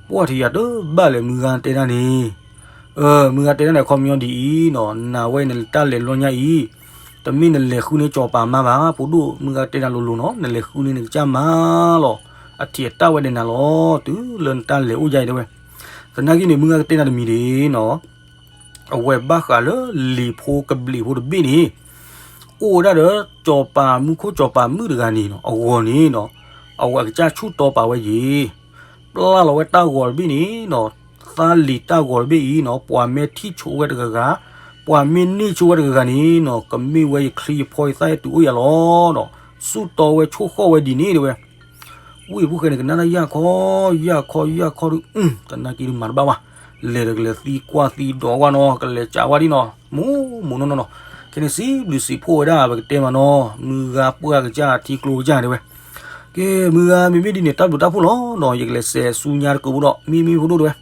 ပှၤထံးယၤတဘၣ်လဲၣ် မုၢ်ဂၤတဲဒၣ်န့ၣ်, မုၢ်ဂၤတဲဒၣ်န့ၣ် အခီပညီဒ်အံၤနီၤ, နၤဝဲအံၤနတၢ်လဲၤလီညါအံၤ, တမ့ၢ်နလဲၤဃုန့ၢ်ကၠီၤပၤမါဘၣ် ဖိဒိၣ်, မုၢ်ဂၤတဲနၤလိၤလိၤနီၤ, နလဲၤဃုန့ၢ်နကစၢ်မါလီၤ, အထံးအတၢ်ဝဲဒၣ်နၤလီၤ တုၤလၢနတၢ်လဲၤအိၣ်ယါအံၤတဲဝဲ. သနာ်က့န့ၣ် မုၢ်ဂၤကတဲနၤတမံၤဒ်နီၤ အဝဲဘၣ်ဃးလၢလံာ်ဖိကဘျံးဖိတဘ့ၣ်န့ၣ်, အိၣ်ဝဲဒၣ်ဒီးကၠီၤပၤမူခိၣ်ကၠီၤပၤမုၣ်တဂၤန့ၣ်နီၤ အဂီၢ်န့ၣ်နီၤ, အဝဲအကစၢ်ဆူၣ်တီပာ်ဝဲယ့ၤ, ပျၢ်လီၤဝဲတၢ်ဂီၤတဘ့ၣ်န့ၣ်နီၤ, သးလံာ်တၢ်ဂီၤတဘ့ၣ်အံၤနီၤ ပှၤမ့ၢ်ထံၣ်ဆိဝဲတဂၤဂၤ, ပှၤမ့ၢ်န့ၢ်ဆိဝဲတဂၤဂၤန့ၣ်နီၤ ကမ့ၢ်ဝဲယချံယဖီယသၣ်ယတုၤအိၣ်ယၤလီၤနီၤ, ဆူၣ်တီဝဲဆိၣ်ဃီၣ်ဝဲဒ်န့ၣ်တဲဝဲ. ဝံဖိၣ်ဃဲန့ၣ် ကနၣ်တၢ်ယၢ်ခီ, ယၢ်ခီ ယၢ်ခီဒုး, သနာ်က့ဒုးမၤတဘၣ်ဘၣ်, လဲၤဒီးကလဲၤသံကွၢ်သံဒိးဝဲနီၤ, ကလဲၤကးဝဲဒ်နီၤ, မိၢ်မိၢ်နီၢ်နီၢ်နီၤ, ခဲန့ၣ်စံးဘျုးစံးဖှိၣ်ဝဲဒၣ် ပကတဲမးနီၤ, မုၢ်ဂၤပှၢ်ကစၢ်ထံကျိကစၢ်တဲဝဲ. ကဲ မုၢ်ဂၤ မ့မ့ၢ်ဒ်န့ၣ် တၢ်ဘျုးတၢ်ဖှိၣ်လီၤနီၤ, ယကလဲၤစဲးဆူညါတကုးဖိဒီး မ့ၢ်မ့ၢ်ဖိဒိၣ်တဲဝဲ.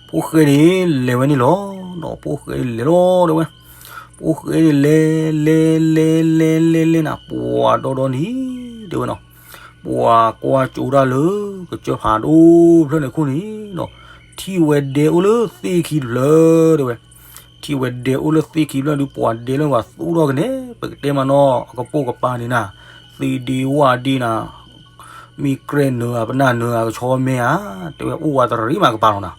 ဖိၣ်ဃဲန့ၣ် လဲၤဝဲန့ၣ်လီၤနီၤ, ဖိၣ်ဃဲန့ၣ်လဲၤလီၤတဲဝဲ. ဖိၣ်ဃဲန့ၣ်လဲၤ လဲၤ လဲၤ လဲၤ လဲၤ လဲၤနၤ ပှၤဒီဒီန့ၣ် တဲဝဲနီၤ, ပှၤကွၢ်ကၠိတၢ်လၢ ကစၢၢ်ဖးဒိၣ်ဖျၢၣ်န့ၣ်ခိၣ်န့ၣ်နီၤ, ထံၣ်ဝဲဒဲအိၣ်လၢသ့ၣ်ခံတဖျၢၣ်တဲဝဲ. ထံၣ်ဝဲဒဲအိၣ်လၢသ့ၣ်ခံတဖျၢၣ်ဒုး ပှၤဒဲလၢပှၤသူၣ်ထီၣ်ကနဲ ပကတဲမးနီၤ, အကပိာ်ကပၤန့ၣ်နၤ, သ့ၣ်ဒ့ဝၣ်ဒ့နၤ, မ့ၢ်ကြဲၢ်နၢၤဧါ ပနၢ်နၢၤဧါ ကဆီမဲဧါ, တဲဝဲအိၣ်ဝဲတရံးမးကပၤလီၤနၤ.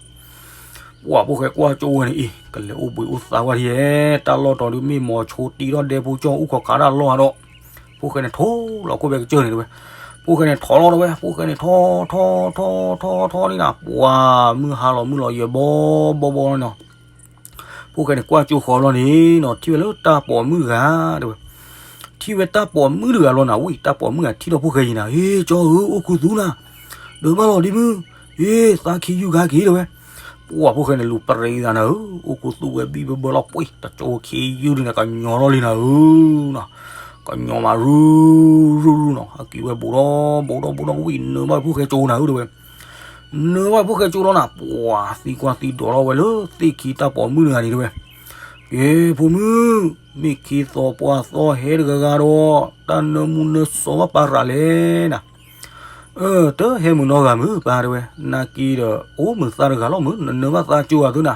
ပှၤဖိၣ်ဃဲကွၢ်ကၠိဝဲန့ၣ်အံၤ ကလဲၤအိၣ်ဘှံးအိၣ်သါဝဲဒ်လဲၣ်, တၢ်လီၢ်တီၤဒုး မ့ၢ်မီၤဆိတံထီၣ်ဒဲဖိကၠီၣ် အူၣ်ခီခးတၢ်လီၢ်ဒီး ဖိၣ်ဃဲန့ၣ်ထိးလီၤခိၣ်ဖဲကစၢၢ်န့ၣ်တဲဝဲ. ဖိၣ်ဃဲန့ၣ်ထိးလီၤတဲဝဲ, ဖိၣ်ဃဲန့ၣ်ထိး ထိး ထိး ထိး ထိးန့ၣ်နၤ, ပှၤမုၢ်ဟါလီၤမုၢ်လီၤယဲၢ်ဘီဘီဘီန့ၣ်နီၤ. ဖိၣ်ဃဲန့ၣ်ကွၢ်ကၠိဃီလီၤန့ၣ်နီၤ, ထံၣ်ဝဲလၢတၢ်ပိာ်မုၣ်တဂၤတဲဝဲ. ထံၣ်ဝဲတၢ်ပိာ်မုၣ်တဂၤလီၤနၤ, ဝံၤတၢ်ပိာ်မုၣ်ဂၤထံၣ်ဒီးဖိၣ်ဃဲယံၤနၤ, ဟ့ ကၠီဧၢ အိၣ်ခူသူၣ်နၤ, ဒုးဘၣ်လီၤဒ်မုၢ်, ဟ့ သးခံယုၢ်ဂၤက့ၤတဲဝဲ. ပှၤဖိၣ်ဃဲန့ၣ်လူၤပရံးသးနၤဧၢ, အိၣ်ခူသူၣ်ဝဲဘံၣ်ဘၢဘၢလီၤပှ့ၤ, တကၠိခံယုၢ်ဒုးန့ၣ် ကညီလီၤလံနၤဧၢနီၤ, ကညီမးရူၢ်ရူၢ်ရူၢ်နီၤ, ဟဲက့ၤဝဲဘူးဒီးဘူးဒီးဘူးဒီး ဝံၤနၢဘၣ်ဖိၣ်ဃဲကၠိနၤဧၢတဲဝဲ. နၢဘၣ်ဖိၣ်ဃဲကၠိလီၤနၤ, ပှၤသံကွၢ်သံဒိးလီၤဝဲလၢသ့ၣ်ခံတၢ်ပိာ်မုၣ်တဂၤန့ၣ်တဲဝဲ. ကဲ ဖိမုၣ်, မ့ၢ်ခ့သီပှၢ်သီဟဲတဂၤဂၤဒီး တၢ်နၢမူနၢစီၤဘၣ်ပာ်ရၤလဲၣ်နၤ. အၢ တဟဲမုာ်နီတဂၤမုၢ်ပၢ်တဲဝဲ, နာ်က့ဒီး အိၣ်မုာ်သးတဂၤလီၤမုၢ်, နနၢဘၣ်သးကၠိအသုနၤ.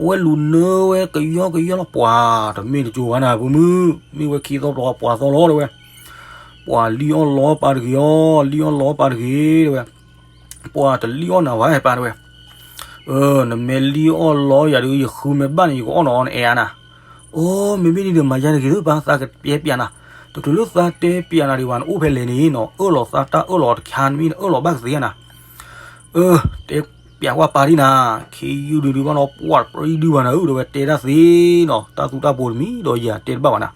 အဝဲလူၤနၢဝဲကယီကယီလီၤ, ပှၤတမ့ၢ်တကၠိဘၣ်နၤ ဖိမုၣ်, မ့ၢ်ဝဲခ့သီပှၢ်ပှၢ်သီလီၤတဲဝဲ. ပှၤလံၣ်အီၣ်လီအီၣ်ပာ်တဂ့ၤအီၤ, လံၣ်အီၣ်လီအီၣ်ပာ်တဂ့ၤတဲဝဲ. ပှၤတလံၣ်အီၣ်နၤဘၣ်ပၢ်တဲဝဲ. အၢ နမ့ၢ်လံၣ်အီၣ်လီယၤဒုး ယဃုမ့ၢ်ဘၣ်န့ၣ် ယကအီၣ်နၤအီၤနအဲၣ်ဧါနၤ. အိ မ့မ့ၢ်ဒ်န့ၣ် မၤယါတဂ့ၤသ့ၣ်ပၢ်, သးကတဲပျးနၤ, တချုးလၢသးတဲပျးနၤဒံးဘၣ် နအိၣ်ဖဲလဲၣ်န့ၣ်နီၤ, အၢၣ်လီၤသးတၢ်အၢၣ်လီၤတခါ နမ့ၢ်နအၢၣ်လီၤဘၣ်ကသ့ဧါနၤ. အၢ တဲပျးကွၢ်ပၢ်ဒ်နၤ, ခ့ယုၢ်ဒုးဒုးဘၣ်နီၤ, ပှၤတပြံဒုးဘၣ်နၤဧၢ တဲဝဲ, တဲဒၣ်သ့နီၤ, တၢ်သူတၢ်ပိၤတမံၤဒီးယၤတဲတဘၣ်ဘၣ်နၤ.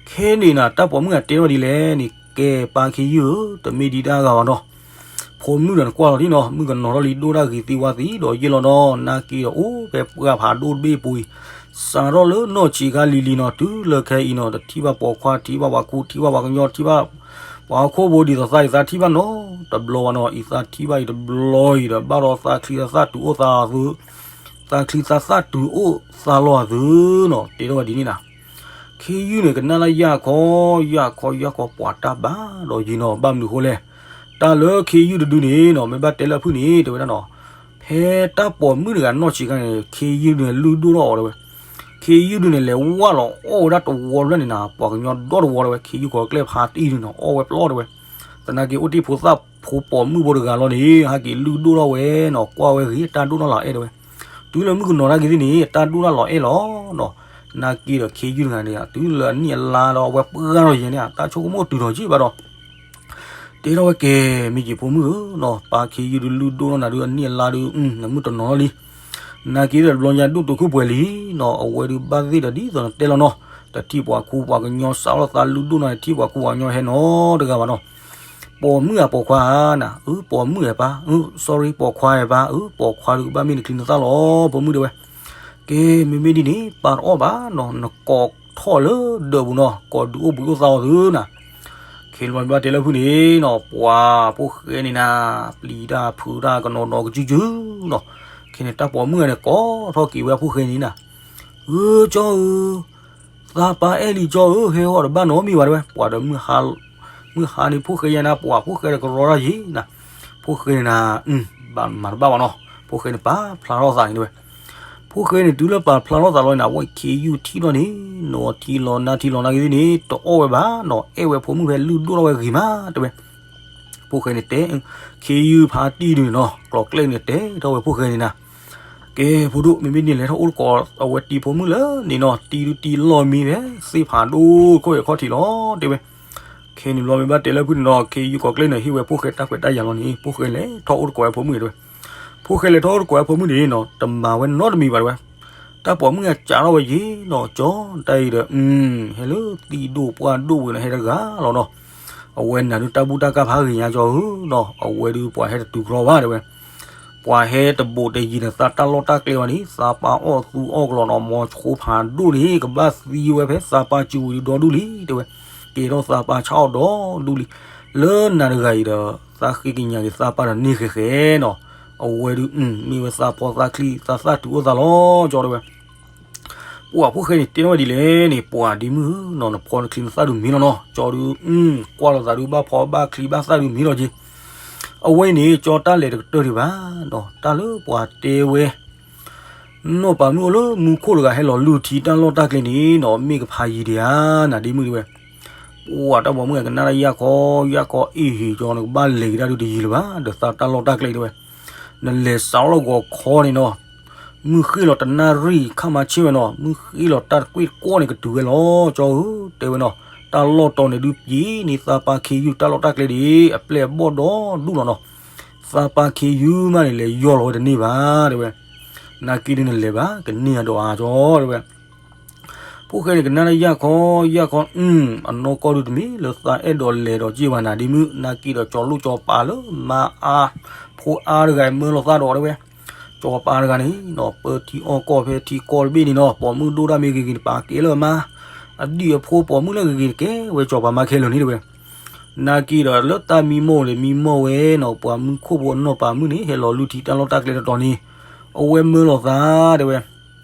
ခဲန့ၣ်နၤ တၢ်ပိာ်မုၣ်ဂၤတဲထီၣ်ဒ်လဲၣ်န့ၣ်, ကဲပၢ်ခ့ယုၢ်ဧၢ, တမ့ၢ်ဒ်တၢ်ဂၤဘၣ်နီၤ. ဖိမုၣ်ဒီးနကွၢ်လီၤဒ်နီၤ, မုၣ်ကနီၤထီၣ်လံ ဒိၣ်တၢ်ဂ့ၤသံဝါသံဒီးယ့ၢ်လီၤဒီး နာ်က့ဒီးအိၣ်ဖဲပှၢ်ဖးဒိၣ်တဘ့ၣ်ပူၤအံၤ, စးထီၣ်လၢနီၢ်ဆံးခါလံၤလံၤနီၤ, တုၤလၢခဲအံၤနီၤ, တထံၣ်ဘၣ်ပိာ်ခွါ, ထံၣ်ဘၣ်ပှၤခူ, ထံၣ်ဘၣ်ပှၤကညီ, ထံၣ်ဘၣ်ပှၤဟီၣ်ခိၣ်ဖိဒ်သိးသးအံၤ သးထံၣ်ဘၣ်နီတဘျီဘၣ်နီၤ, အံၤသးထံၣ်ဘၣ်အံၤတဘျီအံၤဒီး ဘၣ်ဒီးသးချံသးသၣ်တုၤအိၣ်သးသု သးချံသးသၣ်တုၤအိၣ်သးလီၤအသုနီၤ, တဲထီၣ်ဝဲဒ်န့ၣ်နၤ. ခ့ယုၢ်န့ၣ် ကနၣ်လၢယၢ်ခီ, ယၢ်ခီ ယၢ်ခီ ပှၤတၢ်ဘၣ်ဒီးယံၤနီၤ, ဘၣ်မနုၤဃိလဲၣ်. တၢ်လၢခ့ယုၢ်တဒုန့ၣ်နီၤ, မ့ၢ်ဘၣ်တဲလၢအဖုၣ်န့ၣ် တဲဝဲဒၣ်နီၤ, ဖဲတၢ်ပိာ်မုၣ်တဂၤနီၢ်ဆံးခါန့ၣ် ခ့ယုၢ်ဒုန့ၣ် လုၢ်ဒိၣ်ထီၣ်အီၤတဲဝဲ. ခ့ယုၢ်ဒုန့ၣ် လဲၤဝၢ်လီၤအီၣ်ဝဲဒၣ်တဝီဖျၢၣ်န့ၣ်နၤ, ပှၤကညီဒီတဝီတဲဝဲ, ခ့ယုၢ်ကီၤကျဲၢ်ဖးတံၢ်ဒုနီၤ, အီၣ်ဝဲပျီတဲဝဲ. သနာ်က့အိၣ်တ့ၢ်ဖိသၣ်ဖိပိာ်မုၣ်ဖိတဂၤလီၤန့ၣ်, ဟဲက့ၤလုၢ်ဒိၣ်ထီၣ်ဝဲနီၤ, ကွၢ်ဝဲဂ့ၤ တၢ်ဒိၣ်နီၢ်လီၤအဲၣ်တဲဝဲ. တုၤလၢမုၣ်ကနီၤတၢ်ဂ့ၤသ့ၣ်န့ၣ် တၢ်ဒိၣ်နီၢ်လီၤအဲၣ်လီၤနီၤ. နာ်က့ဒီးခ့ယုၢ်တဂၤန့ၣ် တုၤလၢအနံၣ်အလါဒီးအဝဲပှၢ်ထီၣ်ယဲၢ်န့ၣ် တၢ်ဆိကမိၣ်တုၤထီၣ်က့ဘၣ်ဒီး တဲထီၣ်ဝဲကဲ, မ့ၢ်က့ၤဖိမုၣ်ဧၢနီၤ, ပၢ်ခ့ယုၢ်ဒုလုၢ်ဒိၣ်ထီၣ်နၤဒုအနံၣ်အလါဒု, နမုၣ်တနီၤလီၤလံ. နာ်က့ဒီးတဘျီညါဒိၣ်တုာ်ခိၣ်ပှဲၤလံနီၤ, အဝဲဒုဘၣ်သ့ၣ်ဒီးဒ်သိးနတဲလီၤနီၤ, တထံၣ်ပှၤခူပှၤကညီစးထီၣ်သးလုၢ်ဒိၣ်နီၤ တထံၣ်ပှၤခူပှၤကညီဟဲနီတဂၤဘၣ်နီၤ. ပိာ်မုၣ်ဧါပိာ်ခွါဧါနၤ, အၢ ပိာ်မုၣ်ဧါပၢ်, အၢ sorry ပိာ်ခွါဧါပၢ်, အၢ ပိာ်ခွါဒုကဘၣ်မ့ၢ်နချံနသၣ်လီၤ ဖိမုၣ်တဲဝဲ. ကဲ, မ့မ့ၢ်ဒ်န့ၣ် ပာ်တအီၣ်ဘၣ်နီၤ, နကိးထီၣ်လၢဒၢးပူၤနီၤ, ကိးဒုးအိၣ်ဘှံးအိၣ်သါအီၤသုနၤ. ခဲန့ၣ်ဘျီမ့ၢ်ဘၣ်တဲလၢဖုၣ်န့ၣ်နီၤ, ပှၤဖိၣ်ဃဲန့ၣ်နၤ, ပျံၤတၢ်ဖုးတၢ်ကနီၤဒီးကစုကစုနီၤ. ခဲန့ၣ်တၢ်ပိာ်မုၣ်ဂၤန့ၣ် ကိးထီၣ်က့ၤဝဲအဖိၣ်ဃဲန့ၣ်နၤ, ဧၢ ကၠီဧၢ, သးပၢ်အဲၣ်လံကၠီဧၢ, ဟဲဟီၣ်တဘၣ်နီတမံၤဘၣ်တဲဝဲ, ပှၤဒီး မုၢ်ဟါန့ၣ်ဖိၣ်ဃဲယါနၤ, ပှၤဖိၣ်ဃဲဒီးကရီတၢ်ယံၤနၤ. ဖိၣ်ဃဲန့ၣ်နၤ, ဘၣ်မၤတဘၣ်ဘၣ်နီၤ, ဖိၣ်ဃဲန့ၣ်ပာ်ဖျါထီၣ်သးန့ၣ်တဲဝဲ. ဖိၣ်ဃဲန့ၣ်တုၤလၢပာ်ဖျါထီၣ်သးလီၤန့ၣ် အဝဲခ့ယုၢ်ထံၣ်ထီၣ်န့ၣ်, နီၤထံလီၤနါထံလီၤနါက့သ့ၣ်န့ၣ် တအီၣ်ဝဲဘၣ်နီၤ, အဲၣ်ဝဲဖိမုၣ်ဖဲလုၢ်ဒိၣ်ထီၣ်ဝဲဂ့ၤမးတဲဝဲ. ဖိၣ်ဃဲန့ၣ်တဲ, ခ့ယုၢ်ဖါတံၢ်ဒုးန့ၣ်နီၤ, ကျိးကျဲန့ၣ်တဲထီၣ်ဝဲဖိၣ်ဃဲန့ၣ်နၤ, ကဲ ဖိဒိၣ် မ့မ့ၢ်ဒ်န့ၣ်လဲၤထီၣ်အိၣ်တကိးအဝဲတံၤဖိမုၣ်လၢန့ၣ်နီၤ, တံၤဒုးတံၤလီၢ်မံဖဲ သ့ၣ်ဖးဒိၣ်ခိၣ်အံၤခီၣ်ထံးလီၤတဲဝဲ. ခဲန့ၣ်ဘျီမ့ၢ်ဘၣ်တဲလၢဖုၣ်န့ၣ်နီၤ, ခ့ယုၢ်ကျိးကျဲန့ၣ်ဟ့ၣ်ဝဲဖိၣ်ဃဲတၢ်ခွဲးတၢ်ယာ်လီၤန့ၣ်, ဖိၣ်ဃဲလဲၤထီၣ်အိၣ်တကိးဝဲဖိမုၣ်တဲဝဲ. ဖိၣ်ဃဲလဲၤထီၣ်အိၣ်တကိးဝဲဖိမုၣ်န့ၣ်နီၤ, တမၤဝဲနီတမံၤဘၣ်တဲဝဲ. တၢ်ပိာ်မုၣ်အစးထီၣ်ဝဲယံၤနီၤ, ကၠီတၢ်အံၤဒီး ဟဲလၢသံၣ်ဒိၣ်ပှၢ်ဒိၣ်ဝဲနီၤ, ဟဲတဂၤလီၤနီၤ. အဝဲနၤဒုးတၢ်ဘူၣ်တၢ်ကၢ်ဖးဂ့ၤညါကၠီဧၢနီၤ, အဝဲဒုးပှၤဟဲတတုၤကြီဘၣ်တဲဝဲ. ပှၤဟဲတဘူးတယံၤန့ၣ် သးတၢ်လီၢ်တၢ်ကျဲဘၣ်န့ၣ် သးပၢ်အီၣ်သူအီၣ်ကလီၤနီၤ, မ်ဆိဖးဒိၣ်န့ၣ် ကဘၣ်သံဝဲဖဲသးပၢ်စုပူၤဒုးဒီဒူၣ်လံ တဲဝဲ. ကဲထီၣ်သးပၢ်ဆၣ်အီၣ်ဒီဒူၣ်လံ. လၢနၤတဂၤအံၤဒီး သးဃ့ကညးက့ၤသးပၢ်ဒီးန့ၢ်ဃဲၤဃဲၤနီၤ. အဝဲဒုး မ့ၢ်ဝဲသးဖီသးချံ သးသၣ်တုၤအိၣ်သးလီၤ ကၠီတဲဝဲ. ပှၤဖိၣ်ဃဲန့ၣ်တဲထီၣ်ဝဲဒ်လဲၣ်န့ၣ်, ပှၤဒ့မုၣ်ဧၢနီၤ, နဖီနချံနသၣ်ဒုးမံလီၤနီၤ. ကၠီဒုး ကွၢ်လိာ်သးဒုး ဘၣ်ဖီဘၣ်ချံဘၣ်သၣ်ဒုးမံလီၤက့ၤ. အဝဲအံၤန့ၣ် ကၠီတၢ်လဲၤတကတၢၢ်ဒံးဘၣ်နီၤ, တၢ်လၢပှၤတဲဝဲ နီၢ်ပၤမုၣ်အိၣ်လၢမူခိၣ်တဂၤ ဟဲလီၤလုၢ်ထံတၢ်လီၢ်တၢ်ကျဲန့ၣ်နီၤ, မ့ၢ်ကဖးယံၤဒံးဧါ နၤဒ့မုၣ်တဲဝဲ. ပှၤတၢ်ပိာ်မုၣ်ကနၣ်တၢ်ယၢ်ခီယၢ်ခီ, အ့ၣ်ဟ့ၣ်ကၠီ နကဘၣ်လဲၤက့ၤတၢ်ဒုးတယံၤလၢၤဘၣ် ဒီးသးတၢ်လီၢ်တၢ်ကျဲတဲဝဲ. နလဲၤစးထီၣ်လၢဂီၤခီန့ၣ်နီၤ, မုၢ်ဃ့ၢ်လီၤတနၣ်ရံၣ်ခါမၤဆ့ၣ်ဝဲနီၤ, မုၢ်ဃ့ၢ်လီၤတၢ်တကွ့ၢ်တကွီၢ်န့ၣ် ကတုၤဝဲလီၤ ကၠီဧၢ တဲဝဲနီၤ. တၢ်လီၢ်တီၤန့ၣ်ဒုးပျံၤန့ၢ်သးပၢ်ခ့ယုၢ်တၢ်လီၢ်တၢ်ကျဲဒံး အပျဲၢ်အဘီၣ်ဒီဒူၣ်လီၤနီၤ. သးပၢ်ခ့ယုၢ်မးန့ၣ် လဲၤယီၢ်လီၤဝဲတန့ၢ်ဘၣ်တဲဝဲ. နာ်က့ဒုးနလဲၤဘၣ် ကန့ၢ်အဒိးအါကၠီတဲဝဲ. ဖိၣ်ဃဲန့ၣ်ကနၣ်တၢ်ယၢ်ခီယၢ်ခီ, အနီၢ်ကီၢ်ဒုးတမ့ၢ်လၢသးအဲၣ်ဒိးလဲၤဒီးက့ၢ်ဘၣ် နၤဒ့မုၣ်, နာ်က့ဒီးကၠီလိၣ်ကၠီပၤလၢမါအါ ဖိအါတဂၤမၢလီၤသးဒီးတဲဝဲ. ကၠီပၤတဂၤန့ၣ်နီၤ, ပၢထံအီၣ်ကီၢ်ဖဲထံကီၢ်တဘ့ၣ်န့ၣ်နီၤ, ပိာ်မုၣ်ဒိၣ်တၢ်မ့ၢ်ဂ့ၤဂ့ၤန့ၣ် ပာ်ကဲလၢအမါ, အဒံၣ်အဖိပိာ်မုၣ်လၢဂ့ၤဂ့ၤန့ၣ် ကဲဝဲကၠီပၤမါခဲလၢာ်န့ၣ်တဲဝဲ. နာ်က့ဒီးလၢတၢ်မံမီၢ်န့ၣ် မံမီၢ်ဝဲနီၤ, ပှၤမူခိၣ်ဖိအနီၢ်ပၤမုၣ်န့ၣ် ဟဲလီၤလုၢ်ထံတၢ်လီၢ်တၢ်ကျဲတတီၤန့ၣ် အဝဲမၢလီၤသးတဲဝဲ.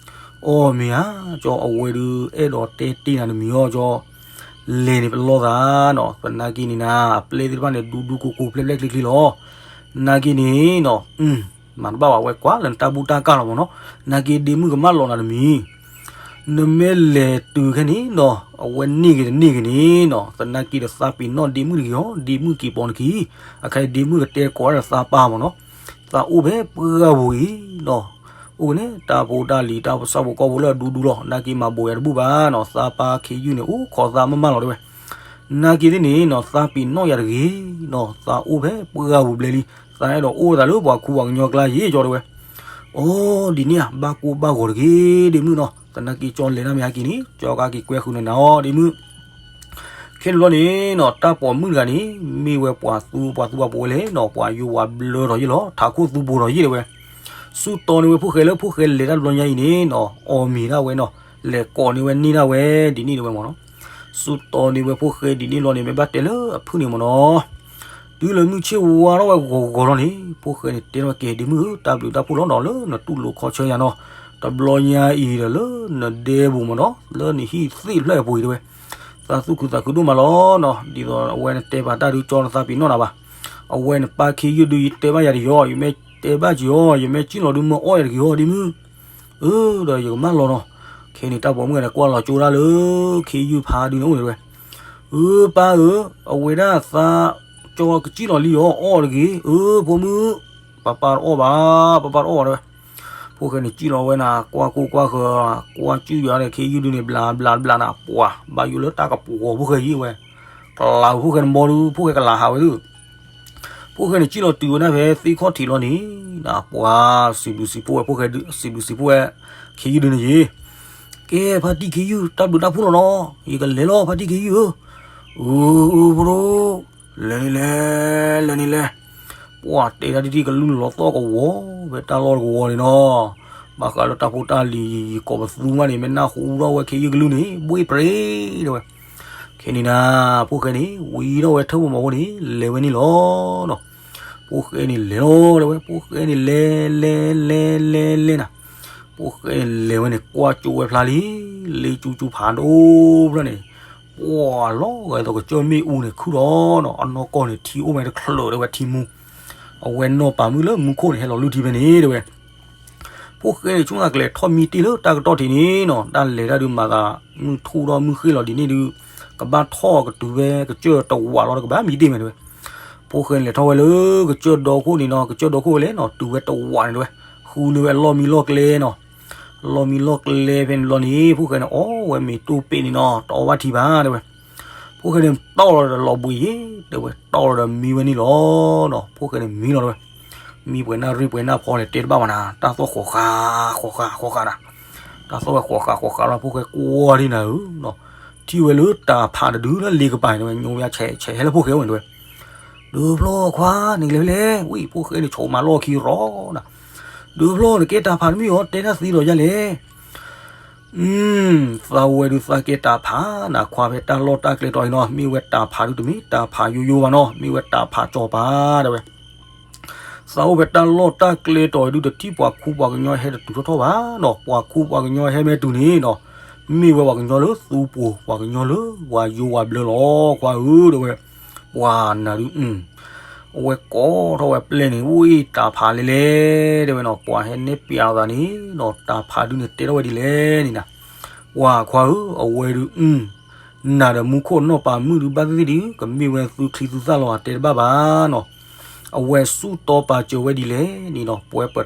အီၣ်မ့ၢ်ဧါ, ကၠီအဝဲဒုးအဲၣ်ဒိးတဲတ့ၢ်နၤတမံၤအီၤကၠီ, လဲၤန့ၣ်ပလီၢ်သးနီၤ, သနာ်က့န့ၣ်နၤ အပျဲၢ်သ့ၣ်တဖၣ်န့ၣ် ဒူဒူကိၤကိၤဖျဲးဖျဲးချ့ချ့လီၤ. နာ်က့န့ၣ်နီၤ, မၤတဘၣ်ဘၣ်ဝဲကွၢ်လၢနတၢ်ဘူၣ်တၢ်ကၢ်လီၤမ့ၢ်နီၤ, နာ်က့ဒ့မုၣ်ကမၣ်လီၤနၤတမံၤ နမ့ၢ်လဲၤတုၤခဲန့ၣ်နီၤ, အဝဲန့ၢ်ဂ့ၤတန့ၢ်ဂ့ၤန့ၣ်နီၤ, သနာ်က့ဒီးသးပ့ၤနီၣ်ဒ့မုၣ်တဂ့ၤအီၤ, ဒ့မုၣ်က့ၤပိာ်နခံ, အခါအံၤဒ့မုၣ်ကတဲကိးဒီးသးပၢ်မ့ၢ်နီၤ, သးအိၣ်ဖဲပှၢ်ပူၤအံၤနီၤ, အိၣ်န့ၣ် တၢ်ဖိတၢ်လံၤတၢ်ဆၣ်ဖိကီၢ်ဖိလၢအဒူဒူလီၤ, နာ်က့မၤဘိးယၤတဘူၣ်ဘၣ်နီၤ, သးပၢ်ခ့ယုၢ်န့ၣ် အိၣ်ခိးသးမးမးလီၤတဲဝဲ. နာ်က့သ့ၣ်န့ၣ်နီၤ, သးပ့ၤနီၣ်ယၤတဂ့ၤနီၤ, သးအိၣ်ဖဲပှၢ်ပူၤဘျဲလံ, သးအဲၣ်ဒိးအိၣ်သးလၢပှၤခူပှၤကညီကျါယ့ၣ်ကၠီတဲဝဲ. အိ ဒ်န့ၣ်ဧါ, ဘၣ်ကိၢ်ဘၣ်ဂီၤတဂ့ၤဒ့မုၣ်နီၤ, သနာ်က့ကၠီလဲၤတၢ်မ့ၢ်ဟဲက့ၤန့ၣ် ကၠီကက့ၤကွဲဃုာ်နၤနၤအီၤဒ့မုၣ်. ခဲန့ၣ်ဘျီန့ၣ်နီၤ, တၢ်ပိာ်မုၣ်တဂၤန့ၣ် မ့ၢ်ဝဲပှၤသူပှၤသူပှၤပိာ်ဝဲလဲၣ်နီၤ, ပှၤယိၤဝၤဘျၢထီၣ်ယ့ၣ်လီၤ, ထးခိၣ်သူပိၤထီၣ်ယ့ၣ်တဲဝဲ. စူးတီၤန့ၢ်ဝဲဖိၣ်ဃဲလၢဖိၣ်ဃဲလဲၤတၢ်တဘျီညါအံၤန့ၣ်နီၤ, အီၣ်မ့ၤဒၣ်ဝဲနီၤ, လဲၤကိးန့ၢ်ဝဲန့ၢ်ဒၣ်ဝဲဒ်န့ၣ်တဲဝဲမ့ၢ်နီၤ. စူးတီၤန့ၢ်ဝဲဖိၣ်ဃဲဒ်န့ၣ်ဘျီန့ၣ် မ့ၢ်ဘၣ်တဲလၢအဖုၣ်န့ၣ်မ့ၢ်နီၤ, တုၤလၢမုၢ်ဆ့ၣ်ဝါထီၣ်ဝဲဂီၤဂီၤလီၤန့ၣ်, ဖိၣ်ဃဲန့ၣ်တဲထီၣ်ဝဲကဲဒ့မုၣ်ဧၢ, တၢ်ဘျုးတၢ်ဖှိၣ်လီၤနီၤ, လၢနတူၢ်လိာ်ခီဆၢယၤနီၤ, တဘျီညါအံၤဒီးလၢနဒဲပူၤမ့ၢ်နီၤ, လၢနဟံၣ်သ့ၣ်ဖျၢၣ်အပူၤအံၤတဲဝဲ, သးသူၣ်ခုသးခုဒိၣ်မးလီၤနီၤ, ဒ်သိးအဝဲနတဲပာ်တၢ်ဒုးကၠီနသးပ့ၤနီၣ်နၤဘၣ်, အဝဲနပၢ်ခ့ယုၢ်ဒုးယတဲဘၣ်ယၤတဂ့ၤအီၤ, ယမ့ၢ်တဲဘၣ်က့ၤအီၤ ယမ့ၢ်ကံၣ်လီၤဒုးမၢအီၣ်ယၤတဂ့ၤအီၤဒ့မုၣ်. အၢ ဒီးယကမၢလီၤနီၤ. ခဲန့ၣ်တၢ်ပိာ်မုၣ်ဂၤန့ၣ် ကွၢ်လီၤကၠိဒၣ်လၢ ခ့ယုၢ်ဖါဒုးန့ၣ်အိၣ်န့ၣ်တဲဝဲ, အၢ ပၢ်ဧၢ, အဝဲဒၣ်သးကၠီကစံၣ်လီၤလံအီၤ အီၣ်တဂ့ၤ, အၢ ဖိမုၣ်, ပၢ်ပၢ်တအီၣ်ဘၣ်, ပၢ်ပၢ်တအီၣ်ဘၣ်တဲဝဲ. ဖိၣ်ဃဲန့ၣ်စံၣ်လီၤဝဲနၤ ကွၢ်ကိၢ်ကွၢ်ဃၢၤ, ကွၢ်စံၣ်ယၤဒီး ခ့ယုၢ်ဒုးန့ၣ် ဘျးဘျးဘျးနၤ ပှၤ ဘၣ်ယိၣ်လၢတၢ်ကပှီၤဖိၣ်ဃဲယံၤဝဲ, ကလၤဖိၣ်ဃဲန့ၣ်မီဒုး ဖိၣ်ဃဲကလၤဟးဝဲဒုး ဖိၣ်ဃဲန့ၣ်စံၣ်လီၤတုၤဝဲဒၣ်ဖဲသ့ၣ်ခီၣ်ထံးလီၤန့ၣ်, ပှၤစံးဘျုးစံးဖှိၣ်ဝဲဖိၣ်ဃဲ, စံးဘျုးစံးဖှိၣ်ဝဲ ခ့ယုၢ်ဒုးန့ၣ်ယ့ၤ, ကဲ ဖါတံၢ်ခ့ယုၢ် တၢ်ဘျုးတၢ်ဖှိၣ်လီၤနီၤ, ယကလဲၤလီၤ ဖါတံၢ်ခ့ယုၢ်ဧၢ, အၢ ဖိဒိၣ်, လဲၤန့ၣ်လဲၤ လဲၤန့ၣ်လဲၤ, ပှၤတဲတၢ်တထံၣ်ကလုၢ်လီၤသီၣ်ကဝီၤ ဖဲတၢ်လီၢ်တကဝီၤန့ၣ်နီၤ, ဘၣ်ဃးလၢတၢ်ဖိတၢ်လံၤ ယကိးပသူမးန့ၣ် မ့ၢ်နၢ်ဟူထီၣ်ဝဲခဲအံၤကလုၢ်န့ၣ် ဘှ့ၣ်ပြ့ တဲဝဲ. ခဲန့ၣ်နၤ ဖိၣ်ဃဲန့ၣ် ဝံထီၣ်ဝဲထၢၣ်မီၢ်မီၢ်ဖိန့ၣ် လဲၤဝဲန့ၣ်လီၤ. ဖိၣ်ဃဲန့ၣ်လဲၤလီၤ တဲဝဲ. ဖိၣ်ဃဲန့ၣ်လဲၤ လဲၤ လဲၤ လဲၤ လဲၤနၤ, ဖိၣ်ဃဲန့ၣ်လဲၤဝဲန့ၣ် ကွၢ်ကၠိဝဲဖျါလံ, လ့ကၠူကၠူဖးဒိၣ်ဖျၢၣ်န့ၣ် ပှၤလီၤဂာ်သိးကစၢၢ်မ့ၣ်အူန့ၣ် ခုၣ်ဒီးနီၤ, အနီၢ်ကီၢ်န့ၣ် ထံအိၣ်ဝဲတချုး တဲဝဲ ထံမူ. အဝဲနီၢ်ပၤမုၣ်လၢမူခိၣ်န့ၣ် ဟဲလီၤလုၢ်ထံဖဲန့ၣ် တဲဝဲ. ဖိၣ်ဃဲန့ၣ် ဆိကမိၣ်သးကလဲၤထီၣ်မံတ့ၢ်လၢတၢ်ကတီၢ်ထံးန့ၣ်နီၤ, တၢ်လဲၤတၢ်ဒုးမၤသး မုၢ်ထူၣ်ထီၣ်မုၢ်ဃ့ၢ်လီၤဒ်န့ၣ်ဒုး ကဘၣ်ထီၣ်ကတုၤဖဲကစၢၢ်တဝးလီၤဒီး ကဘၣ်မံတ့ၢ်မ့ၢ် တဲဝဲ. ဖိၣ်ဃဲန့ၣ်လဲၤထီၣ်ဝဲလၢကစၢၢ်ဒီခိၣ်န့ၣ်နီၤ, ကစၢၢ်ဒီခိၣ်ဝဲလဲၣ်နီၤ, တုၤဝဲတဝးန့ၣ် တဲဝဲ, ဃုန့ၢ်ဝဲအလီၢ်မံလီၢ်ကျဲနီၤ. လီၢ်မံလီၢ်ကျဲဖဲန့ၣ်လီၤန့ၣ် ဖိၣ်ဃဲန့ၣ် အီၣ်ဝဲမ့ၤတိၢ်ပ့ၣ်န့ၣ်နီၤ, တအီၣ်ဘၣ်ထံဘၣ် တဲဝဲ. ဖိၣ်ဃဲန့ၣ်တီၢ်လီၤဒီးလီၤဘှံးယ့ၣ် တဲဝဲ, တီၢ်လီၤဒီးမံဝဲန့ၣ်လီၤနီၤ. ဖိၣ်ဃဲန့ၣ်မံလီၤ တဲဝဲ. မံပှဲၤနၣ်ရံၣ်ပှဲၤနၣ်ဖီန့ၣ် တဲတဘၣ်ဘၣ်နၤ, တၢ်သီၣ်ဃီၤဃာ် ဃီၤဃာ် ဃီၤဃာ်နၤ. တၢ်သီၣ်ဝဲဃီၤဃာ်ဃီၤဃာ်လီၤ, ဖိၣ်ဃဲကွၢ်ဒ်နၤဧၢနီၤ. ထံၣ်ဝဲလၢတၢ်ဖးတဒုလၢလ့ကပၤန့ၣ် တဲဝဲ, ညိဝဲဆဲးဆဲးဟဲလၢဖိၣ်ဃဲအိၣ်န့ၣ် တဲဝဲ. ဒုးဖျီၣ်ခွါ နကလဲၤဖဲလဲၣ်, ဝံၣ်ဖိၣ်ဃဲန့ၣ် ဆိးမၤလီၢ်ခံရီနၤ. ဒုးဖျီၣ် နကဲတၢ်ဖးတမံၤအီၤ တဲတၢ်သံလီၤယၤလဲၣ်. သးဝဲဒုးသးကဲတၢ်ဖး နခွါဖဲတၢ်လီၢ်တၢ်ကျဲတီၤအံၤနီၤ, မ့ၢ်ဝဲတၢ်ဖးဒုးတမ့ၢ်တၢ်ဖးယိယိဘၣ်နီၤ, မ့ၢ်ဝဲတၢ်ဖးစီၤပၤ တဲဝဲ. သးအိၣ်ဖဲတၢ်လီၢ်တၢ်ကျဲတီၤအံၤဒုး တထံၣ်ပှၤခူပှၤကညီဟဲတတုၤထီၣ်ထီၣ်ဘၣ်နီၤ, ပှၤခူပှၤကညီဟဲမ့ၢ်တုၤန့ၣ်နီၤ, မ့ၢ်ဝဲပှၤကညီလၢသူပှိၤ ပှၤကညီလၢပှၤယိပှၤဘျၢလီၤ ခွါဧၢ တဲဝဲ. ပှၤနၤဒုး အဝဲကိးထီၣ်ဝဲပျဲၢ်န့ၣ် ဝံၣ်တၢ်ဖးလဲၣ်လဲၣ် တဲဝဲနီၤ, ပှၤဟဲနဲၣ်ပျးလီၤသးန့ၣ်နီၤ, တၢ်ဖးဒုးန့ၣ်တဲထီၣ်ဝဲဒ်လဲၣ်န့ၣ်နၤ. ပှၤခွါဧၢ အဝဲဒုး နၤဒီးမူခိၣ်နီၢ်ပၤမုၣ်ဒုး ဘၣ်သ့ၣ်သ့ၣ်ဒုး ကမ့ၢ်ဝဲသုချံသုသၣ်လီၤ တဲတဘၣ်ဘၣ်နီၤ. အဝဲစူၢ်တီပာ်စၢၤဝဲဒ်လဲၣ်န့ၣ်နီၤ, ပဝဲပ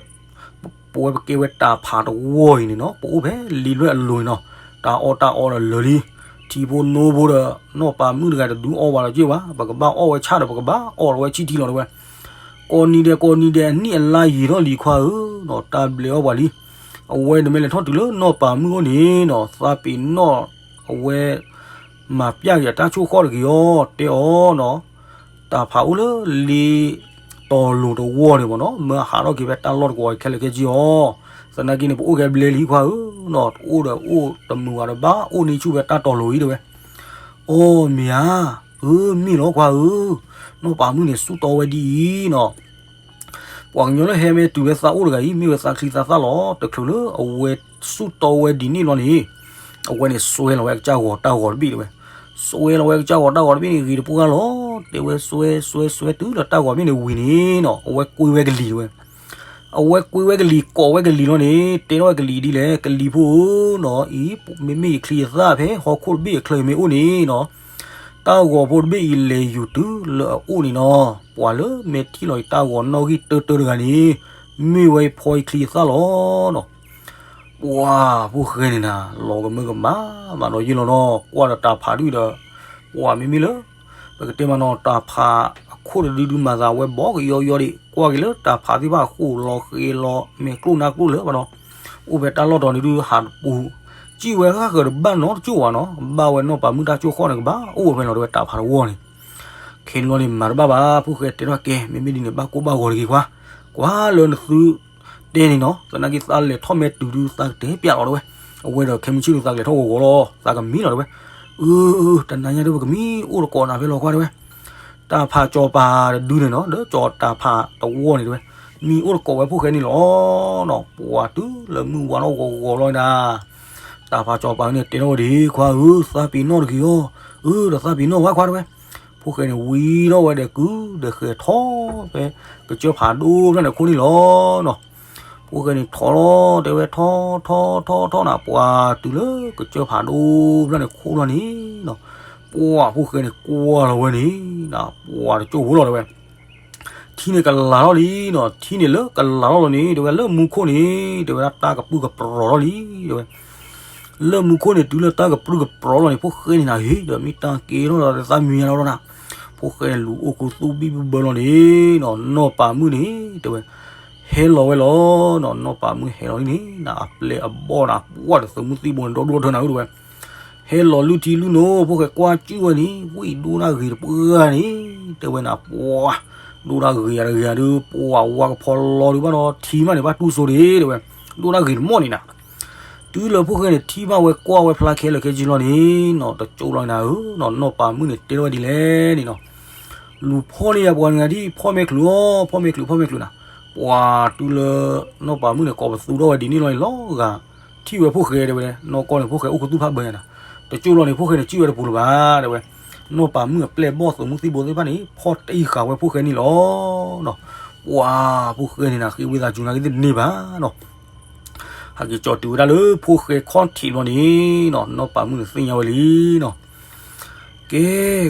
ကဲဝဲတၢ်ဖးတဝီၢ်အံၤန့ၣ်နီၤ, ပအိၣ်ဖဲလံလွဲၢ်အလိၤန့ၣ်နီၤ, တၢ်အီၣ်တၢ်အီဒီးလၢာ်လံ, ထံဖိနိဖိဒီး နီၢ်ပၤမုၣ်တဂၤတဒုးအီၣ်ဝဲလီၤက့ၢ်ဘၣ်, ပကဘၣ်အီၣ်ဝဲဆၣ်ဒီး ပကဘၣ်အီၣ်လီၤဝဲဆံၣ်ထံလီၤ တဲဝဲ. ကိးနံၤဒဲးကိးနံၤဒဲး အနံၣ်အလါယံာ်ထီၣ်လံခွါဧၢနီၤ, တၢ်ဘျဲးအီၣ်ပှၤလံ. အဝဲန့ၣ်မ့ၢ်လဲၤထီၣ်တုၤလၢနီၢ်ပၤမုၣ်အိၣ်န့ၣ်နီၤ, သးပ့ၤနီၣ် အဝဲ မၤပျၢ်က့ၤအတၢ်ဆိၣ်ဃီၣ်တဂ့ၤအီၤ တဲအီၤနီၤ, တၢ်ဖးအိၣ်လၢလ့တီၤလိၤတဝီၢ်န့ၣ်မ့ၢ်နီၤ, မၢဟးထီၣ်က့ၤဖဲတၢ်လီၢ်တကဝီၤအံၤခဲလၢာ်ခဲဆ့အီၤ, သနာ်က့န့ၣ် ပအိၣ်ကဲဘျဲလံခွါဧၢနီၤ, အိၣ်ဒီးအိၣ်တမုာ်ဘၣ်ဒီးဘၣ် အိၣ်န့ၢ်ဆူၣ်ဖဲတၢ်တီၤလိၤအံၤ တဲဝဲ. အိ မ့ၢ်ဧါ, အၢ မ့ၢ်လီၤခွါဧၢ, နီၢ်ပၤမုၣ်န့ၣ် စူၢ်တီဝဲဒ်အံၤနီၤ. ပှၤကညီလၢဟဲမ့ၢ်တုၤဖဲသးအိၣ်တဂၤအံၤ မ့ၢ်ဝဲသးချံသးသၣ်လီၤ, တချုးလၢအဝဲစူၢ်တီဝဲဒ်န့ၣ်လီၤန့ၣ်, အဝဲန့ၣ် စွဲလီၤဝဲအကစၢ်ဂီၤတၢ်ဂီၤတဘ့ၣ် တဲဝဲ. စွဲလီၤဝဲအကစၢ်ဂီၤတၢ်ဂီၤတဘ့ၣ်န့ၣ် ဂ့ၤတပှၢ်လီၤ, တဲဝဲ စွဲ စွဲ စွဲတုၤလၢတၢ်ဂီၤတဘ့ၣ်န့ၣ်ဝံၤန့ၣ်နီၤ, အဝဲကွ့ဝဲကလံၤ တဲဝဲ. အဝဲကွ့ဝဲကလံၤ ကိးဝဲကလံၤလီၤန့ၣ်, တဲထီၣ်ဝဲကလံၤဒ်လဲၣ်, ကလံၤဖိဧၢနီၤ, အံၤ မ့မ့ၢ်ယချံယသၣ်ဖဲဟီၣ်ခိၣ်တဘ့ၣ်အချၢအံၤမ့ၢ်အိၣ်န့ၣ်နီၤ, တၢ်ဂီၤဖိတဘ့ၣ်အံၤလဲၤယူၤတုၤလၢအအိၣ်န့ၣ်နီၤ, ပှၤလၢမ့ၢ်ထံၣ်လီၤယတၢ်ဂီၤနီၣ်ဂံၢ်တၢတၢတဂၤန့ၣ်, မ့ၢ်ဝဲယဖီယချံယသၣ်လီၤနီၤ. ပှၤဖိၣ်ဃဲန့ၣ်နၤ လီၤကမၢကမၣ်မးဒီးယ့ၢ်လီၤနီၤ, ကွၢ်ဒီးတၢ်ဖးဒုၣ်ဒီး, ပှၤမ့မ့ၢ်လၢ ပကတဲမးနီၤ, တၢ်ဖးအခိၣ်တဒုဒုးမၤသးဝဲဘီကယီယီဒံး, ကွၢ်က့ၤလၢတၢ်ဖးသ့ၣ်တဖၣ်ဃိၣ်လီၤဃ့လီၤ မဲာ်ကျိၣ်နါကျိၣ်လၢၤဘၣ်နီၤ, အိၣ်ဖဲတၢ်လီၢ်တီၤန့ၣ်ဒုး ဟးတပူၤ, စံၣ်ဝဲဃၣ်ဃၢၤတဘၣ်နီတစိၢ်ဘၣ်နီၤ, ဘၣ်ဝဲနီၢ်ပၤမုၣ်တၢ်စိၢ်ဃီၣ်န့ၣ် ကဘၣ်အိၣ်ဝဲဖဲလီၤ တဲဝဲ တၢ်ဖးတဝီၢ်န့ၣ်. ခဲန့ၣ်လီၤန့ၣ် မၤတဘၣ်ဘၣ်, ဖိၣ်ဃဲတဲထီၣ်ကဲ မ့မ့ၢ်ဒ်န့ၣ် ဘၣ်ကိၢ်ဘၣ်ဂီၤတဂ့ၤခွါ, ကွၢ်လၢနသု တဲန့ၣ်နီၤ, သနာ်က့သးလဲၤထီၣ်မဲာ်တုၤဒုး သးကတဲပျးလီၤ တဲဝဲ. အဝဲဒီးခဲမုၢ်ဆ့ၣ်ဒုး သးကလဲၤထီၣ်ဂီၤဂီၤလီၤ, သးကမံလီၤ တဲဝဲ. အၢ တနၤညါဒုး ပကမံအိၣ်တကိးနၤဖဲလီၤခွါ တဲဝဲ. တၢ်ဖးစီၤပၤတဒုန့ၣ်နီၤ, ဒီးစီၤတၢ်ဖးတဝီၢ်န့ၣ် တဲဝဲ, မံအိၣ်တကိးဝဲဖိၣ်ဃဲန့ၣ်လီၤနီၤ, ပှၤတုၤလၢမုၢ်ဝါထီၣ်ဂီၤဂီၤလီၤဒၣ် တၢ်ဖးစီၤပၤန့ၣ်တဲထီၣ်ဝဲဒၣ် ခွါဧၢ, သးပ့ၤနီၣ်တဂ့ၤအီၤ, အၢ ဒီးသးပ့ၤနီၣ်ဝဲခွါ တဲဝဲ. ဖိၣ်ဃဲန့ၣ် ဝံထီၣ်ဝဲဒီးကုၢ်ဒီးဃဲၤထီၣ်ဖဲ ကစၢၢ်ဖးဒိၣ်ဖျၢၣ်န့ၣ်ခိၣ်န့ၣ်လီၤနီၤ. ဖိၣ်ဃဲန့ၣ်ထီၣ်လီၤ တဲဝဲ ထီၣ်ထီၣ်ထီၣ်ထီၣ်နၤ, ပှၤတုၤလၢကစၢၢ်ဖးဒိၣ်ဖျၢၣ်န့ၣ်ခိၣ်လီၤန့ၣ်နီၤ. ပှၤဖိၣ်ဃဲန့ၣ်ကွၢ်လီၤဝဲန့ၣ်နၤ, ပှၤတကၠိၢ်ဖိလီၤ တဲဝဲ. ထံန့ၣ်ကလၤထီၣ်လံနီၤ, ထံန့ၣ်လၢကလၤထီၣ်လီၤန့ၣ် တဲဝဲ လၢမူခိၣ်န့ၣ် တဲဝဲဒၣ် တၢ်ကပြုၢ်ကပြီၤထီၣ်လံ တဲဝဲ. လၢမူခိၣ်န့ၣ် တုၤလၢတၢ်ကပြုၢ်ကပြီၤလီၤန့ၣ် ဖိၣ်ဃဲန့ၣ်နၤ ဟ့ၣ်ဒီးမ့ၢ်တၢ်ကဲထီၣ်ဒီးသးမံၤညါလီၤနၤ. ဖိၣ်ဃဲန့ၣ် လူၤအိၣ်ခူသူၣ်ဘံၣ်ဘုဘၢလီၤန့ၣ်နီၤ, နီၢ်ပၤမုၣ်န့ၣ် တဲဝဲ ဟဲလီၤဝဲလီၤနီၤ. နီၢ်ပၤမုၣ်ဟဲလီၤလံန့ၣ်နၤ, အပျဲၢ်အဘီၣ်နၤ ပှၢ်ဒီးသုးမုၢ်သံၣ်ဘိန့ၣ် ဒီဒိၣ်ထၢနၤဧၢ တဲဝဲ. ဟဲလီၤလုၢ်ထံလုၢ်နိ ဖိၣ်ဃဲကွၢ်ကၠုၣ်ဝဲန့ၣ် ဝံၣ်ဒိၣ်တၢ်ဂ့ၤတပှၢ်န့ၣ် တဲဝဲနၤ, ပှၤဒိၣ်တၢ်ဂ့ၤယၤတဂ့ၤယၤဒုး ပှၤဝါကဖီလီၤဒုးဘၣ်ဒီး ထံမးန့ၣ် ဘၣ်တူၢ်စိဒ့ တဲဝဲ. ဒိၣ်ဒၣ်ဂ့ၤတမီၢ်န့ၣ်နၤ. တုၤလၢဖိၣ်ဃဲန့ၣ်ထံၣ်ဘၣ်ဝဲကွၢ်ဝဲဖျါခဲလၢာ်ခဲဆ့လီၤန့ၣ်နီၤ, တကၠိလီၤနၤဧၢနီၤ, နီၢ်ပၤမုၣ်န့ၣ်တဲထီၣ်ဝဲဒ်လဲၣ်န့ၣ်နီၤ, လူၤဖီၣ်န့ၢ်ယၤပှၤတဂၤဒ် ဖီၣ်မဲာ်ချုးအီၤ ဖီၣ်မဲာ်ချုး ဖီၣ်မဲာ်ချုးနၤ. ပှၤတုၤလၢ နီၢ်ပၤမုၣ်န့ၣ် ကိးပသူထီၣ်ဝဲဒ်န့ၣ်လီၤန့ၣ် လီၤဂာ် ထံၣ်ဝဲဖိၣ်ဃဲတဲဝဲ, နီၢ်ကီၢ်န့ၣ် ဖိၣ်ဃဲအိၣ်ခူသူၣ်ဖးဘၢညါနၤ. တကၠိလီၤန့ၣ် ဖိၣ်ဃဲန့ၣ် စံၣ်ဝဲတပူၤလၢၤဘၣ်တဲဝဲ, နီၢ်ပၤမုၣ်အပျဲၢ်ဘီၣ်သုးမုၢ်သံၣ်ဘိသ့ၣ်တဖၣ်န့ၣ် ဖီၣ်တံၢ်ဃာ်ဝဲဖိၣ်ဃဲန့ၣ်လီၤနီၤ. ပှၤဖိၣ်ဃဲန့ၣ်နၤ ဃ့ဝံသးစူၤနာ်က့သ့ၣ်တန့ၢ်ဘၣ်နီၤ. ဟဲက့ၤကၠီတုၤဝဲဒၣ်လၢဖိၣ်ဃဲခီၣ်ထံးဘျီန့ၣ်နီၤ, နီၢ်ပၤမုၣ်န့ၣ်သ့ၣ်ညါဝဲလံနီၤ. ကဲ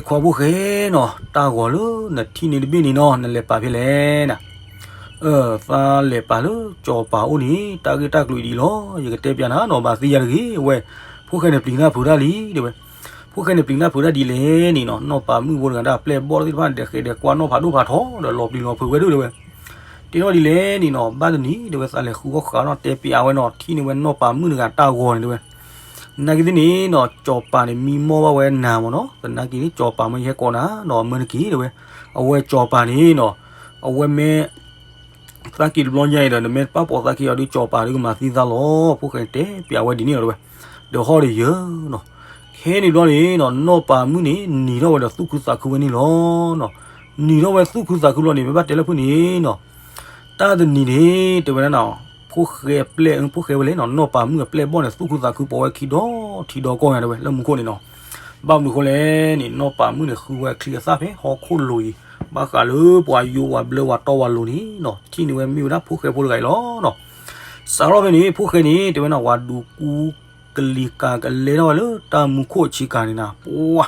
ခွါဖိၣ်ဃဲနီၤ, တၢ်ဂီၤလၢနထံၣ်န့ၢ်တဘ့ၣ်န့ၣ်နီၤ နလဲၤပာ်ဖဲလဲၣ်နၤ. အၢ သးလဲၤပာ်လၢကၠီၤပၤအိၣ်န့ၣ် တၢ်ဂ့ၢ်တၢ်ကျိၤအံၤဒ်အံၤလီၤ, ယကတဲပျးနၤနီၤ ဘၣ်သ့ၣ်ညါတဂ့ၤ, အဝဲ ဖိၣ်ဃဲန့ၣ်ပျံၤနၢ်ဖုးတၢ်လံတဲဝဲ. ဖိၣ်ဃဲန့ၣ်ပျံၤနၢ်ဖုးတၢ်ဒ်လဲၣ်န့ၣ်နီၤ, နီၢ်ပၤမုၣ်ဖိတဂၤဒၣ် ပျဲၢ်ဘီၣ်သ့ၣ်တဖၣ် ဒဲးဃဲးဒဲးကွၢ်နီၢ်ဖးဒိၣ်ဖးထီဒီး လီၤပျံၤလီၤဖုးဝဲဒၣ်တဲဝဲ. တဲထီၣ်ဒ်လဲၣ်န့ၣ်နီၤ, ဘၣ်တနံၤတဲဝဲ သးလဲၤဃုအီၣ်ဃာ်နီၤ တဲပျးဝဲနီၤ, ထံၣ်န့ၢ်ဝဲနီၢ်ပၤမုၣ်တဂၤတၢ်ဂီၤန့ၣ်တဲဝဲ. နာ်က့သ့ၣ်န့ၣ်နီၤ ကၠီၤပၤန့ၣ် မံမီၢ်ဘၣ်ဝဲနၤမ့ၢ်နီၤ, သနာ်က့န့ၣ် ကၠီၤပၤမ့ၢ်ယဟဲကိးနၤနီၤ အမၢနက့ၤတဲဝဲ. အဝဲကၠီၤပၤန့ၣ်နီၤ, အဝဲမ့ၢ် သးက့ၤတဘျီညါအံၤဒီး နမ့ၢ်တပာ်ပိာ်သးက့ၤအီၤဒီး ကၠီၤပၤဒီးကမၤသံသးလီၤ, ဖိၣ်ဃဲတဲပျးဝဲဒ်န့ၣ်လီၤတဲဝဲ. ဒီးဟီၣ်ဒီးယၢၤနီၤ, ခဲန့ၣ်ဘျီန့ၣ်နီၤ နီၢ်ပၤမုၣ်န့ၣ် နံၤထီၣ်ဝဲဒီးသူၣ်ခုသးခုဝဲန့ၣ်လီၤနီၤ. နံၤထီၣ်ဝဲသူၣ်ခုသးခုဘျီန့ၣ် မ့ၢ်ဘၣ်တဲလၢဖုၣ်န့ၣ်နီၤ, တၢ်တနံၤန့ၣ် တဲဝဲဒၣ်နီၤ, ဖိၣ်ဃဲအပျဲၢ် ဖိၣ်ဃဲဝဲလဲၣ်နီၤ, နီၢ်ပၤမုၣ်အပျဲၢ်ဘီၣ်န့ၣ် သူၣ်ခုသးခုပိာ်ဝဲခံဒီထံဒီကီၢ်ညါတဲဝဲ လၢမူခိၣ်န့ၣ်နီၤ. ဘၣ်မနုၤဃိလဲၣ်န့ၣ် နီၢ်ပၤမုၣ်န့ၣ် ဃုဝဲအချံအသၣ်ဖဲဟီၣ်ခိၣ်လိၤအံၤ, ဘၣ်ဃးလၢပှၤယိဝဲဘျၢဝဲတီဝဲလိၤန့ၣ်နီၤ, ထံၣ်န့ၢ်ဝဲမ့ၢ်ဝဲဒၣ်ဖိၣ်ဃဲဖိတဂၤအံၤလီၤနီၤ. စးထီၣ်ဖဲန့ၣ် ဖိၣ်ဃဲန့ၣ် တဲဝဲနီၤ ပှၤဒုးကူကလံၤကၤကလဲထီၣ်ဝဲလၢတၢ်မူခိၣ်အဆ့ကၤန့ၣ်နၤ, ပှၤ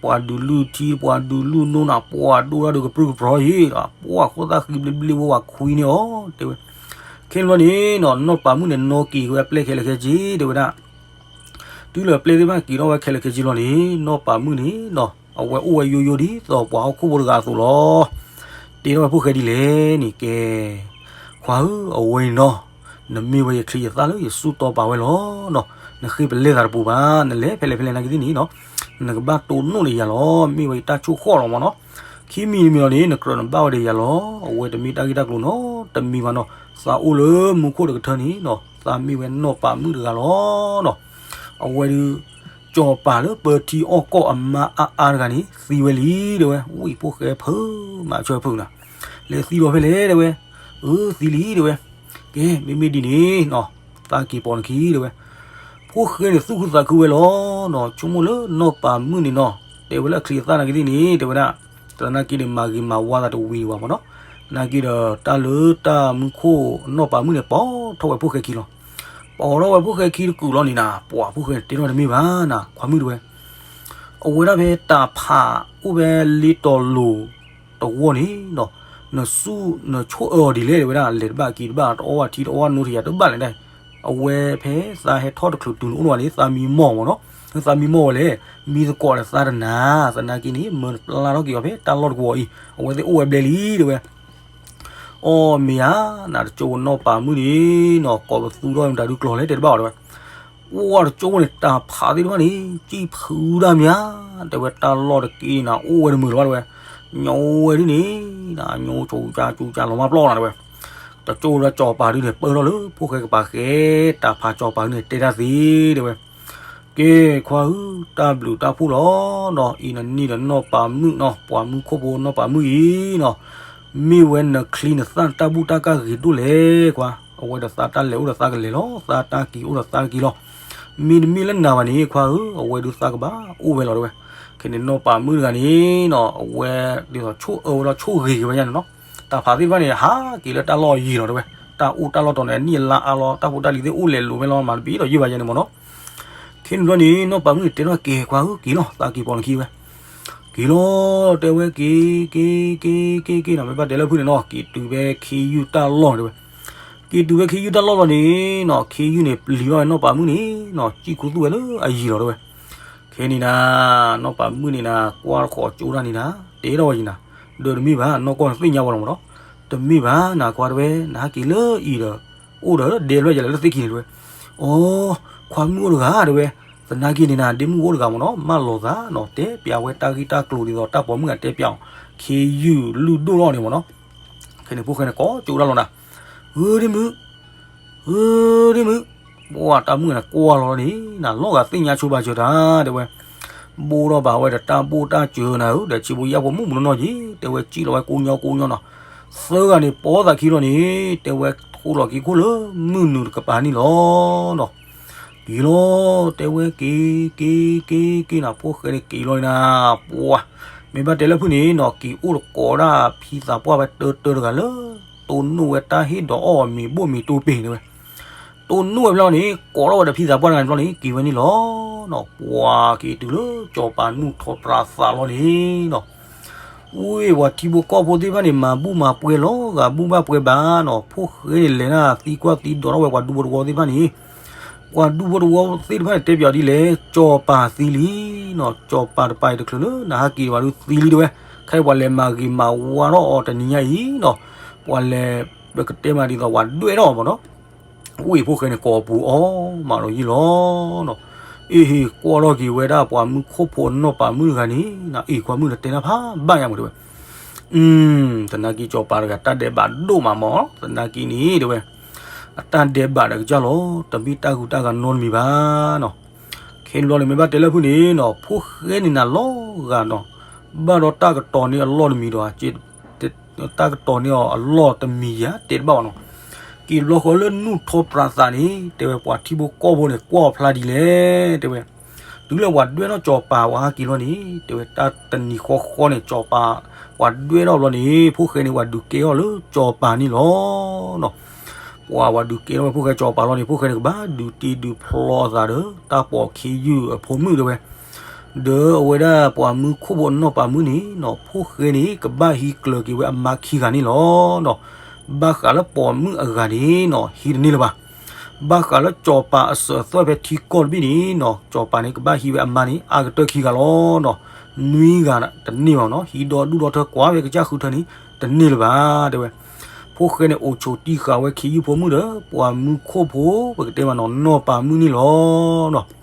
ပှၤဒုးလုၢ်ထံ ပှၤဒုးလုၢ်နိနၤ, ပှၤဒိၣ်တၢ်ဒုးကပြုၢ်ကပြီၤယံၤ, ပှၤခိၣ်သၣ်ဃံဘျ့ဘျ့ဝဲ ပှၤခွံန့ၢ်အီၤတဲဝဲ. ခဲန့ၣ်ဘျီန့ၣ်နီၤ နီၢ်ပၤမုၣ်န့ၣ် နီၣ်က့ၤဝဲအပျဲၢ်ခဲလၢာ်ခဲဆ့တဲဝဲဒၣ်. တုၤလၢအပျဲၢ်သ့ၣ်တဖၣ်က့ၤထီၣ်ဝဲခဲလၢာ်ခဲဆ့လီၤန့ၣ် နီၢ်ပၤမုၣ်န့ၣ်နီၤ အဝဲအိၣ်ဝဲယိယိဒ်သိးပှၤဟီၣ်ခိၣ်ဖိတဂၤအသိးလီၤ. တဲထီၣ်ဝဲဖိၣ်ဃဲဒ်လဲၣ်န့ၣ် ကဲ ခွါဧၢ အဝဲအံၤနီၤ နမ့ၢ်ဝဲယချံယသၣ်လၢယဆူၣ်တီပာ်ဝဲလီၤနီၤ. နဃ့ပလဲသးတပူၤဘၣ်, နလဲၤဖဲလဲၣ်ဖဲလဲၣ်နာ်က့သ့ၣ်န့ၣ်နီၤ နကဘၣ်တိၢ်နီၣ်ဒီးယၤလီၤ. မ့ၢ်ဝဲယတၢ်ဆိၣ်ဃီလီၤမ့ၢ်နီၤ. ခံမံၤတမံၤလီၤန့ၣ် နကြၢးနဘၣ်ဝဲဒီးယၤလီၤ. အဝဲတမ့ၢ်တၢ်ဂ့ၢ်တၢ်ကျိၤနီတမံၤဘၣ်နီၤ. သးအိၣ်လၢမူခိၣ်တကထၢန့ၣ်နီၤ သးမ့ၢ်ဝဲနီၢ်ပၤမုၣ်တဂၤလီၤနီၤ. အဝဲဒုး ကၠီၤပၤလၢပၢထံအီၣ်ကီၢ်အမါအါအါတဂၤန့ၣ် သံဝဲလံတဲဝဲ. ဝံၣ်ဖိၣ်ဃဲဖုးမးဆၢဖုးနၤ လဲၤသံဒီးဖဲလဲၣ်တဲဝဲ. အၢ သံလံတဲဝဲ. ကဲ မ့မ့ၢ်ဒ်န့ၣ်နီၤ သးက့ၤပိာ်နခံတဲဝဲ. ဖိၣ်ဃဲန့ၣ်သူၣ်ခုသးခုဝဲလီၤနီၤ. ဆိကမိၣ်လၢနီၢ်ပၤမုၣ်န့ၣ်နီၤ တဲဝဲလၢအချံအသၣ်နာ်က့သ့ၣ်န့ၣ် တဲဝဲဒၣ် သနာ်က့န့ၣ် မၤဂ့ၤမၤဝါသးတဝံၤဘၣ်မ့ၢ်နီၤ. နာ်က့ဒီးတၢ်လၢတၢ်မူခိၣ်နီၢ်ပၤမုၣ်န့ၣ် ပိာ်ထီၣ်ဝဲဖိၣ်ဃဲခံလီၤ. ပိာ်ထီၣ်ဝဲဖိၣ်ဃဲခံတကုာ်လီၤန့ၣ်နၤ ပှၤဖိၣ်ဃဲတဲထီၣ်တမ့ၢ်ဘၣ်နၤ ခွါမုၣ်တဲဝဲ. အဝဲဒၣ်ဖဲတၢ်ဖးအိၣ်ဖဲလ့တီၤလိၤတဝီန့ၣ်နီၤ နဆူၣ်နဆိၣ်အၢအီၤဒ်လဲၣ်တဲဝဲဒၣ် လဲၤတဘၣ်က့ၤတဘၣ် တအီၣ်ဘၣ်ထံတအီၣ်ဘၣ်နိထံယၤတဘၣ်လဲၣ်ဒၣ်. အဝဲဖဲသးဟဲထီၣ်တချုးတုၤနအိၣ်န့ၣ်ဝဲန့ၣ် သးမံမီၢ်မ့ၢ်နီၤ. သးမံမီၢ်ဝဲလဲၣ် မံသကိးဒီးသးတနၤ သနာ်က့န့ၣ် မၢနပျၢ်ထီၣ်က့ၤအီၤဖဲတၢ်လီၢ်တကဝီၤအံၤ အဝဲသ့ၣ်အိၣ်ဝဲဘျဲလံတဲဝဲ. အီၣ်မ့ၢ်ဧါ နတကၠိဖိနီၢ်ပၤမုၣ်န့ၣ်နီၤ ကိးပသူထီၣ်မတၤဒုးကျီၤလဲၣ်တဲတဘၣ်အီၤတဲဝဲ. ပှၤတကၠိဖိန့ၣ် တၢ်ဖးသ့ၣ်တဖၣ်န့ၣ် စံၣ်ဖုးတၢ်မ့ၢ်ဧါ တဲဝဲ တၢ်လီၢ်တက့ၢ်နၤ အိၣ်ဝဲတမုာ်လၢၤဘၣ်တဲဝဲ. ညိဝဲဒ်န့ၣ် နညိကၠူကၠါကၠူကၠါလီၤမၢ်ပျီနၤတဲဝဲ. တကၠိလၢကၠီၤပၤဒုန့ၣ် ပၢၢ်ထီၣ်လၢဖိၣ်ဃဲကပၤဃဲ တၢ်ဖးကၠီၤပၤဒုန့ၣ် တဲတၢ်သ့တဲဝဲ. ကဲ ခွါဧၢ တၢ်ဘျုးတၢ်ဖှိၣ်လီၤနီၤ အံၤနန့ၢ်ဒီးနီၢ်ပၤမုၣ်နီၤ ပှၤမူခိၣ်ဖိနီၢ်ပၤမုၣ်အံၤနီၤ မ့ၢ်ဝဲနချံနသၣ်နတၢ်ဘူၣ်တၢ်ကၢ်ဂ့ၤဒိၣ်လဲၣ်ခွါ အဝဲဒီးသးတၢ်လဲၤအိၣ်ဒီးသးကလဲၤလီၤ သးတၢ်က့ၤအိၣ်ဒီးသးက့ၤလီၤ မ့တမ့ၢ်လၢနၤဘၣ်န့ၣ် ခွါဧၢ အဝဲဒုးသးကဘၣ်အိၣ်ဝဲလီၤတဲဝဲ. ခဲန့ၣ်နီၢ်ပၤမုၣ်တဂၤန့ၣ်နီၤ အဝဲဒ်သိးဆိၣ်အၢဝဲလီၤ ဆိၣ်ဂ့ၤက့ၤဝဲညါန့ၣ်နီၤ တၢ်ဖးသ့ၣ်တဖၣ်န့ၣ် ဟးက့ၤလၢတၢ်လီၢ်ယံၤလီၤတဲဝဲ. တၢ်အိၣ်တၢ်လီၢ်တီၤန့ၣ် အနံၣ်အလါအါလီၤ တၢ်ဖိတၢ်လံၤသ့ၣ်အိၣ်လဲၤလိၤဝဲလီၤ မၤတဘၣ်ဒီးယုၢ်ဘၣ်ယဲန့ၣ်မ့ၢ်နီၤ. ခဲန့ၣ်ဘျီန့ၣ် နီၢ်ပၤမုၣ်န့ၣ်တဲထီၣ်ကဲ ခွါဧၢ က့ၤလီၤ သးက့ၤပိာ်နခံဝဲ က့ၤလီၤ တဲဝဲ က့ၤ က့ၤ က့ၤ က့ၤ က့ၤ က့ၤနီၤ မ့ၢ်ဘၣ်တဲလၢဖုၣ်န့ၣ်နီၤ က့ၤတုၤဖဲခ့ယုၢ်တၢ်လီၢ်တဲဝဲ. က့ၤတုၤဖဲခ့ယုၢ်တၢ်လီၢ်လီၤန့ၣ်နီၤ ခ့ယုၢ်န့ၣ် ပျံၤဘၣ်ဝဲနီၢ်ပၤမုၣ်န့ၣ်နီၤ စံၣ်ခူသူၣ်ဝဲလၢအယံၤလီၤတဲဝဲ. ခဲန့ၣ်နၤ နီၢ်ပၤမုၣ်န့ၣ်နၤ ကွၢ်တခီကၠိတၢ်န့ၣ်နၤ တဲထီၣ်ဝဲယံၤနၤ ဒီးတမ့ၢ်ဘၣ် နီၢ်ကီၢ်န့ၣ်သ့ၣ်ညါဝဲလီၤမ့ၢ်နီၤ. တမ့ၢ်ဘၣ်နၤ ခွါတဲဝဲ နဟဲက့ၤလၢအံၤဒီး အိၣ်ဒီးဒဲလွဲၢ်ယၤလၢသ့ၣ်ခံန့ၣ်တဲဝဲ. အိ ခွါမုၣ်အိၣ်တဂၤတဲဝဲ. သနာ်က့န့ၣ်နၤ ဒ့မုၣ်အိၣ်တဂၤမ့ၢ်နီၤ မၢလီၤသးနီၤ တဲပျးဝဲတၢ်ဂ့ၢ်တၢ်ကျိၤဒ်သိးတၢ်ပိာ်မုၣ်ဂၤတဲပျးအီၤ ခ့ယုၢ်လုၢ်ဒိၣ်ထီၣ်န့ၣ်မ့ၢ်နီၤ. ခဲန့ၣ်ဖိၣ်ဃဲန့ၣ် ကိးကၠိဒၣ်လီၤနၤ ဧၢ ဒ့မုၣ် အၢ ဒ့မုၣ်, ပှၢ်တၢ်မုၣ်န့ၣ်ကွၢ်လီၤန့ၣ် နလီၤဂာ်သ့ၣ်ညါဆိဘၣ်စၢၤတၢ် တဲဝဲ, ဘိၣ်ထီၣ်ဘၣ်ဝဲဒီးတၢ်ဘိၣ်တၢ်စၢၤနၤဧၢ ဒီးဆံးဖိယၣ်ဖိမုၣ်မုၢ်နီၢ်နီၢ်က့ၤ တဲဝဲစံၣ်လီၤဝဲကိးညီကိးညီနီၤ, သၢဂၤန့ၣ်ပိာ်သးခံလီၤန့ၣ် တဲဝဲထိၣ်လီၤက့ၤခိၣ်လၢမုၢ်နုာ်တကပၤန့ၣ်လီၤနီၤ, က့ၤလီၤ တဲဝဲက့ၤ က့ၤ က့ၤ က့ၤနီၤ ဖိၣ်ဃဲန့ၣ်က့ၤလီၤန့ၣ်နၤ, ပှၢ် မ့ၢ်ဘၣ်တဲလၢဖုၣ်န့ၣ်နီၤ က့ၤအိၣ်တကိးဒၣ်ဖံသးပှၢ်ဝဲတၢတၢတဂၤလၢ တိၢ်နီၣ်ဝဲတၢ်ဟ့ၣ်ဒီးအီၣ်မ့ၤဘိၣ်မ့ၤတိၢ်ပ့ၤန့ၣ်ဝဲ, တိၢ်နီၣ်ဝဲဖျါလီၤန့ၣ် ကိးထီၣ်ဝဲဒီးဖံသးပှၢ်တဂၤန့ၣ်ဖျါလီၤန့ၣ် က့ၤဝဲန့ၣ်လီၤနီၤ, ပှၢ်က့ၤတုၤလၢစီၤပၤနူၢ်ထီပြးသးလီၤန့ၣ်နီၤ ဝ့ၢ်ပှၤထံဖိကီၢ်ဖိသ့ၣ်တဖၣ်န့ၣ် မၤဘူၣ်မၤပှဲၤလီၤဂာ်ဘူၣ်ဘၣ်ပှဲၤဘၣ်နီၤ, ဖိၣ်ဃဲန့ၣ်လဲၤနၢ်သံကွၢ်သံဒိးထီၣ်ဝဲပှၤဒူဖိတဝီသ့ၣ်တဖၣ်န့ၣ်, ပှၤဒူဖိတဝီသ့ၣ်တဖၣ်န့ၣ် တဲပၠးဒ်လဲၣ် စီၤပၤသံလံနီၤ, စီၤပၤတပၤအံၤတချုးလၢနဟးက့ၤဘၣ်ဒုးသံလံတဲဝဲ, ခဲအံၤပှၤလဲၤမၤဂ့ၤမၤဝါထီၣ်အီၤတနံၤညါအံၤနီၤ, ပှၤလဲၤ ပကတဲမးဒ်သိးပှၤဒွဲၣ်ထီၣ်မးနီၤ ဝ့ၢ်ဖိၣ်ဃဲန့ၣ်ကိးပူၤအီၤမးလီၤယံာ်လီၤနီၤ, အ့ၣ်ဟ့ၣ်ကွၢ်ထီၣ်က့ၤဝဲဒၣ်ပှၤမူခိၣ်ဖိအနီၢ်ပၤမုၣ်တဂၤန့ၣ်, အ့ၣ်ခွါမုၣ်န့ၣ်တဲတၢ်ဖးဘၣ်ယါမးတဲဝဲ, သနာ်က့စီၤပၤတဂၤတၢ်ဒဲးဘးဒိၣ်မးမး, သနာ်က့န့ၣ်တဲဝဲ, အတၢ်ဒဲးဘးဒီးကစၢ်လီၤ, တမ့ၢ်တၢ်ဂုၤတၢ်ဂၤနီတမံၤဘၣ်နီၤ, ခဲန့ၣ်ဘျီန့ၣ်မ့ၢ်ဘၣ်တဲလၢဖုၣ်န့ၣ်နီၤ ဖိၣ်ဃဲန့ၣ်နၤလီၤဂာ်နီၤ, ဘၣ်ဒီးတၢ်ကတီၤန့ၢ်အလီၢ်တမံၤဒီး တၢ်ကတီၤန့ၢ်အီၤအလီၢ်တမံၤယၤတဲတဘၣ်ဘၣ်နီၤ, က့ၤဘျီဃီလၢနူၢ်ထီပြးသးန့ၣ် တဲဝဲပှၤထံဖိကီၢ်ဖိန့ၣ် ကွၢ်ဖျါဒ်လဲၣ် တဲဝဲ, တုၤလၢပှၤဒွဲၣ်ထီၣ်စီၤပၤပှၤဟးက့ၤလီၤန့ၣ် တဲဝဲတၢ်တနံၤဃီဃီန့ၣ် စီၤပၤ ပှၤဒွဲၣ်ထီၣ်ဘျီန့ၣ် ဖိၣ်ဃဲန့ၣ် ပှၤဒုးကဲထီၣ်လၢစီၤပၤန့ၣ်လီၤနီၤ, ပှၤ ပှၤဒုးကဲထီၣ်ဝဲဖိၣ်ဃဲစီၤပၤလီၤန့ၣ် ဖိၣ်ဃဲန့ၣ်ကဘၣ်ဒုးတ့ဒုးဖျီသးဒီး တၢ်ပိာ်ခ့ယုၢ်အဖိမုၣ်တဲဝဲ ဒီးအဝဲဒၣ်ပှၤမူခိၣ်ဖိအနီၢ်ပၤမုၣ်န့ၣ်နီၤ ဖိၣ်ဃဲန့ၣ် ကဘၣ်ဟံးကျၢၤက့ၤဝဲအမါခံဂၤန့ၣ်လီၤနီၤ, ဘၣ်ဃးလၢပိာ်မုၣ်အဂၤန့ၣ်နီၤ ဟံးတန့ၢ်လၢၤဘၣ်, ဘၣ်ဃးလၢစီၤပၤအစၢၤအသွဲၣ်ဖဲထံကီၢ်တဘ့ၣ်န့ၣ်နီၤ စီၤပၤန့ၣ် ကဘၣ်ဟံးဝဲအမါန့ၣ် အါကတၢၢ်ခံဂၤလီၤနီၤ, နွံဂၤတန့ၢ်ဘၣ်နီၤ ဟံးဒီဒူၣ်ဒီထၢကွၢ်ဝဲကစၢ်ဃုထၢန့ၣ် တန့ၢ်လၢၤဘၣ် တဲဝဲ, ဖိၣ်ဃဲန့ၣ် အိၣ်ဆိးတံၢ်ဃာ်ဝဲခ့ယုၢ်ဖိမုၣ်ဒီး ပှၤမူခိၣ်ဖိ ပကတဲမးနီၤ နီၢ်ပၤမုၣ်န့ၣ်လီၤနီၤ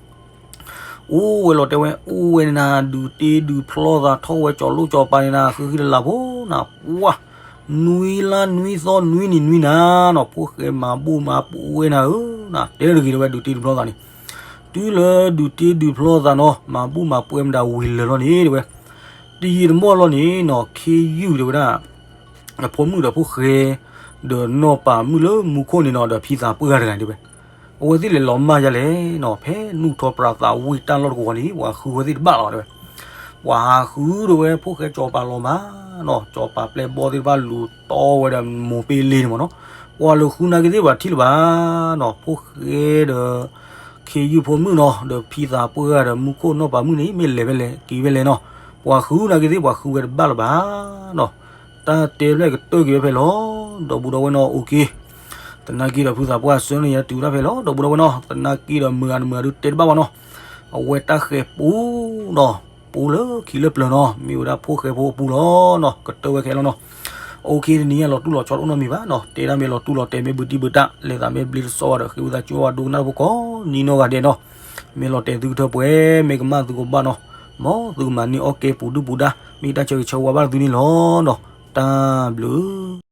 အိၣ်ဝဲလီၤတဲဝဲ အိၣ်ဝဲန့ၣ်နၤ ဒုးတ့ဒုးဖျီသးထီၣ်ဝဲကၠီၤလိၣ်ကၠီၤပၤန့ၣ်နၤ ဃုဃံတလးဖိနၤ ပှၢ် နွံလါနွံသီနွံနံၤနွံနၤနီၤ ဖိၣ်ဃဲမၤဘူၣ်မၤပှဲၤနၤဧၢနၤ တဲတဂ့ၤတဲဝဲ ဒုးတ့ဒုးဖျီသးန့ၣ် တုၤလၢဒုးတ့ဒုးဖျီသးနီၤ မၤဘူၣ်မၤပှဲၤမတၤဝံၤလၢာ်လီၤန့ၣ်တဲဝဲ တယံာ်တမီၢ်လီၤန့ၣ်နီၤ ခ့ယုၢ်တဲဝဲဒၣ် အဖိမုၣ်ဒီးဖိၣ်ဃဲ ဒီးနီၢ်ပၤမုၣ်လၢမူခိၣ်န့ၣ်နီၤ ဒီးဖံသးပှၢ်တဂၤန့ၣ်တဲဝဲ အဝဲသ့ၣ်လဲၤလီၤမၢ်ယါလဲၣ်နီၤ ဖဲနူၢ်ထီပြးသးဝံၣ်တၢ်လီၢ်တကဝီၤန့ၣ် ပှၤဃုဝဲသ့ၣ်တဘၣ်လီၤတဲဝဲ ပှၤဟးဃုဒီးဝဲဖိၣ်ဃဲကၠီၤပၤလီၤမးနီၤ ကၠီၤပၤပျဲၢ်ဘီသ့ၣ်တဖၣ်လူၤတီဝဲဒီးမိၢ်ပ့လ့န့ၣ်မးနီၤ ပှၤလူၤဃုနာ်က့သ့ၣ်ပှၤထံၣ်လၢၤဘၣ်နီၤ ဖိၣ်ဃဲဒီး ခ့ယုၢ်ဖိမုၣ်နီၤ ဒီးဖံသးပှၢ်ဒီးမူခိၣ်နီၢ်ပၤမုၣ်န့ၣ် မ့ၢ်လဲၤဖဲလဲၣ်က့ၤဖဲလဲၣ်နီၤ ပှၤဃုနာ်က့သ့ၣ်ပှၤဃုဝဲတဘၣ်လၢၤဘၣ်နီၤ တၢ်တဲဖျဲၣ်ကတၢၢ်က့ၤဝဲဖဲလီၤ ဒီပုၢ်ဒီဝဲၢ်နီၤ အိၣ်က့ၤ သနာ်က့ဒီးဖုသးပှၢ်ဆၢန့ၣ်ယၤတုၤတၢ်ဖဲလီၤ ဒီပုၢ်ဒီဝဲၢ်နီၤ သနာ်က့ဒီးမုာ်ဂၤတမုာ်ဂၤဒုးတဲတဘၣ်ဘၣ်နီၤ အဝဲတၢ်ဃဲၤပူနီၤ ပူလၢခံလၢပျၢၤနီၤ မ့ၢ်ဝဲဒၣ်ဖိၣ်ဃဲဖိအပူလီၤနီၤ ကတၢၢ်ဝဲခဲလီၤနီၤ အိၣ်က့ၤ တနံၤညါလီၤတူၢ်လီၤဆီတအိၣ်နီတမံၤဘၣ်နီၤ တဲဒၣ်မ့ၢ်လီၤတူၢ်လီၤတဲာ်မ့ၢ်ဘုတံၢ်ဘုတၢ် လဲၤသးမ့ၢ်ဘျ့တစီဘၣ်ဒီး ဃ့ဝံသးစူၤဝဲဒိကနၣ်တၢ်ဖိကိးနံၤနီၢ်ဂၤဒဲးနီၤ မ့ၢ်လီၤတဲာ်သုကထၢပှဲၤ မ့ၢ်ကမၣ်သုကဘၣ်နီၤ မ်သုကမၤန့ၢ်အီၣ်ကဲပူၤဒုၣ်ပူၤဒါ မ့ၢ်တၢ်ဆၢဂ့ၤဆၢဝါဘၣ်သုန့ၣ်လီၤနီၤ တၢ်ဘျုး